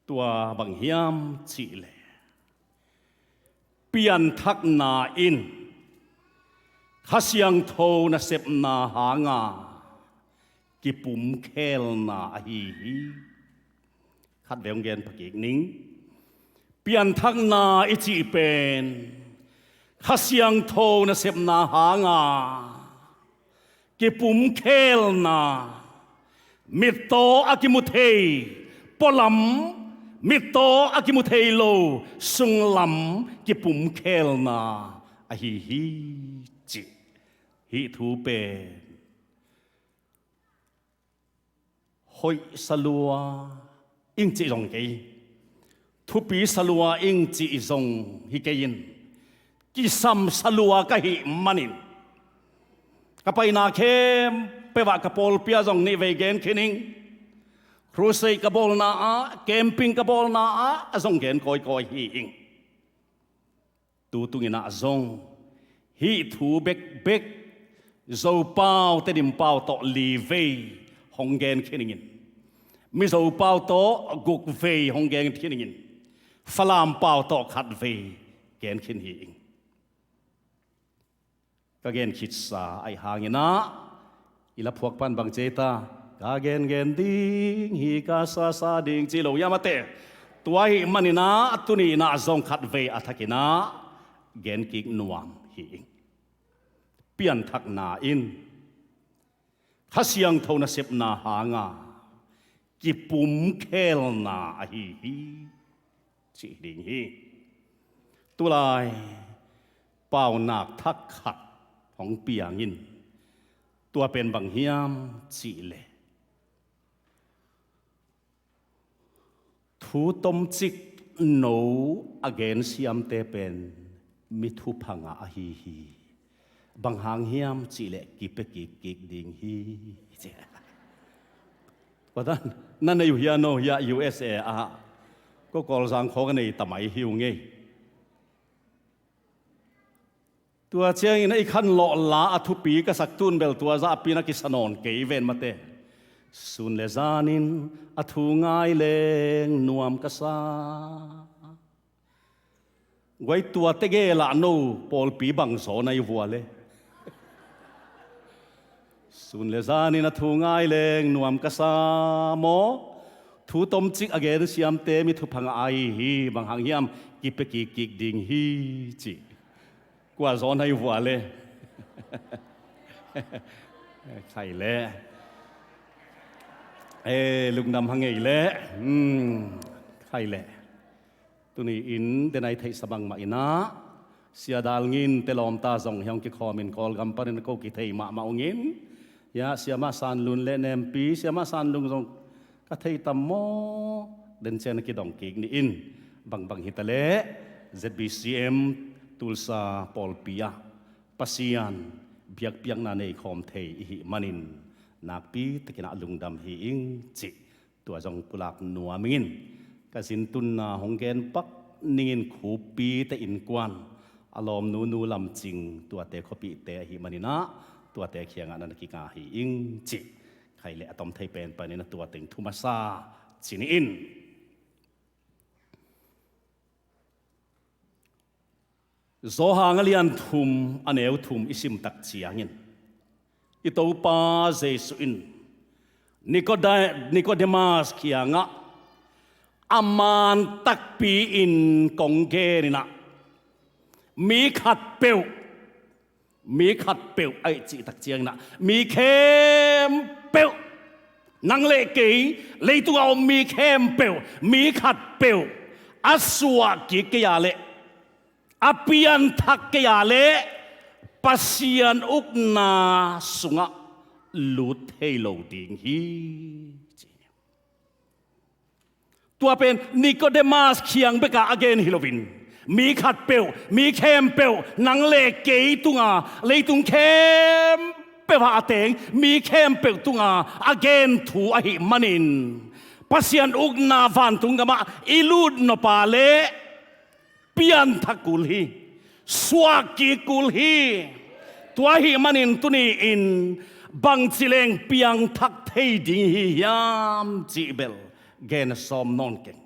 Tua bang hiam cihleh, pianthakna in Kha Siangtho nasepna hanga kipumkhelna ahi hi. Khatvei hong gen phakik ning. Pianthakna i cih pen Kha Siangtho nasepna hanga kipumkhelna, mittaw a kimu thei pualam, mittaw a kimu thei lo sunglam kipumkhelna ahi hi, cih. Hih thu pen hoih salua ing cih zong hi kei, thupi salua ing cih zong hi kei in, kisam salua ka hih manin ka paina khempeuh ah ka pawlpi ah zong nih vei gen khin ing. Crusade ka bawlna ah, camping ka bawlna ah a zong gen kawikawi hi ing. Tu tunginah zong hih thu bekbek Zopau Tedim pau tawh li vei hong gen khin ingin, Mizo pau tawh guk vei hong gen khin ingin, Falam pau tawh khat vei gen khin hi ing. Ka gen khitsa aih hanginah i laphuak pan bang ci ei ta, ka gengen ding hi, ka sasa ding ci lo hiam a te. Tua ahih maninah tuni inah zong khatvei a thakinah gen kik nuam hi ing. Pianthakna in Kha Siangtho nasepna hanga kipumkhelna ahi hi, cih ding hi. Tulai paunak thak khat hong piangin, tua pen bang hiam cihleh, thu tomcik no a gen siamte pen mi thupha ngah ahi hi. Bang hang hiam cihleh kipia kikkik ding hi, ci. Patan, na nei uh hia no hia U S A ah, ko Kawlzang khawng a nei tamai hi uh ngei. Tua ciangin a i khanlawh la a thupi ka sak tun bel tua zahpi na kisa nawn kei ven mate. Sun le zanin a thu ngai leng nuam ka sa. Guai, tua tege lah no pawlpi bang zaw na i vua le. Sun le zanin a thu ngai leng nuam ka sa maw? Thu tomcik a gen siamte mi thupha ngah ahi hi, bang hang hiam kipia kikkik ding hi, ci. Kua zaw na i vua le. Khai le. E, lungdam ha ngei le. Hmm, khai le. Tuni in denai theihsa bangmah inah Sia Dal Ngin te lawmta zong hiong kikhawmin Kawlgam panin a ko kithei mahmah ungin, ya, Siamah San Lun le Nempi, Siamah San Lun zong ka thei tam maw? Den ciang na kidong kik ni in, bangbang hita leh Z B C M Tulsa pawlpi ah Pasian biakpiakna nei khawm thei i hih manin nakpi takinah lungdam hi ing, cih tua zong pulak nuam ingin, ka zin tunna hong gen pak ningin Khuppite innkuan a lawmnu Nu Lam Cing, tuate khuapihte ahih maninah tuate kiangah na na kinga hi ing, cih khai le a tom thei penpen inah tua teng thu masa ci ni in. Johan a lian thum a neu thum i simtak ciangin i Topa Jesuh in Nikode-, Nikodemas kiangah a man takpi in kong gen inah, mi khatpeuh, mi khatpeuh aih cihtak cianginah mi khempeuh, nang le kei, leitungah om mi khempeuh, mi khatpeuh a suah kik kei a leh, a pianthak kei a leh Pasian ukna sungah lut thei lo ding hi, ci. Tua pen Nikodemas kiang bekah a gen hi loin, mi khatpeuh, mi khempeuh, nang le kei tunga, leitung khempeuh khempeuh ah a teng, mi khempeuh tunga a gen thu ahih manin, Pasian ukna vantung gamah i lut nop a leh pianthak kul hi, suak kik kul hi. Tua ahih manin tuni-in bangci leng piangthak thei ding hi hiam cih bel gen a sawm nawn keng.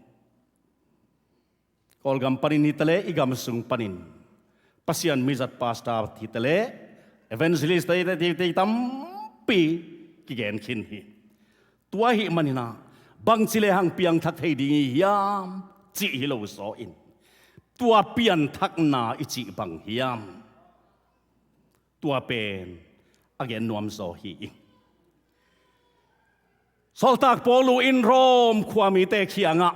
Kawlgam panin hi ta leh, i gam sung panin Pasian mizat pastor hi ta leh, evangelist hi ta leh, tampi kigen khin hi. Tua ahih manin ah, bangci lehang piangthak thei ding hi hiam cih hi lo zaw in, tua pianthakna i cih bang hiam? Tua pen a gen nuam zaw hi ing. Sawltak Paul in Rom khua mite kiangah,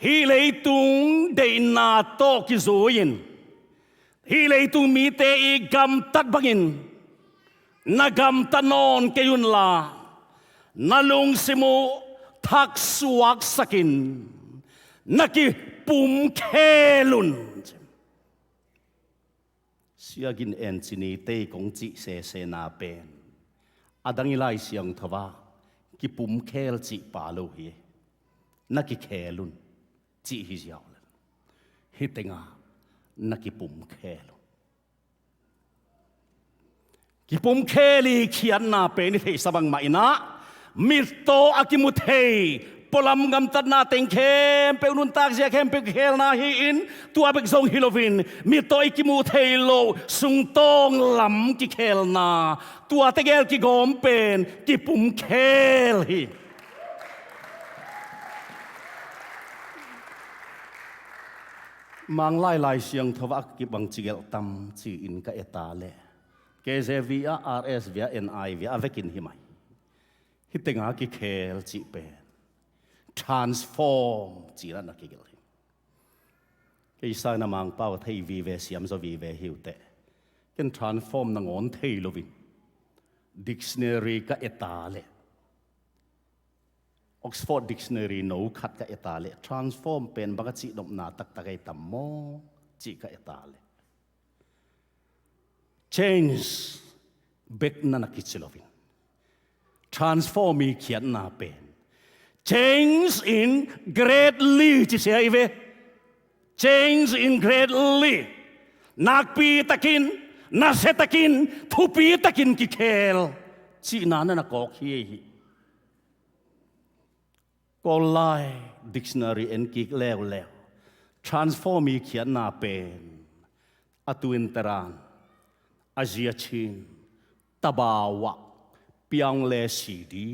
hih leitung deihna tawh kizui-in, hih leitung mite i gamtat bangin na gamta nawn kei unla, na lungsim uh thaksuaksakin na kipumkhel un. Sia Gin En Cine te kong cih sesena pen, a dang i Lai Siangtho ah kipumkhel cih pha lo hi. Na kikhel un cih hi ziau lel. Hih tengah na kipumkhel un. Kipumkhel i khiatna pen i theihsa bangmah in ah, mittaw a kimu thei, pualam gamtatna teng khempeuh, nuntakzia khempeuh kikhelna hi-in, tua bek zong hi loin, mittaw i kimu thei loh sungtawng lam kikhelna, tua tegel kigawm pen kipumkhel hi. Manglai Lai Siangtho ah kibang ci gelh tam ci-in ka et a leh, K J V ah, R S V ah, N I V ah, a vekin hi mai. Hih tengah kikhel cih pen transform cih na na kigelh hi. Kei sa na Mangpau thei vive, siam zaw vive hi uh teh, ken transform nangawn thei loin dictionary ka et a leh, Oxford Dictionary no khat ka et a leh, transform pen bang a cihnopna taktak ei tam maw cih ka et a leh, change bek na na kici loin, transform i khiatna pen change in greatly ci sia hi ve. Change in greatly. Nakpi takin, nasia takin, thupi takin kikhel cihna na na kawk hi ei hi. Kawl lai dictionary en kik leuleu, transform i khiatna pen, a tuin teran, a zia chin, tabau ah piang le si di.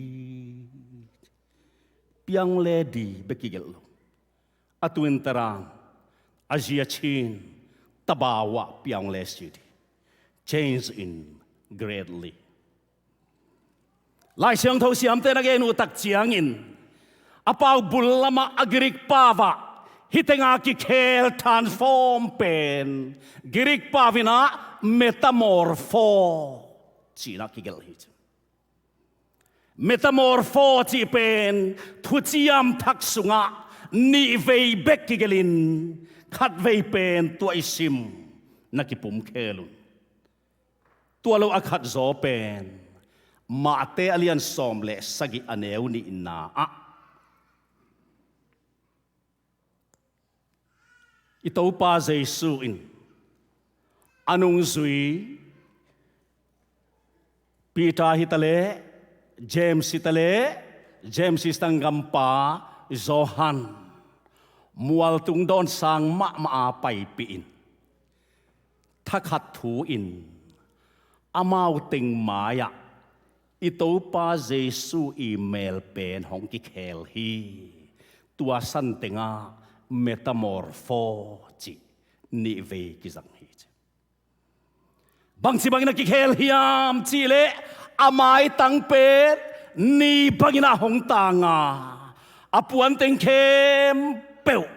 Piang le di bek kigelh lo. A tuin teran, a zia chin, tabau ah piang le si di. Change in greatly. Lai Siangtho siamte na gen uh tak ciangin, a pau bul lamah a Greek pau ah hih tengah kikhel transform pen, Greek pau in ah metamorpho cih na kigelh hi. Metamorpho cih pen thuciam thak sungah nihvei bek kigelhin, khatvei pen tua i sim na kipumkhel un. Tua lo a khat zaw pen, Mate a lian sawm le sagih a neu nihna ah, i Topa Jesu in a nungzui Peter hi ta leh, James hi ta leh, James i sanggampa Johan mualtung dawn sang mahmah a paipih in, thakhat thu in amau teng mai-ah i Topa Jesu i mel pen hong kikhel hi. Tua san tengah metamorpho cih nihvei kizang hi ci. Bangci bangin a kikhel hiam cih leh, a maitang pen ni bangin ah hong tang a, a puanteng khempeuh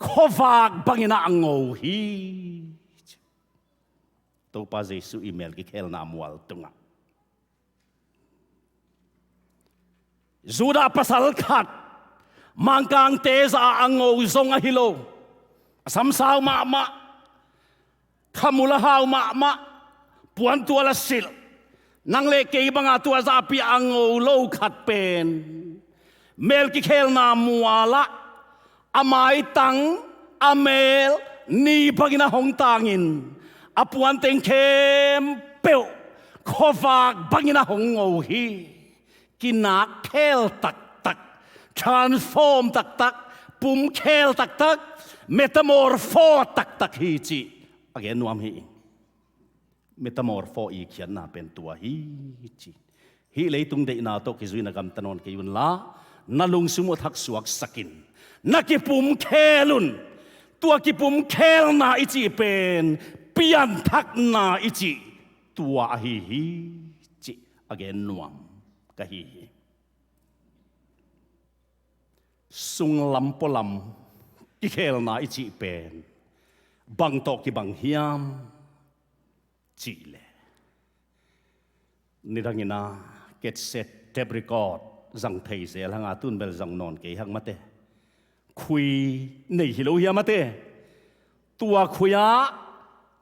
khuavak bangin ah a ngo hi. Topa Jesu i mel kikhelna mual tungah Judah pasal khat, Mangkangte zah a ngo zong ahi lo, a samsau mahmah, khamul a hau mahmah, puantual a silh, Nang le kei banga tua zahpi a ngo lo khat pen mel kikhelna mualah a maitang, a mel ni bangin a hong tangin a puanteng khempeuh khuavak bangin a hong ngo hi. Kinak khel taktak, transform taktak, pumkhel taktak, metamorpho taktak hi cih a gen nuam hi. Metamorpho i khiatna pen tua hi ci. Hih leitung deihna tawh kizui na gamta nawn kei unla, na lungsim uh thaksuak sakin na kipumkhel un. Tua kipumkhelna i cih pen pianthakna i cih tua ahi hi cih a gen nuam ka hi hi. Sunglam pualam kikhelna i cih pen bang tawh kibang hiam cih leh, nidangin a cassette, tape record zang thei zel hanga tun bel zang nawn kei hang mate. Khui nei hi lo hiam mate. Tua khui ah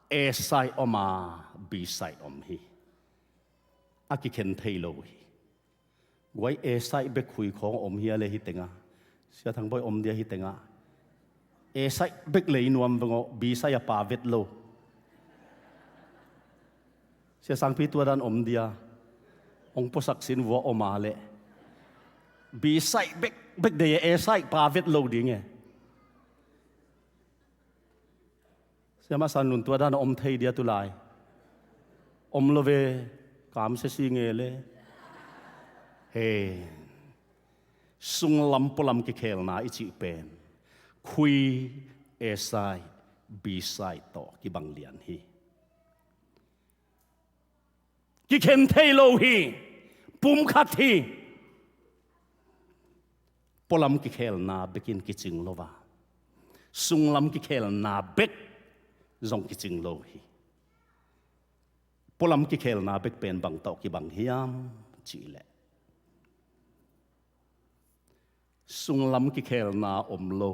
A side om a, B side om hi. A kikhen thei lo hi. Guai, A side bek khui khawng om hia le hi tengah. Sia Thang Bawi, om dia hi tengah. A side bek lei nuam veng aw, B side a pa vet lo. Sia Sangpi, tua dan om dia. Hong puasak sin vua om a leh. B side bek, bek dei, A side pa vet lo ding e. Sia Mah San Lun, tua dan a om thei dia tulai. Om lo ve, kamsia si nge le. He. Sunglam pualam kikhelna i cih pen khui, A side, B side tawh kibang lian hi. Kikhen thei lo hi. Pumkhat hi. Pualam kikhelna bekin kicing lo a, sunglam kikhelna bek zong kicing lo hi. Pualam kikhelna bek pen bang tawh kibang hiam cih leh, sunglam kikhelna om lo,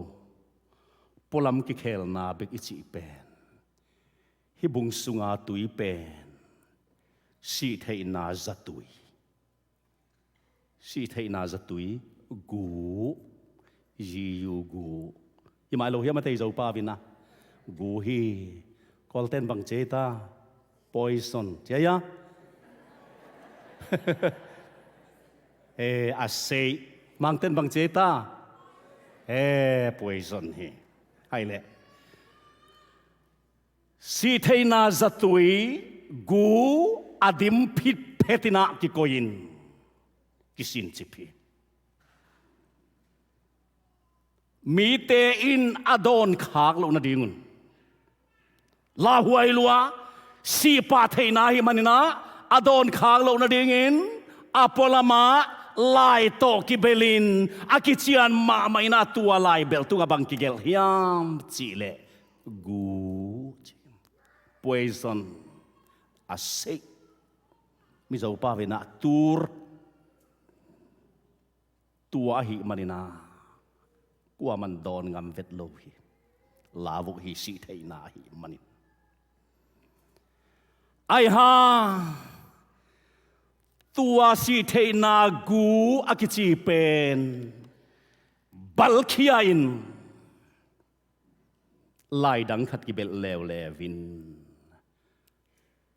pualam kikhelna bek i cih pen, hih bung sunga tui pen sihtheihna zatui. Sihtheihna zatui, gu, G U, gu. Hi mai lo hiam a, tei Zopau in a, gu hi. Kawlten bang ci ta? Poison. Ci a hia? Eh, a sei. Mangten bang ci ta? Eh, poison hi. Hai leh. Sihtheihna zatui, gu a dim phitphet in a kikoih in kisincip hi. Mite in a dawnkhak loh nadingun, lauhuai lua, sihpah theihna ahih manin a, a dawnkhak loh nadingin a pualam ah lai tawh kibelin a kician mahmah in a, tua lai bel tungah bang kigelh hiam cih leh, gu, poison, a sei. Mizo pau in a, tur. Tua ahih manin a, kuaman dawn ngam vet lo hi. Lau uh hi, sihtheihna ahih manin. Ai ha, tua sihtheihna gu a kici pen balkhia in, laidang khat kibelh leuleu in,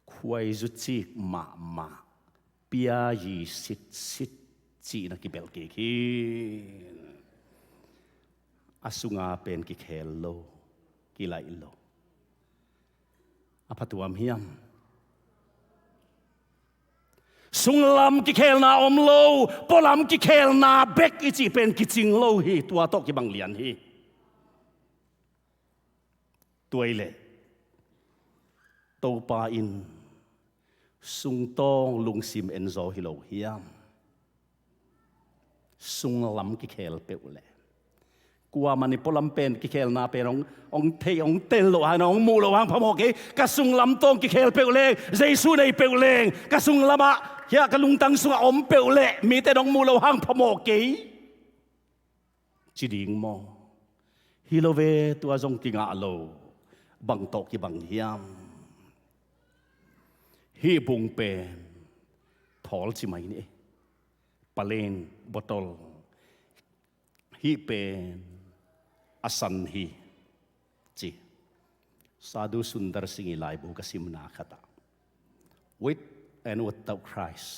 khuaizu cik mahmah, piayi sitsit cihna kibelh kik hi. A sunga pen kikhel lo, kilaih lo. A phatuam hiam? Sunglam kikhelna om lo, pualam kikhelna bek i cih pen kicing lo hi, tua tawh kibang lian hi. Tua ahih leh Topa in sungtawng lungsim en zaw hi lo hiam? Sunglam kikhel peuh leh, kuaman i pualam pen, kikhelna pen hong, hong thei, hong tel loh hang, hong muh loh hang phamawh kei. Ka sunglam tawng kikhel peuh leng, Jesu nei peuh leng, ka sunglam ah, hia, ka lungtang sungah om peuh leh, mite in hong muh loh hang phamawh kei, ci ding maw? Hi lo ve, tua zong kingah lo. Bang tawh kibang hiam? Hih bung pen thawl ci mai ni. Palen, botol, hih pen a san hi, ci. Sadhu Sundar Singh i laibu ka simna khatah, With and Without Christ,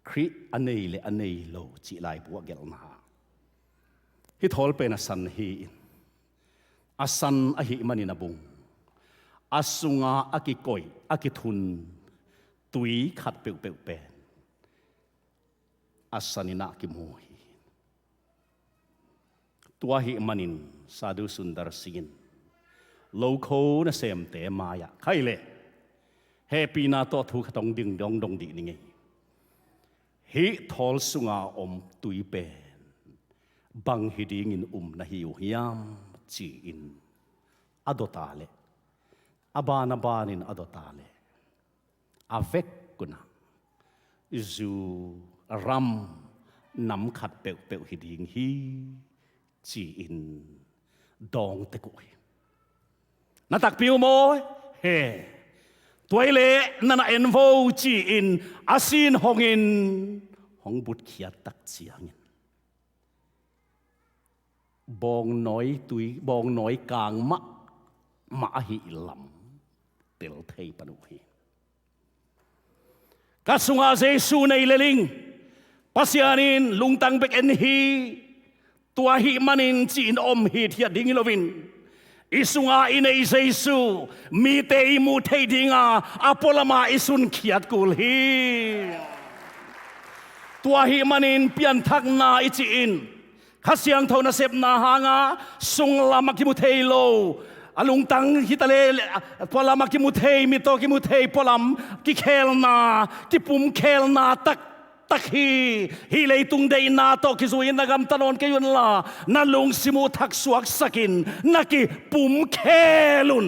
Khrih a nei le a nei lo, cih laibu a gelhna, hih thawl pen a san hi in, a san ahih manin a bung, a sunga a kikoih, a kithun tui khat peuhpeuh pen a sanin ah kimu hi. Tua ahih manin Sadhu Sundar Singh in lokho nasemte mai-ah, khaile, hehpihna tawh thu khat hong ding, dong dong dih ni ngei. Hih thawl sunga om tui pen bang hi dingin um na hi uh hiam, ci-in a dota leh, a ban a banin a dota leh, a vek unah zu, ram, nam khat peuhpeuh hi ding hi, ci-in dawng tek uh hi. Na takpi uh maw? He. Tua hi leh na na en vo, ci-in a sin hongin hong butkhiat tak ciangin, bawngnawi tui, bawngnawi kang mahmah ahih lam tel thei pan uh hi. Ka sungah Jesu nei le ling, Pasian in lungtang bek en hi, tua ahih manin ci-in om hithiat ding hi loin, i sunga i nei Jesu mite i muh theih dinga a pualama i sunkhiat kul hi. Tua ahih manin pianthakna i cih in Kha Siangtho nasepna hanga sunglam a kimu thei lo, a lungtang hi ta le, pualam a kimu thei, mit tawh kimu thei pualam kikhelna, kipumkhelna taktak hi. Hih leitung deihna tawh kizui-in na gamta nawn kei unla, na lungsim uh thaksuaksakin na kipumkhel un.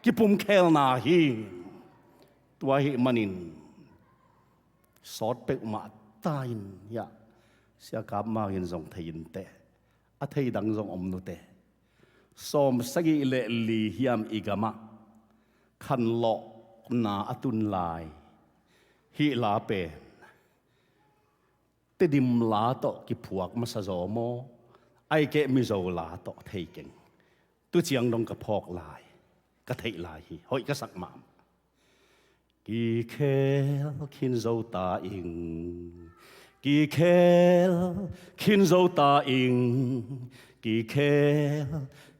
Kipumkhelna hi. Tua ahih manin sawt peuhmah ta in, hiah Sia Kap Mang in zong thei inteh, a thei dang zong om nuteh. Sawmsagih le li hiam i gamah khanlawhna a tun lai. Hih la pen Tedim la tawh kiphuak masa zaw maw, ahih keh Mizo la tawh thei keng. Tu ciang dong ka phawk lai, ka theih lai hi, hoih ka sak mahmah. Kikhel khin zo ta ing, kikhel khin zo ta ing, kikhel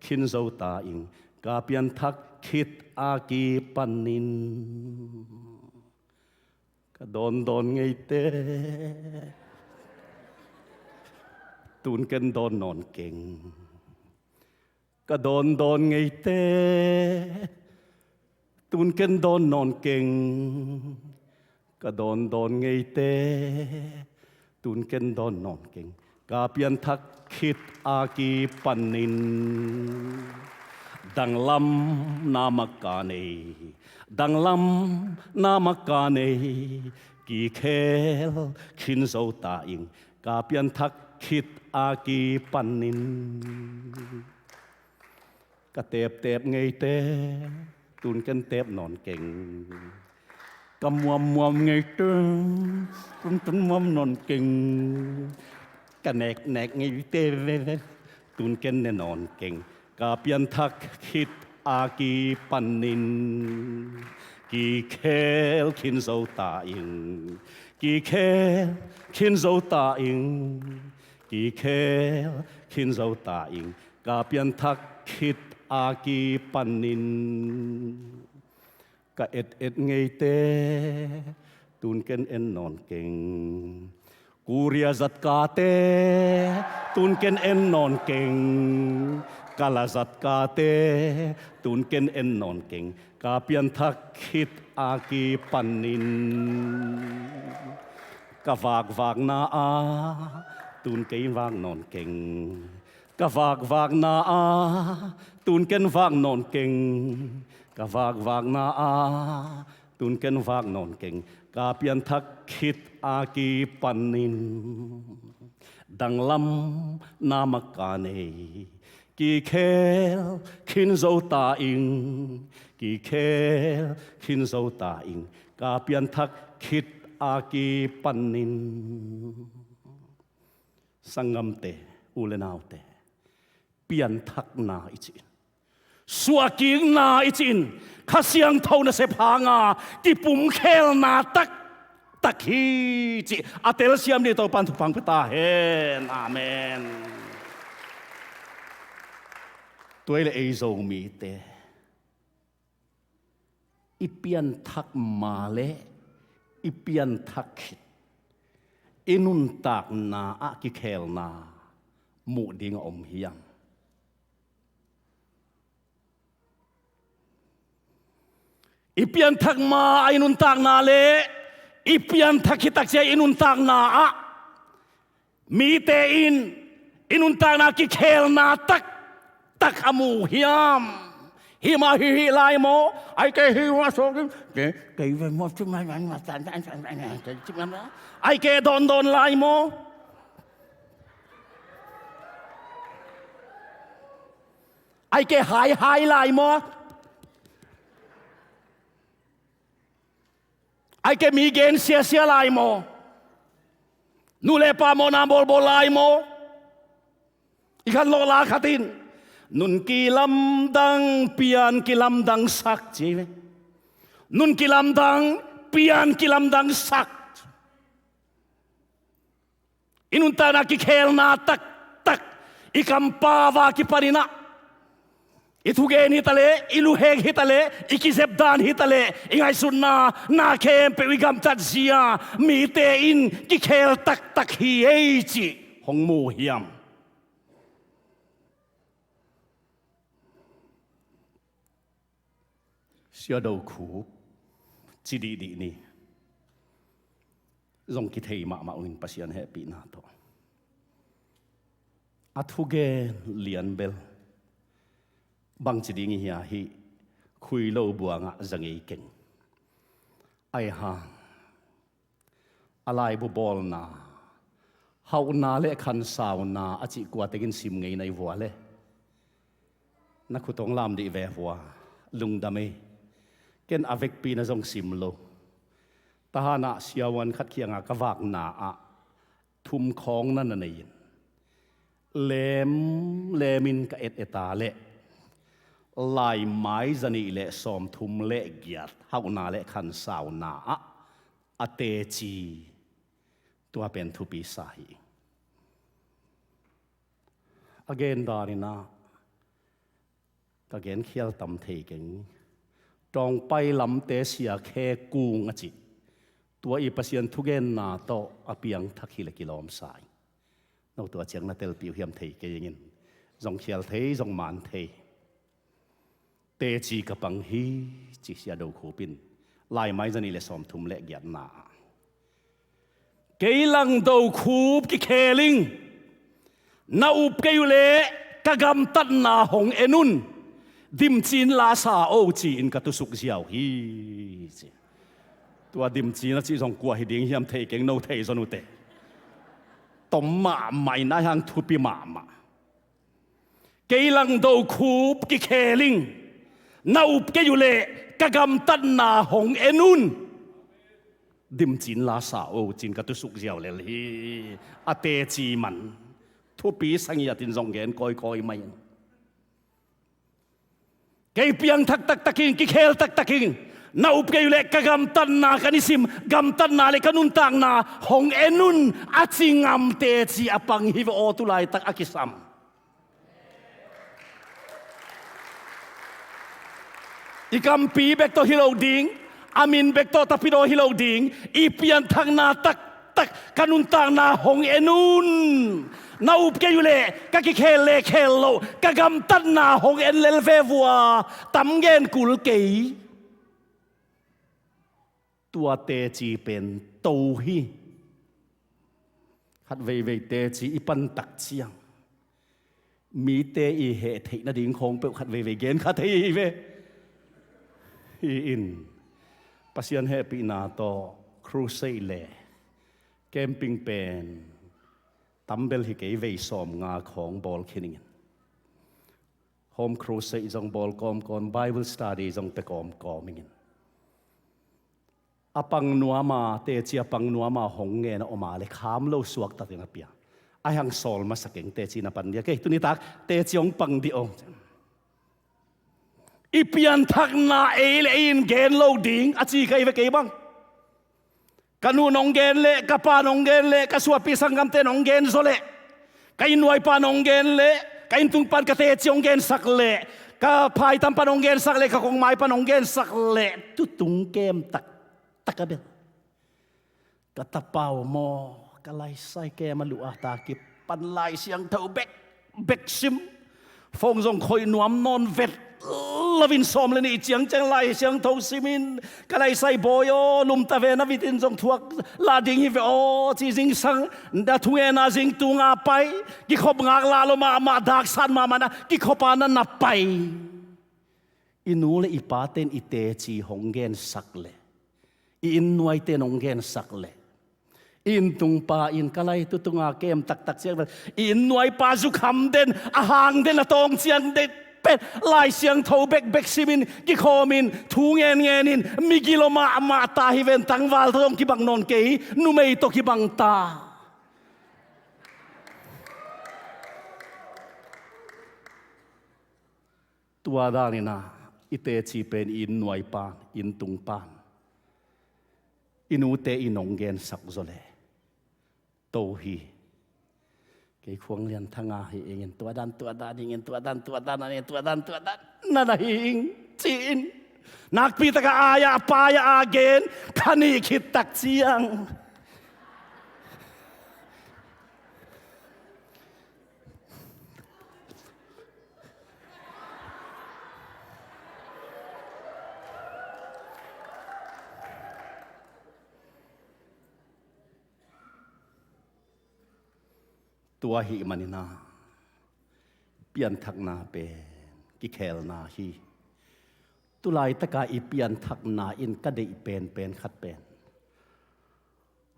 khin zo ta ing, ka pianthak khit a kipanin. Ka dawndawn ngeite, tun ken dawn nawn keng. Ka dawndawn ngeite, tun ken dawn nawn keng. Ka dawndawn ngeite, tun ken dawn nawn keng. Ka pianthak khit a kipanin. Danglam na mak ka nei, danglam na mak ka nei. Kikhel khin zo ta ing, ka pianthak khit a kipanin. Ka teptep ngeite, tun ken tep nawn keng. Ka muammuam ngeite, tun ken muam nawn keng. Ka neknek ngeite, tun ken ne nawn keng. Ka pianthak khit a kipanin. Kikhel khin zo ta ing, kikhel khin zo ta ing, kikhel khin zo ta ing. Ka pianthak khit a kipanin. Ka et et ngeite, tun ken en nawn keng. Korea zatkate, tun ken en nawn keng. Kala zatkate, tun ken en nawn keng. Ka pianthak khit a kipanin. Ka vakvakna ah, tun ken vak nawn keng. Ka vakvakna ah, tun ken vak nawn keng. Ka vakvakna ah, tun ken vak nawn keng. Ka pianthak khit a kipanin. Danglam na mak ka nei, kikhel khin zo ta ing, kikhel khin zo ta ing. Ka pianthak khit A kipanin sanggamte, u le naute, pianthakna i cih in, suahkikna i cih in, Kha Siangtho nasep hanga kipumkhelna taktak hi cih a telsiam ding Topan thupha pia ta hen. Amen. Tua ahih leh ei Zomite i pianthak ma le i pianthak khit i nuntakna ah kikhelna muh ding a om hiam? I pianthak ma a i nuntakna le i pianthak khit takciang i nuntakna ah mite in i nuntakna kikhelna taktak a mu hiam? Hih mah hih hih lai maw? Ai kei hih mah sawk in, kei, kei ve maw, ai kei dawndawn lai maw? Ai kei haihai lai maw? Ai kei mi gen siasia lai maw? Nu le pa mawhna bawlbawl lai maw? I khan lawh la khat in, nun kilamdang pian kilamdangsak ci ve. Nun kilamdang pian kilamdangsak. I nuntakna kikhelna taktak, i kampau a kipanin ah i thugen hi taleh, i luhek hi taleh, i kizepdan hi taleh, i ngaihsutna na khempeuh i gamtat zia mite in kikhel taktak hi ei cih hong mu hiam? Sia Do Khup ci dihdih ni. Zong kithei mahmah uh in Pasian hehpihna tawh a thugen lian bel bangci ding i hia, hih khui lo buangah za ngei keng. Ai hang a laibu bawlna, hauhna le khansauna a cih kua tengin sim ngei na i vua le? Na khut hong lam dih ve vua, lungdam ei. Ken a vekpi na zong sim lo. Tahan ah siavuan khat kiangah ka vakna ah thum khawng na na nei in, lemlem in ka et et a leh laimai zanih le sawmthum le giat hauhna le khansauna ah a teci, tua pen thupi sa hi. A gen danin ah ka genkhial tam thei keng. Tawngpai lamte sia khe kung a cih, tua i Pasian thugenna tawh a piangthak hi le kilawm sa hi. No tua ciang na telpih uh hiam thei kei ing in, zong khial thei, zong man thei. Teci ka pang hi, ci Sia Do Khup in laimai zanih le sawmthum le giatna ah. Kei Lang Do Khup kikhel ing. Na up kei uh leh ka gamtatna hong en un. Dimcin la sa o, ci-in ka tusuk ziau hi, ci. Tua dimcin a cih zong kua hi ding hiam thei keng, no thei zon uh teh. Tom mahmah in, ai hang thupi mahmah. Kei Lang Do Khup kikhel ing. Na up kei uh leh ka gamtatna hong en un. Dimcin la sa o, ci-in ka tusuk ziau lel hi. A teci man. Thupi sa ngiat in zong gen kawikawi mai in. Kei piangthak taktak ing, kikhel taktak ing. Na up kei uh leh ka gamtatna, ka nisim gamtatna le ka nuntakna hong en un, a ci ngam teci a pang hi ve aw, tu laitak a kisam. I kampi bek tawh hi lo ding, a min bek tawh tapidaw hi lo ding, i pianthakna taktak, ka nuntakna hong en un. Na up kei uh leh ka kikhel le khel loh, ka gamtatna hong en lel ve vua, tam gen kul kei. Tua teci pen to hi. Khat veivei teci i pan tak ciang mite i heh theih nading khawng peuh khat veivei gen kha thei hi ve. Hi in, Pasian hehpihna tawh crusade le camping pen tam bel hi kei, vei sawmnga khawng bawl khin ing in. Home crusade zong bawl kawmkawm, Bible study zong pia kawmkawm ing in. A pang nuama, teci a pang nuama hong ngen a om a le kham lo suaktakin a pia. A hang sawl masa keng, teci na pan dih a, kei tuni tak teci hong pang dih ong. I pianthakna ei le ei in gen lo ding a ci ka hi ve kei bang. Ka nu nong gen leh, ka pa nong gen leh, ka suahpi sanggamte nong gen zaw leh, ka innnuaipa nong gen leh, ka inntung pan ka teci hong gensak leh, ka phaitam pan hong gensak leh, ka kongmai pan hong gensak leh, tutung kem taktak a bel. Ka tapa uh maw, ka laisai kem a luh a, ta kipan Lai Siangtho bek bek sim. Phone zong khoih nuam nawn vet loin sawm le nih ciangciang Lai Siangtho simin, ka laisai bawi aw, lumta ve, na vitin zong thuak la ding hi ve aw, ci zingsang, na thungetna zing tunga pai, kikhop ngaklah lo mahmah, daksat mahmah na kikhop a na na pai. I nu le i pate in i teci hong gensak leh, i innnuaite in hong gensak leh, i inntungpa in ka lai tutunga kem taktak ciang pen, i innnuaipa zukham den, a hang den, a tawng ciang den pen Lai Siangtho bekbek simin, kikhawmin, thu ngenngenin, migilo mahmah ta hi ven, tangval tawh zong kibang nawn kei, numei tawh kibang ta. Tua danin ah i teci pen i innnuaipan, i inntungpan, i nute in hong gensak zaw leh, to hi. Kei Khuang Lian Thanga hi ingin, tua dan, tua dan ingin, tua dan, tua dan ingin, tua dan, tua dan na na hi ing, ci-in. Nakpi taka ai-ah, pai-ah a gen, kha nih khit tak ciang. Tua ahih manin ah, pianthakna pen kikhelna hi. Tulaitaka i pianthakna in ka deih penpen khat pen,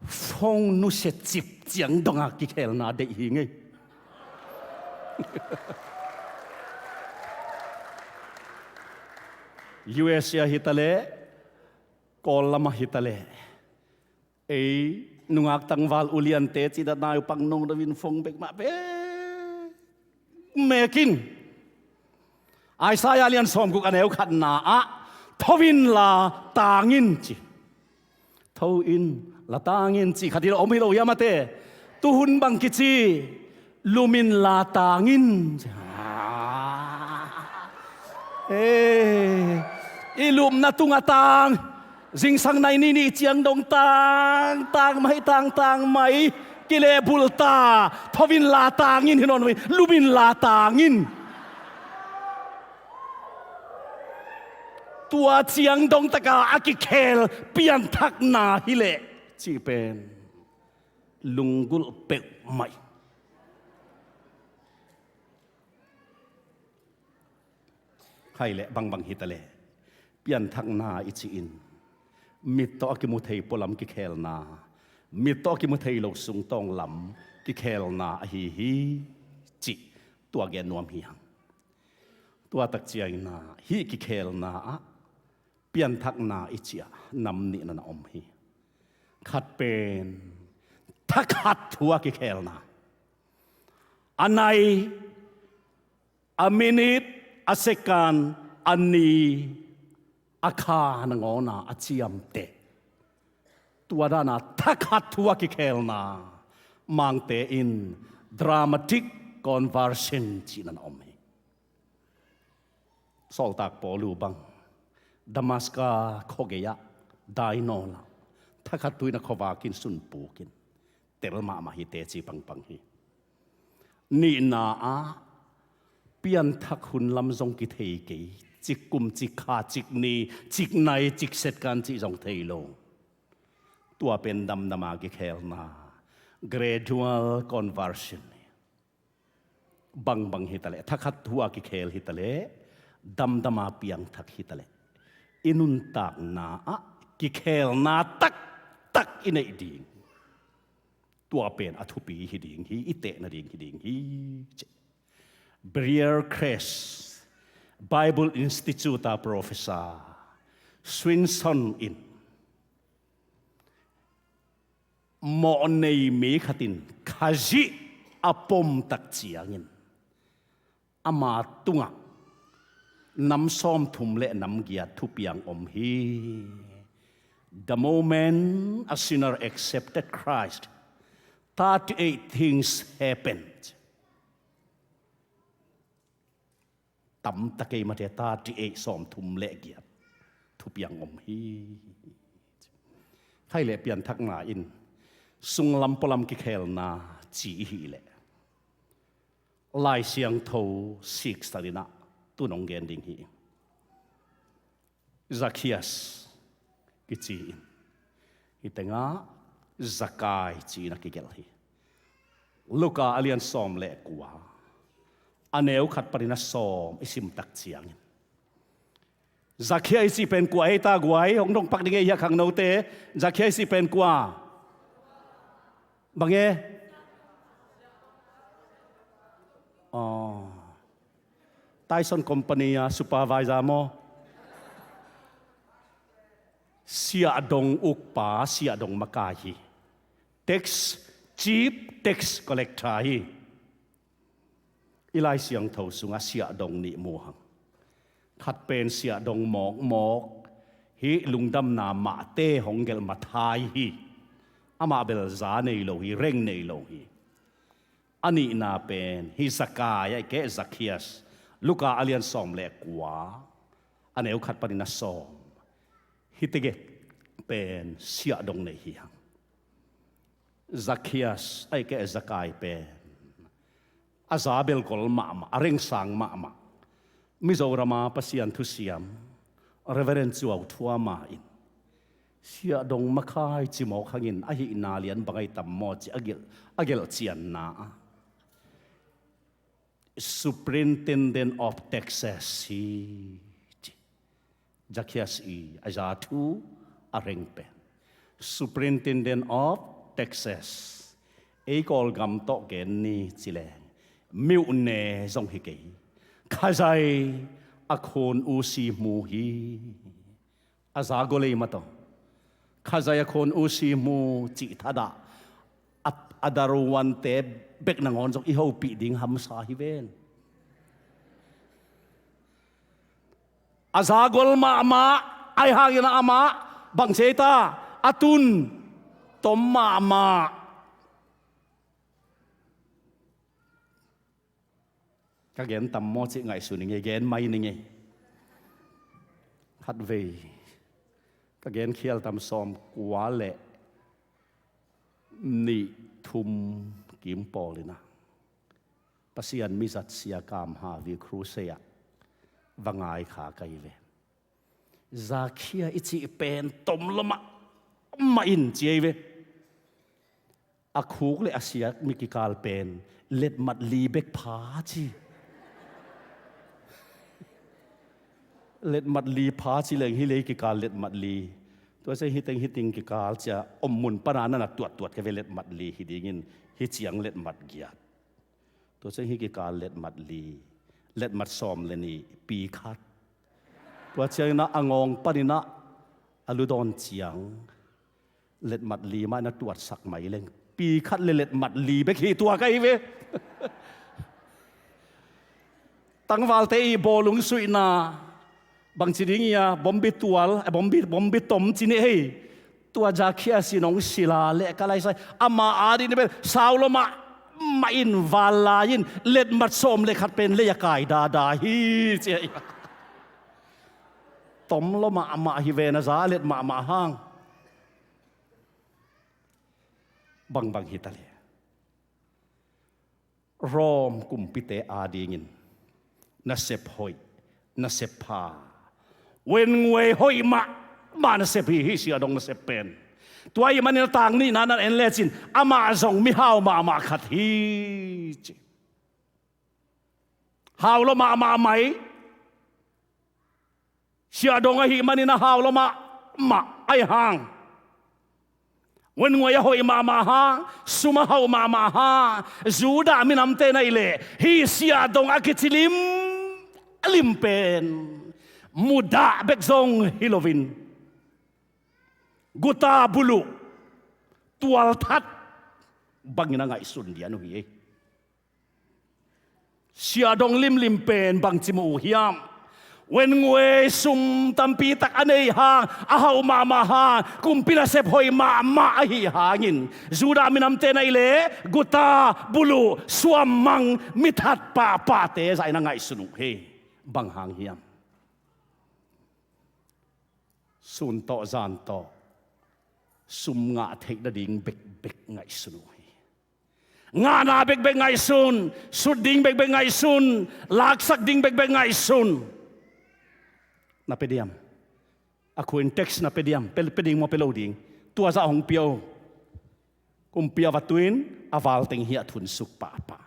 phone nusia cip ciang donga kikhelna deih hi ngei. U S A hi taleh, Kawl lamah hi taleh, ei nungak tangval uliante cih dan a, nai uh pang nong dovin phone bek mah bek mekin. Isaiah lian sawmguk a neu khatna ah, tho in la tang in ci. Tho in la tang in ci khat hi lo, om hi lo hiam a te? Tuhun bang kici, lum in la tang in ci. Ei, i lupna tungah tang. Zingsang nai nih nih ciang dong tang, tang mai, tang, tang mai. Kilehbulh ta, tho in la tang in hi nawn uh hi, lum in la tang in. Tua ciang dong taka a kikhel pianthakna hileh cih pen lunggulh peuhmah. Khaileh bangbang hitaleh, pianthakna i cih in mit tawh a kimu thei pualam kikhelna, mit tawh a kimu thei lo sungtawng lam kikhelna ahi hi cih tua gen nuam hi hang. Tua tak ciangin ah hih kikhelna ah pianthakna i cih ah nam nih na na om hi. Khat pen thakhat thu a kikhelna. A nai, a minute, a second, a ni, a kha nangawn a a ciamteh. Tua dan a thakhat thu a kikhelna, Mangte in dramatic conversion cih na na om hi. Sawltak Paul uh bang Damaska khuagei ah dai nawn a, thakhat thu in a khuavak in sunpuk in tel mahmah hi, teci pangpang hi. Nihna ah pianthak hun lam zong kithei kei, cik kum, cik kha, cik ni, cik nai, cik second cih zong thei lo. Tua pen damdam a kikhelna, gradual conversion hi. Bangbang hitaleh, thakhat thu a kikhel hitaleh, damdam a piangthak hitaleh, i nuntakna ah kikhelna taktak i neih ding. Tua pen a thupi hi ding hi, i tehna ding hi ding hi. Briar Kress, Bible Institute a professor Swinson in Mawhnei mi khat in Khazih a pom tak ciangin ama tungah nam sawmthum le nam giat thupiang om hi. The moment a sinner accepted Christ, thirty-eight things happened. Tamta kei mate, thirty-eight, sawmthum le giat thupiang om hi. Khai le pianthakna in sunglam pualam kikhelna ci i hih leh, Lai Siangtho siksan in ah tu-in hong gen ding hi. Zakhias kici in, hih tengah Zakai ci-in a kigelh hi. Luka a lian sawm le kua, a neu khat panin a sawm i sim tak ciangin, Zakhia i cih pen kua ei ta guai? Hong dong pak ding ei hia khangnote. Zakhia i cih pen kua? Bang e? Aw. Tyson Company a supervisor maw? Siahdong ukpa, siahdong makai hi. Tax, chief tax collector hi. I Lai Siangtho sungah siahdong nih mu hang. Khat pen siahdong mawkmawk, hih lungdamna Mate hong gelh Matthai hi. Amah bel za nei lo hi, reng nei lo hi. A nihna pen hih Zakai, ahih keh Zakhias, Luka a lian sawm le kua, a neu khat panin a sawm. Hih tegel pen siahdong nei hi hang. Zakhias, ahih keh Zakai pen a za bel gol mahmah, a reng sang mahmah. Mizoram a Pasian thusiam Reverend Cuau Thuama in siahdong makai cimawk hangin a hihna lian bang ahi tam maw ci a gelh, a gelh cianna ah Superintendent of Taxes hi ci. Zakhias i a za thu a reng pen Superintendent of Taxes. Ei Kawlgam tawh gen ni ci leng miuhne zong hi kei. Khazai a khuan usi hmu hi. A za gol ei mataw. Khazai a khuan usi hmu cih thadah a, a daruante bek nangawn zong i hopih ding hamsa hi ven. A za gol mahmah, ahi hangin amah bang ci ei ta? A tun tom mahmah. Ka gen tam maw cih ngaihsun ing ei, gen mai ning ei. Khatvei ka gen khial tam, sawmkua le nih thum kim pawl in ah Pasian mizat Sia Kam Havi crusade ah va ngai kha ka hi ve. Zakhia i cih pen tom lua mahmah in ci ei ve. A khuk le a siak mi kikal pen letmat li bek pha ci. Letmat li pha ci leng hih lei kikal letmat li. Tua ciang hih teng hih teng kikal ci a om mun pana na na tuattuat ka ve, letmat li hi dingin hih ciang letmat giat. Tua ciang hih kikal letmat li, letmat sawm le nih, pi khat. Tua ciangin ah a ngawng panin ah a lu dawn ciang letmat li mah in a tuatsak mai leng pi khat le letmat li bek hi tua ka hi ve. Tangvalte i bawlung suihna bangci ding ia, bombi tual, eh, bombi, bombi tom ci ni hei. Tua Zakhia sin hong sila leh ka laisai ama ading ni pen sau lua mahmah in, val lai in letmat sawm le khat pen lei a kai dada hi ci. Tom lua mahmah hi ven, a za let mahmah hang. Bangbang hi ta le Rom kumpite adingin nasep hoih, nasep pha, wenguai hoih mahmah nasep hi, hih siahdong nasep pen. Tua ahih manin a tang nihna na en lecin amah zong mihau mahmah khat hi ci. Hau lua mahmah mai. Siahdong ahih manin a hau lua mahmah ahi hang, wennguai a hoih mahmah hang, sum a hauh mahmah hang, Judah minamte na hih leh hih siahdong a kici limlim pen mudah bek zong hi loin, guta buluh, tualthat bangin a ngaihsun lian uh hi. Siahdong limlim pen bangci mu uh hiam? Wen ngei sum tampi tak a nei hang, a hauh mahmah hang, kumpi nasep hoih mahmah ahi hangin Judah minamte na hih leh guta, buluh, suammang, mithat pahpahte zah in a ngaihsun uh hi. Bang hang hiam? Sun tawh zan tawh sum ngah theih nading bekbek ngaihsun uh hi. Ngahna bekbek ngaihsun, sut ding bekbek ngaihsun, laksak ding bekbek ngaihsun. Na pia diam? A khuin text na pia diam? Pia, pia ding maw, pia lo ding? Tua zah hong pia uh. Kumpi a va tu-in a val teng hiah thunsuk pahpah.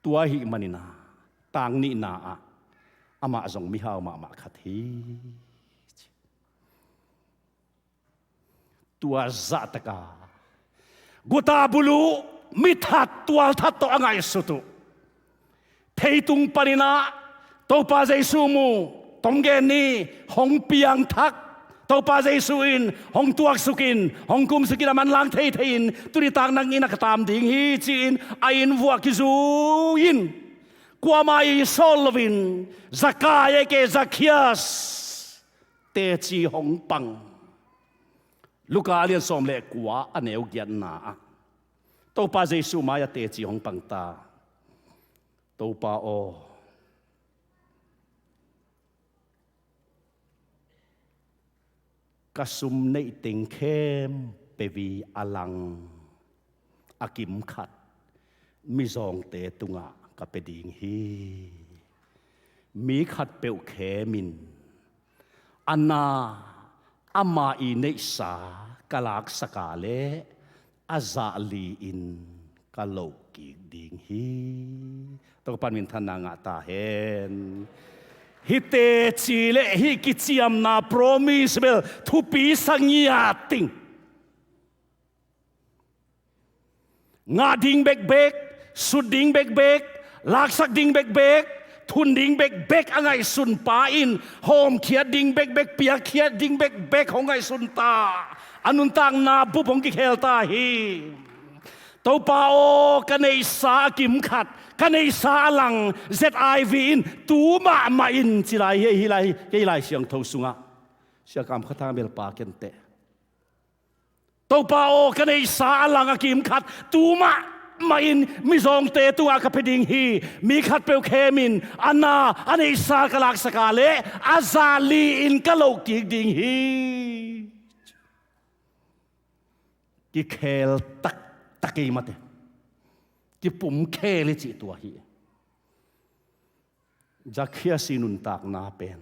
Tua ahih manin a, tang nihna ah amah zong mihau mahmah khat hi. Tua zahtak a guta, buluh, mithat, tualthat tawh a ngaihsut uh. Theitung panin a Topa Jesu mu, tom gen ni, hong piangthak. Topa Jesu in hong tuaksuk in, hong kumsuk in, a manlang theithei in, tuni tak nang inn ah ka tam ding hi, ci-in a inn vuah kizui-in, kuamah i sawl loin, Zakai, ahih kei leh Zakhias teci hong pang. Luka a lian sawm le kua, a neu giatna ah Topa Jesu mai-ah teci hong pang ta. Topa aw, ka sum neih teng khempeuh i a lang a kim khat mizawngte tungah ka pia ding hi. Mi khatpeuh khem in, a na, ama i neihsa ka laksak a leh a zah li-in ka loh kik ding hi. Topa minthanna ngah ta hen. Hih teci le hih kiciamna promise bel thupi sa ngiat ing. Ngah ding bekbek, sut ding bekbek, laksak ding bekbek, thun ding bekbek a ngaihsun pa in hawmkhiat ding bekbek, piakkhiat ding bekbek hong ngaihsun ta. A nuntakna bup hong kikhel ta hi. Topa aw, ka neihsa a kim khat, ka neihsa a lang Z I V in tu mahmah in ci lai hi. Hih lai, kei Lai Siangtho sungah Sia Kam Kha Thang bel pa ken teh. Topa aw, ka neihsa a lang a kim khat tu mahmah in mizawngte tungah ka pia ding hi. Mi khatpeuh khem in, a na, a neihsa ka laksak a leh a zah li-in ka loh kik ding hi. Kikhel taktak ei mate. Kipumkhel i cih tua hi. Zakhias i nuntakna pen,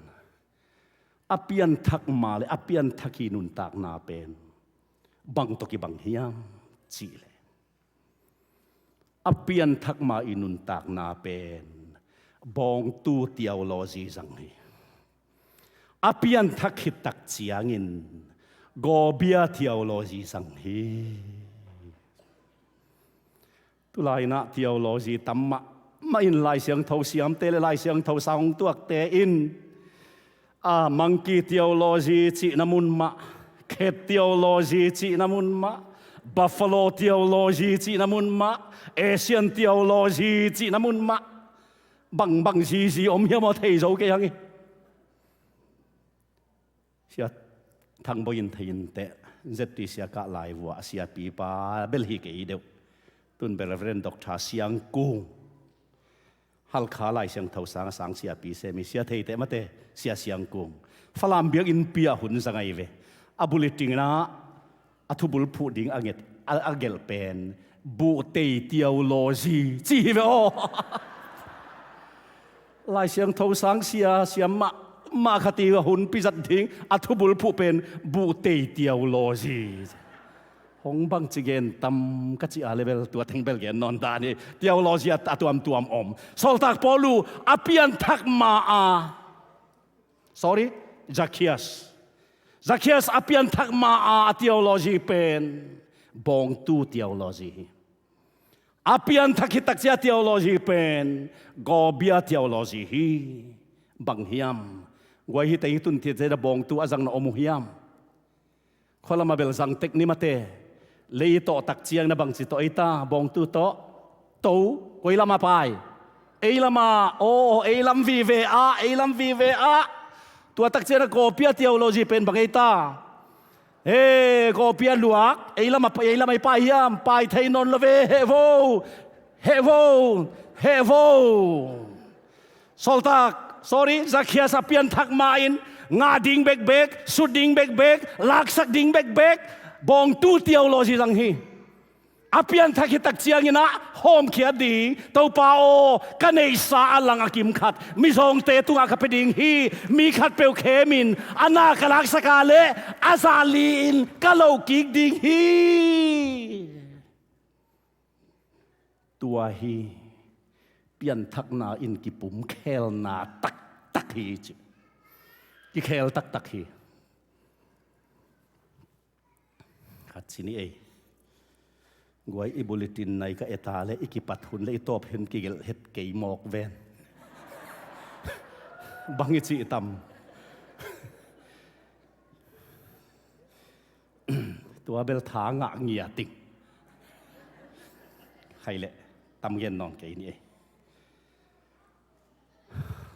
a pianthak ma le a pianthak i nuntakna pen bang tawh kibang hiam cih leh, a pianthak ma i nuntakna pen bawngtu theology zang hi. A pianthak khit tak ciangin gawbia theology zang hi. Tulai-in ah theology tam mahmah in, Lai Siangtho siamte le Lai Siangtho sang hong tuakte in, a, monkey theology cihna mun mah, cat theology cihna mun mah, buffalo theology cihna mun mah, Asian theology cihna mun mah, bangbang zizi om hiam aw, thei zo kei hang hi. Sia Thang Bawi in thei in teh, Z T C a kah lai vua siapipa bel hi kei deuh. Tun bel Reverend Doctor Siang Kung, Halkha Lai Siangtho sang a sang siapi sem hi. Sia thei teh mate, Sia Siang Kung. Falam biakinn pi-ah hun zang ahi ve. A bulletin ah a thubul phuh ding a nget, a, a gelh pen buhtei theology ci hi ve aw. Lai Siangtho sang sia, sia mahmah khat i a hun pi zat ding a thubul phuh pen buhtei theology. Hong bangci gen tam ka cih a leh bel tua teng bel gen nawn dan hi. Theology a, a tuamtuam om. Sawltak Paulu a pianthak ma-a, sorry, Zakhias. Zakhias a pianthak ma-a a theology pen bawngtu theology hi. A pianthak khit tak ciang a theology pen gawbia theology hi. Bang hiam? Guai, hih teng hi tun, thite da bawngtu a zang na om uh hiam? Khualam a bel zang tek ni mate. Lei tawh tak ciangin a bangci tawh ei ta, bawngtu tawh, to, koi lam a pai? Ei lam ah, aw, ei lam vive ah, ei lam vive ah. Tua tak ciangin a kawpi a theology pen bang ei ta? He, kawpi a luak, ei lam a, ei lam a i pai hiam? Pai thei nawn lo ve, heh vo, heh vo, heh vo. Sawltak, sorry, Zakhias a pianthak ma-in ngah ding bekbek, sut ding bekbek, laksak ding bekbek, bawngtu theology zang hi. A pianthak hi tak ciangin ah hawmkhia ding, Topa aw, ka neihsa a lang a kim khat mizawngte tungah ka pia ding hi. Mi khatpeuh khemin a na ka laksak a leh a zah li-in ka loh kik ding hi. Tua hi pianthakna in kipumkhelna taktak hi ci. Kikhel taktak hi. Khat ci ni ei. Guai, i bulletin nai ka et a leh i kipat hun leh i tawp hun kigelh het kei mawk ven. Bang i cih tam? Tua bel tha ngah ngiat ing. Hai leh, tam gen nawn kei ni ei.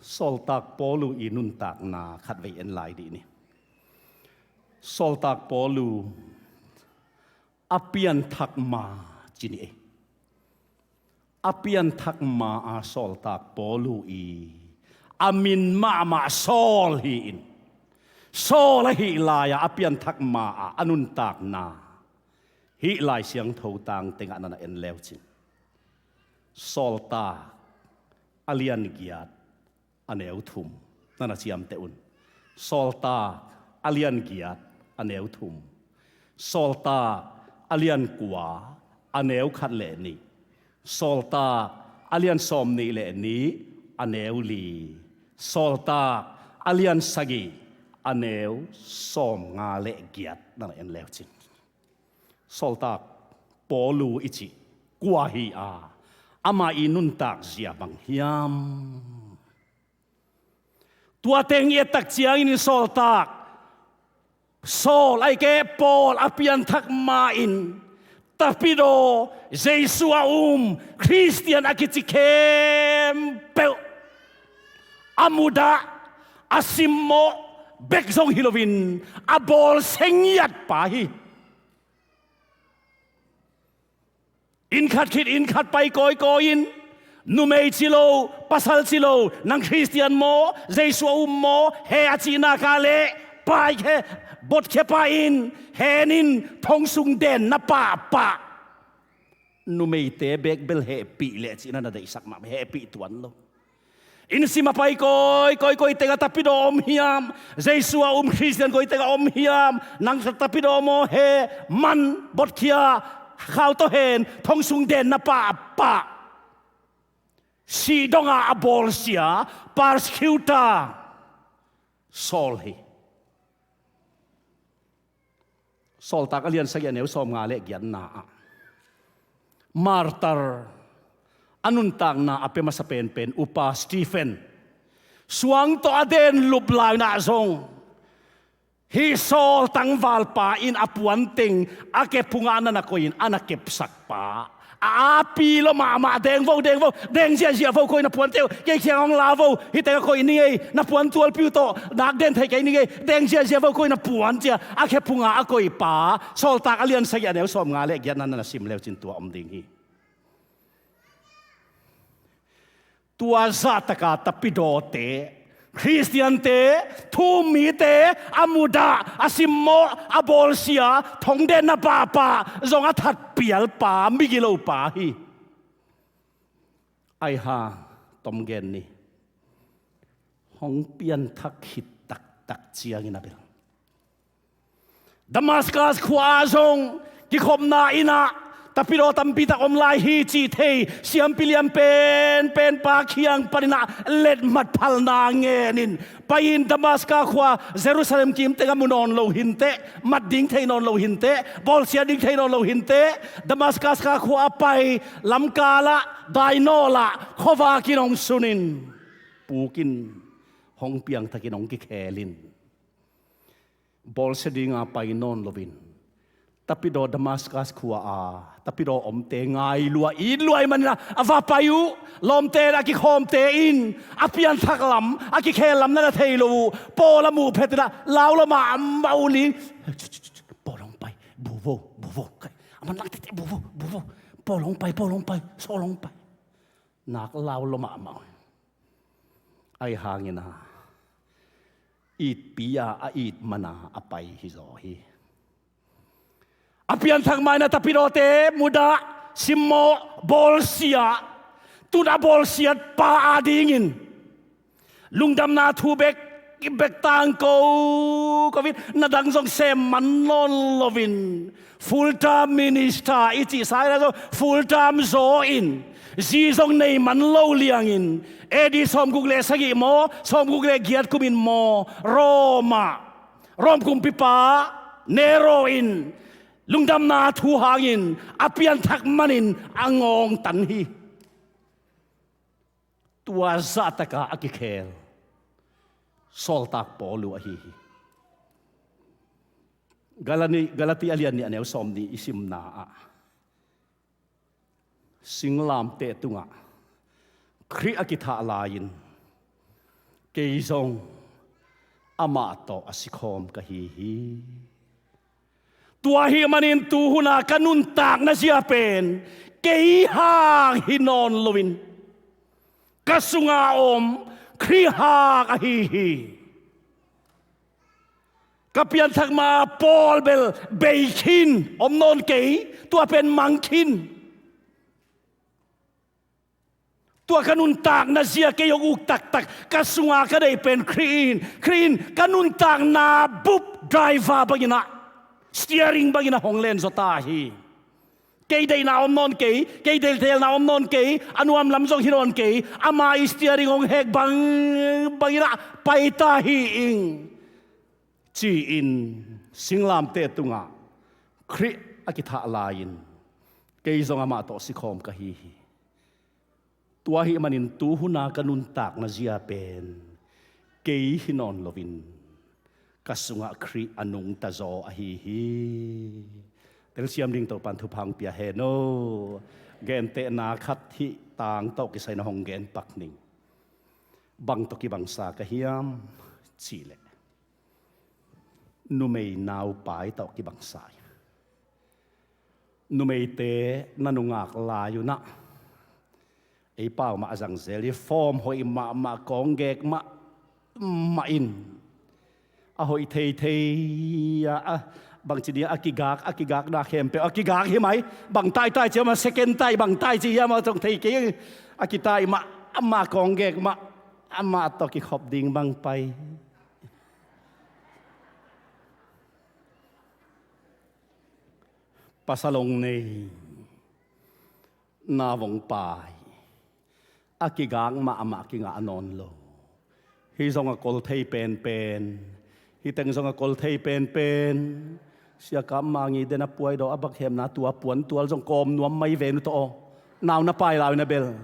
Sawltak Paulu i nuntakna khatvei en lai dih ni. Sawltak Paulu a pianthak ma ci ni ei. A pianthak ma a Sawltak Paulu i a min mahmah Saul hi-in, Saul ahih lai-a a pianthak ma a a nuntakna hih Lai Siangtho tang tengah nana en leucin, Sawltak a lian giat a neu thum nana ciamteh un. Sawltak a lian giat a neu thum. Sawltak a lian kua a neu khat leh nih. Sawltak a lian sawm nih leh nih a neu li. Sawltak a lian sagih a neu sawm nga leh giat nana en leucin, Sawltak Paulu i cih kua hi a, ama i nuntak zia bang hiam? Tua teng i et tak ciangin Sawltak, Saul ahih kei, Paul a pianthak ma-in tapidaw, Jesu a um Khristian a kici khempeuh a mudah, a simmawh bek zong hi loin a bawlsia ngiat pa hi. Inn khat khit inn khat pai kawikawi in, numei ci lo, pasal ci lo, nang Khristian maw, Jesu a um maw, he a cihna kah leh, pai khe, botkhia pah in, hen in, thong sung den na pahpah. Numeite bek bel hehpih leh cihna na deihsak mah, hehpih tuan lo. Inn sim a pai kawikawi, koi tengah tapidaw om hiam? Jesu a um Khristian koi tengah om hiam? Nang tapidaw maw, he, man, botkhia, khau tawh hen, thong sung den na pahpah. Sih dongah a bawlsia, persecutor, Saul hi. Sawltak a lian sagih a neu sawm nga leh giatna ah, martar a nuntakna a pia masa penpen upa Stephen, suang tawh a den lup lai-in ah zong, hih Saul tangvalpa in a puanteng a kep phungah a na koih in a na kepsak pa, a api lua mahmah, deng vo, deng vo, deng ziahziah vo, koi na puante uh, kei kiang hong la vo, hih teng a koih ning ei, na puan tualpi uh tawh nak den thei kei ning ei, deng ziahziah vo, koi na puan, ci-a a kep phungah a koih pa, Sawltak a lian sagih a neu sawm nga leh giatna na sim leucin tua om ding hi. Tua zahtaka tapidawte, Khristiante, thu-um mite a mudah, a simmawh, a bawlsia, thong den na pahpah, zong a thatpial pa, migilo pa hi. Ai ha, tom gen ni. Hong pianthak khit taktak ciangin a bel Damascus khua-ah zong kikhopna inn ah tapidaw tampi tak om lai hi cih thei siampi lian penpen pa kiang panin ah letmat phalna ngenin, pai-in Damascus khua Jerusalem kim tengah mu nawn lo hinteh, mat ding thei nawn lo hinteh, bawlsia ding thei nawn lo hinteh, Damascus khua-ah pai, lamkal ah, dainawl ah, khuavak in hong sunin, puk in, hong piangthak in hong kikhel in, bawlsia dinga pai nawn loin, Tapidaw Damaskas khua a tapidaw omte ngai lua, it lua ahih manin ah, a va pai uh. Lawmte in a kikhawmte in a pianthak lam, a kikhel lam na na thei lo uh. Paul a muh phet in ah lau lo mahmah uh ni. Paul hong pai, bu vo, bu vo. Kai, a man lang tete, bu vo, bu vo. Paul hong pai, Paul hong pai, Saul hong pai. Nak lau lo mahmah uh. Ahi hangin ah, itpi a, a it man a a pai hi zaw hi. A pianthak ma in ah tapidawte mudah, simmawh, bawlsia. Tu-in a bawlsiat pa adingin lungdamna thu bek, bek tangko ko-in, na dang zong sem man nawn loin, full time minister i cih sa in ah zong full time zaw in, zi zong nei man lo liangin, A D sawmguk le sagih maw, sawmguk le giat kumin maw, Rome ah, Rome kumpipa Nero in lungdamna thu hangin a pianthak manin a ngawngtan hi. Tua zahtak a a kikhel sawltak Paul uh ahi hi. Galani-, Galati a lian nih a neu sawmnih i simna ah, singlamteh tungah Khrih a kithah lai-in, kei zong amah tawh a sikhawm ka hi hi. Tua ahih manin tu hun a ka nuntakna zia pen kei hang hi nawn loin, ka sunga om Khrih hang ahi hi. Ka pianthak ma Paul bel bei khin om nawn kei, tua pen mang khin. Tua ka nuntakna zia kei hong uk taktak, ka sunga ka deih pen Khrih in, Khrih in ka nuntakna bup driver bangin ah, steering bangin ah hong len zaw ta hi. Kei deihna om nawn kei, kei deihtelna om nawn kei, a nuam lam zong hi nawn kei, ama i steering hong hek bang, bangin ah pai ta hi ing, ci-in singlamteh tungah Khrih a kithah lai-in, kei zong amah tawh sikhawm ka hi hi. Tua ahih manin tu hun a ka nuntakna zia pen kei hi nawn loin, ka sungah Khrih a nungta zaw ahi hi. Telsiam ding Topa'n thupha hong pia hen aw. Gentehna khat hih tang tawh kisai-in hong gen pak ning. Bang tawh kibangsa ka hiam cih leh, numei naupai tawh kibangsa hi. Numeite na nungak lai un ah, ei pau mah a zang zel hi, form hoih mahmah, kawnggek mahmah in, a hoih theithei a, a bangci ding a, a kigak, a kigakna khempeuh a kigak hi mai. Bang taihtaih ci hiam, a second taih bang taih ci hiam, a zong thei kei. A kitaih mahmah, kawnggek mah, amah tawh kikhop ding bang pai. Pasal hong nei, nau hong pai, a kigak mahmah, kingah nawn lo. Hih zong a kol thei penpen, hih teng zong a kol thei penpen. Sia Kap Mang i den a puai daw a bak hemna tua puantual zong kawm nuam mai ve nu tawh aw. Nau na pai lai uh na bel,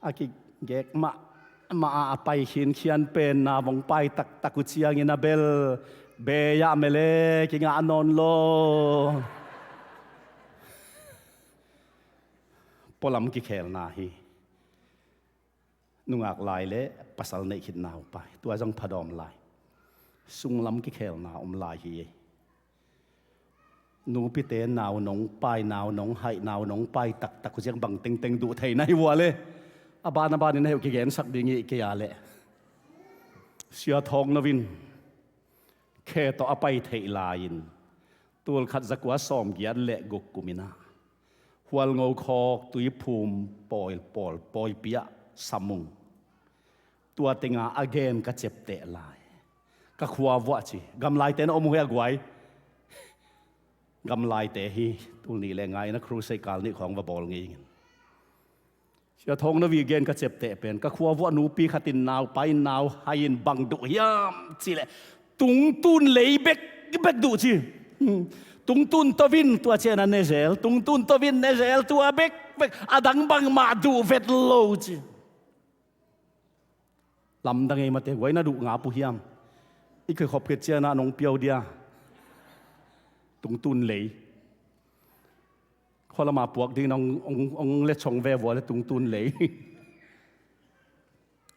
a kigek mahmah a, a pai khinkhian pen nau hong pai taktak uh ciangin a bel, bei-ah mele, kingah nawn lo. Pualam kikhelna hi. Nungak lai le pasal neih khit naupai, tua zong phadawm lai. Sunglam kikhelna om lai hi. Nupite nau nong pai, nau nong haih, nau nong pai taktak uh ciang bang tengteng duh thei na hi uh a le, a ban a banin a heuh kigensak ding hi kei a leh. Sia Thawng No in khe tawh a pai theih lai-in, tul khat za kua sawmgiat le guk kum in ah, Hualngo khawk tuiphum pawl, pawl, pawipi ah sam ung. Tua tenga a gen ka ciapteh lai. Ka khua vuah ci. Gamlaite na om uh hia guai? Gamlaite hi. Tul nih le nga in a crusade kal nih khawng va bawl ngei ing. Sia Thawng No i gen ka ciapteh pen, ka khua vuah nupi khat in nau pai in, nau hai in, bang duh hiam cih leh, tungtun lei bekbek duh ci. Hmm. Tungtun tawh vin, tua ciang a ne zel, tungtun tawh vin ne zel, tua bekbek, a dang bangmah duh vet lo ci. Lamdang ei mate, guai na duh ngap uh hiam? I kikhop khit ciang a nong pia uh dia. Tungtun lei. Khualama puak ding in hong, hong, hong le chong ve vua le tungtun lei.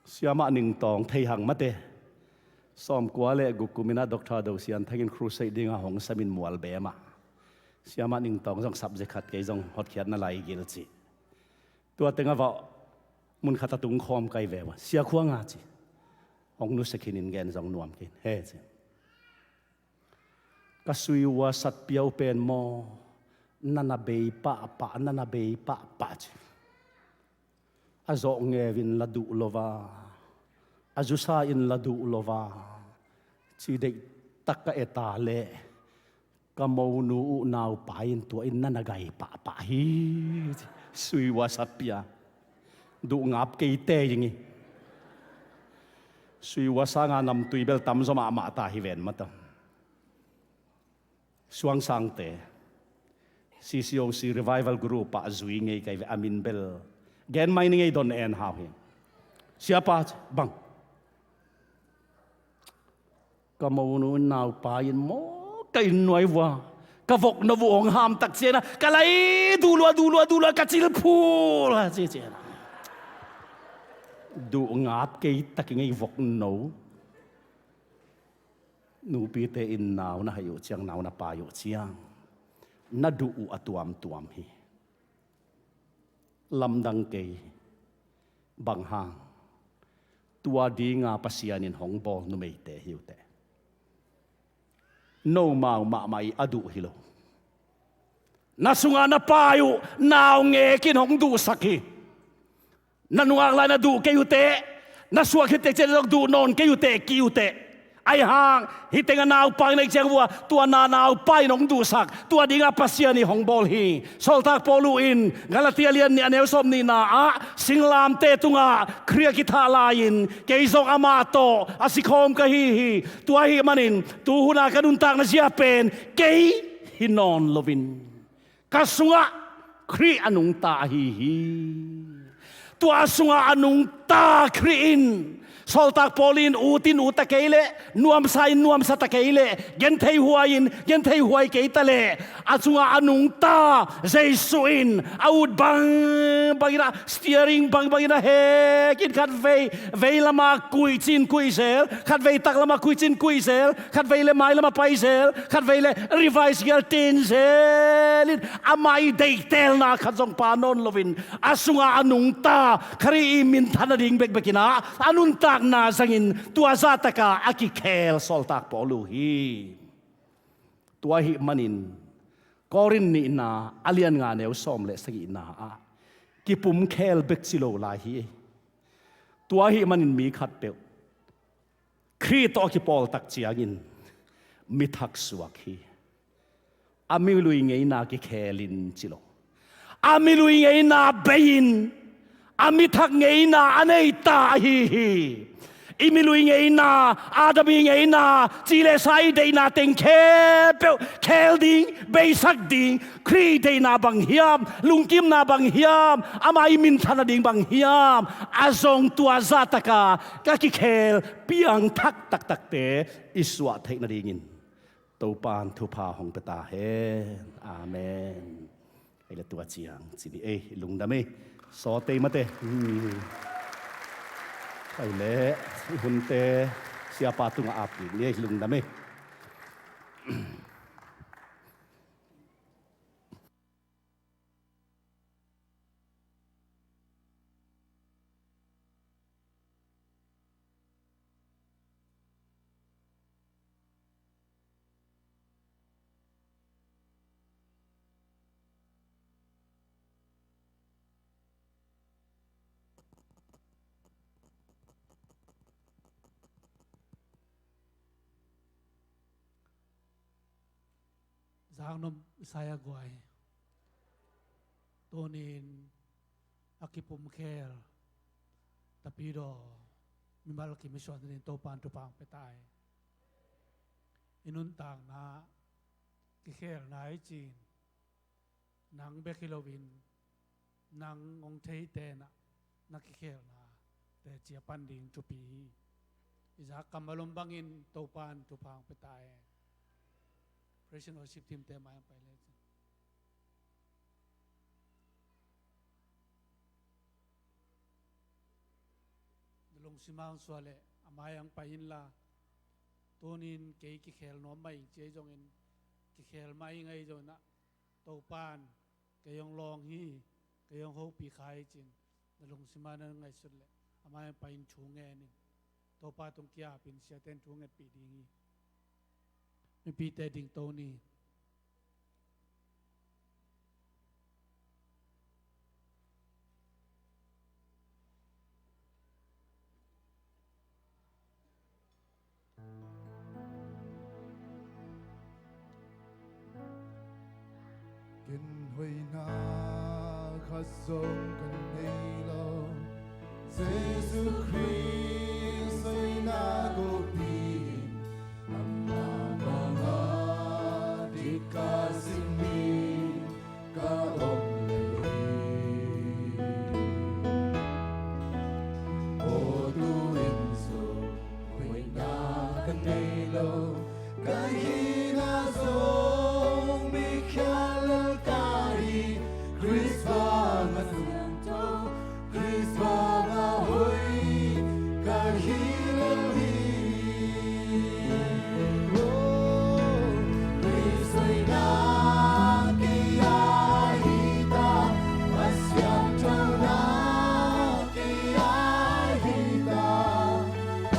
Siamah Ning Tawng thei hang mate. Sawmkua le guk kum in ah Doctor Do Sian Thang in crusade ding a hong sam in Mualbem ah. Siamah Ning Tawng zong subject khat kei zong hotkhiatna lai gil cih. Tua teng a vawh mun khat a tung khawm kai ve ua. Sia Khuang a ci. Hong nusia khin in gen zong nuam khin. He ci. Ka sui uasat piau pen maw, na na bei pahpah, na na bei pahpah ci. A zawh ngeu in la duh lo va, a zusa in la duh lo va, ci deih tak ka et a leh, ka monu uh naupai in tua in na na gai pahpah hi. Sui uasat pia. Duh ngap kei te ing hi. Sui uasa nga namtui bel tamzaw mahmah ta hi ven mata. Suangsangte, C C O C Revival Group ah zui ngei kai ve a min bel. Gen mai ni ngei don en hau hi. Siapa bang. Ka monu naupai in maw, ka inn nuai vua. Ka vok no vua hong ham tak ciang a. Ka lai duh lua, duh lua, duh lua, ka cil phul. Ci ciang a. Duh ngap kei tak ing ei vok no. Nupite in nau na hai uh ciang, nau na pai uh ciang, na duh uh a tuamtuam hi. Lamdang kei, bang hang, tua dinga Pasian in hong bawl numeite hi uh teh. Nomau mahmah i a duh hi lo. Na sungah na pai uh, nau ngek in hong duhsak hi. Na nungak lai na duh kei uh teh, na suak khit tek ciang na duh nawn kei uh teh, ki uh teh. Ahi hang, hih teng a naupai na hih ciang vua, tua na naupai in hong duhsak, tua dingah Pasian in hong bawl hi. Sawltak Paul in, Galatia lian nih a neu sawm nihna ah, singlamteh tungah, Khrih a kithah lai-in, kei zong amah tawh, a sikhawm ka hi hi. Tua ahih manin, tu hun a ka nuntakna zia pen, kei hi nawn loin. Ka sungah Khrih a nungta ahi hi. Tua a sungah a nungta Khrih in, Sawltak Paul in ut in ut ta kei leh, nuamsa in nuamsa ta kei leh, genthei huai in genthei huai kei ta leh, a sungah a nungta Jesu in a ut bangbang in ah, steering bangbang in ah hek in khat vei, vei lamah kuih cin kuih zel, khat vei tak lamah kuih cin kuih zel, khat vei le mai lamah pai zel, khat vei le reverse gear ten zel in, amah i deihtelna khat zong pha nawn loin, a sungah a nungta Khrih i minthan nading bekbek in ah, a nuntakna zangin tua zahtak a a kikhel Sawltak Paul uh hi. Tua ahih manin Korin nihna a lian nga neu sawm le sagihna ah kipumkhel bek ci lo lai hi. Tua ahih manin mi khatpeuh Khrih tawh a kipawl tak ciangin mi thak suak hi. A milui ngeina kikhel in ci lo. A milui ngeina bei in, a mi thak ngeina a nei ta ahi hi. I milui ngeina, Adam i ngeina, ci le sa i deihna teng khempeuh khel ding, beisak ding, Khrih deihna bang hiam, lungkimna bang hiam, amah i minthan nading bang hiam, a zong tua zahtak a ka kikhel piangthak taktakte i suah theih nadingin Topa'n thupha hong pia ta hen. Amen. Ei le tua ciang ci ni ei, i lungdam ei. Sawtei mate. Hmm. Ei le i hunte siapa tungah ap ni ei, i lungdam ei. Zangnom Isaiah Guai. Tunin a kipumkhel Tapidaw mimal kim i suah nadingin Topa'n thupha hong pia ta hi. I nuntakna kikhelna i cih nang bek hi loin, nang hong theite in ah na kikhelna teci a pan ding thupi hi. I zak kammal om bangin Topa'n thupha hong pia ta hen. Praise and worship team te mai ang pai le cin. Na lungsim ang suah le a mai ang pai inla, tunin kei kikhel nuam mah ing ci ahi zongin, kikhel mah ing ahi zongin ah, Topan kei hong lawng hi, kei hong hopih kha hi cin, na lungsim ah na ngaihsut le a mai ang pai in thu ngen in. Topa tung kiapin siaten thu ngetpih ding hi. Mipite dingto ni. Ken hoihna khat zong ka nei lo. Jesu Khrist hoihna kopi in amah bangah dik ka sin ding ka om lel hi. Aw, tu-in zong hoihna ka nei lo, ka hihna zong mi khial lel ka hi. Khrist bangah siangtho, Khrist bangah hoih ka hi lel hi. Oh, Khrist hoihna kei a hi ta, Pasian thona kei a hi ta,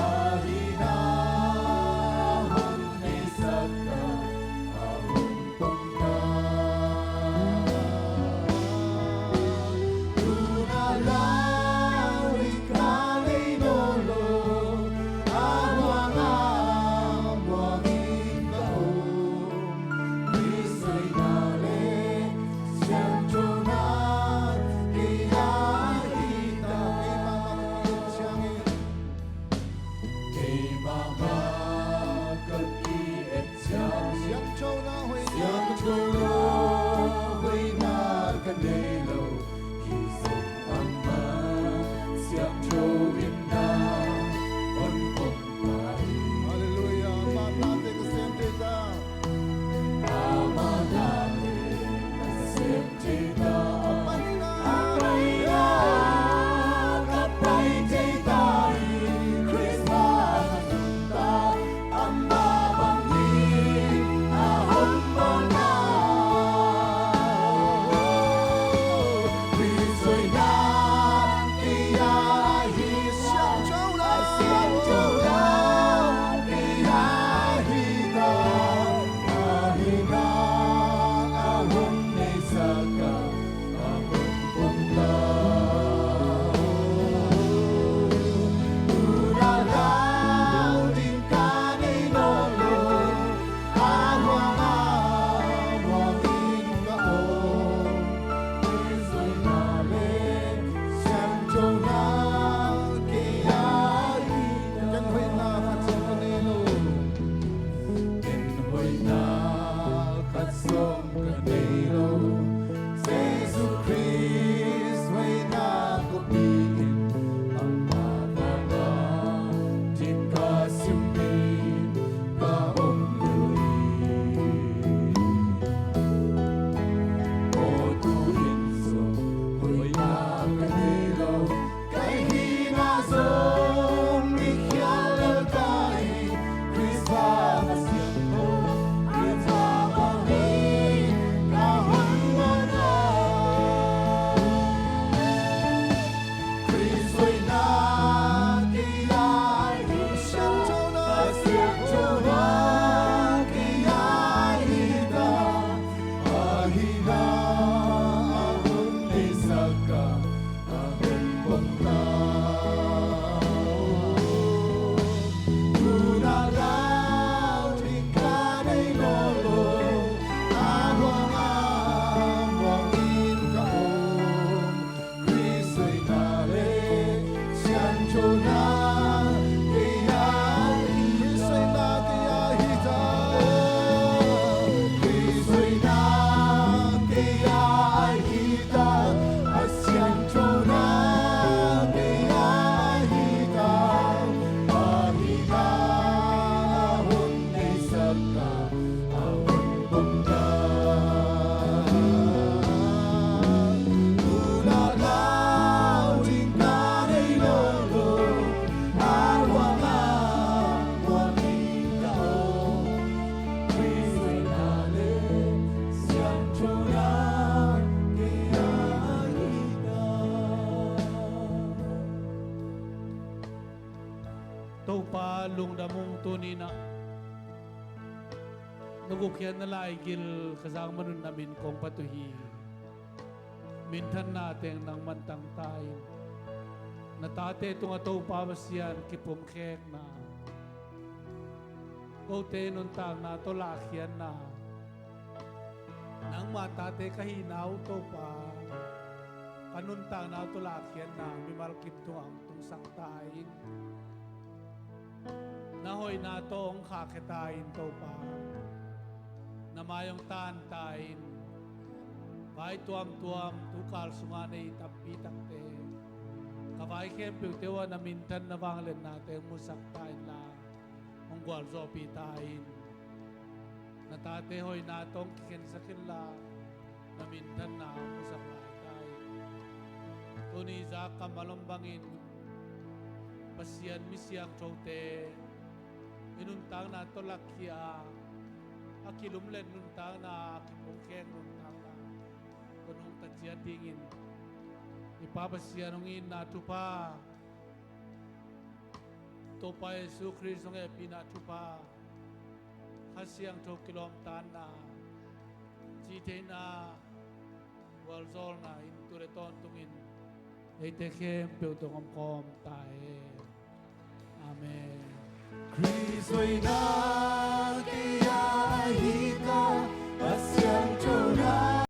a hihna hong neisak Topa lungdam ung, tuni-in ah na gupkhiatna laigil ka zak manun na min kong phat uh hi. Minthanna teng nangman tang ta in, na tate tungah Topa Pasian kipumkhekna, kote nuntakna tawh lahkhiatna, nangma tate ka hihna uh Topa, ka nuntakna uh tawh lahkhiatna mimal kim tungah hong tungsak ta in. Na hoihna tawh hong khahkhia ta in Topa, na mai hong tan ta in. Vai tuamtuam tukal sungah nei tampi takte, ka vai khempeuhte uh ah na minthanna vangliatnate hong musak ta inla, hong gualzawhpih ta in. Na tate hoihna tawh hong kikhensak inla, na minthanna hong musak lai ta in. Tuni zak kammal om bangin Pasian mi siangthote i nuntakna tawh lakhia a, a kilumlet nuntakna, a kipumkhek nuntakna tawh nungta ciat dingin i Pa Pasian hong itna thupha, Topa Jesu Khrist hong hehpihna thupha, Kha Siangtho kilawmtatna, cihtheihna, gualzawlna in tu le tawntungin eite khempeuh tungah omkhawm ta hen. Amen. Khrist hoihna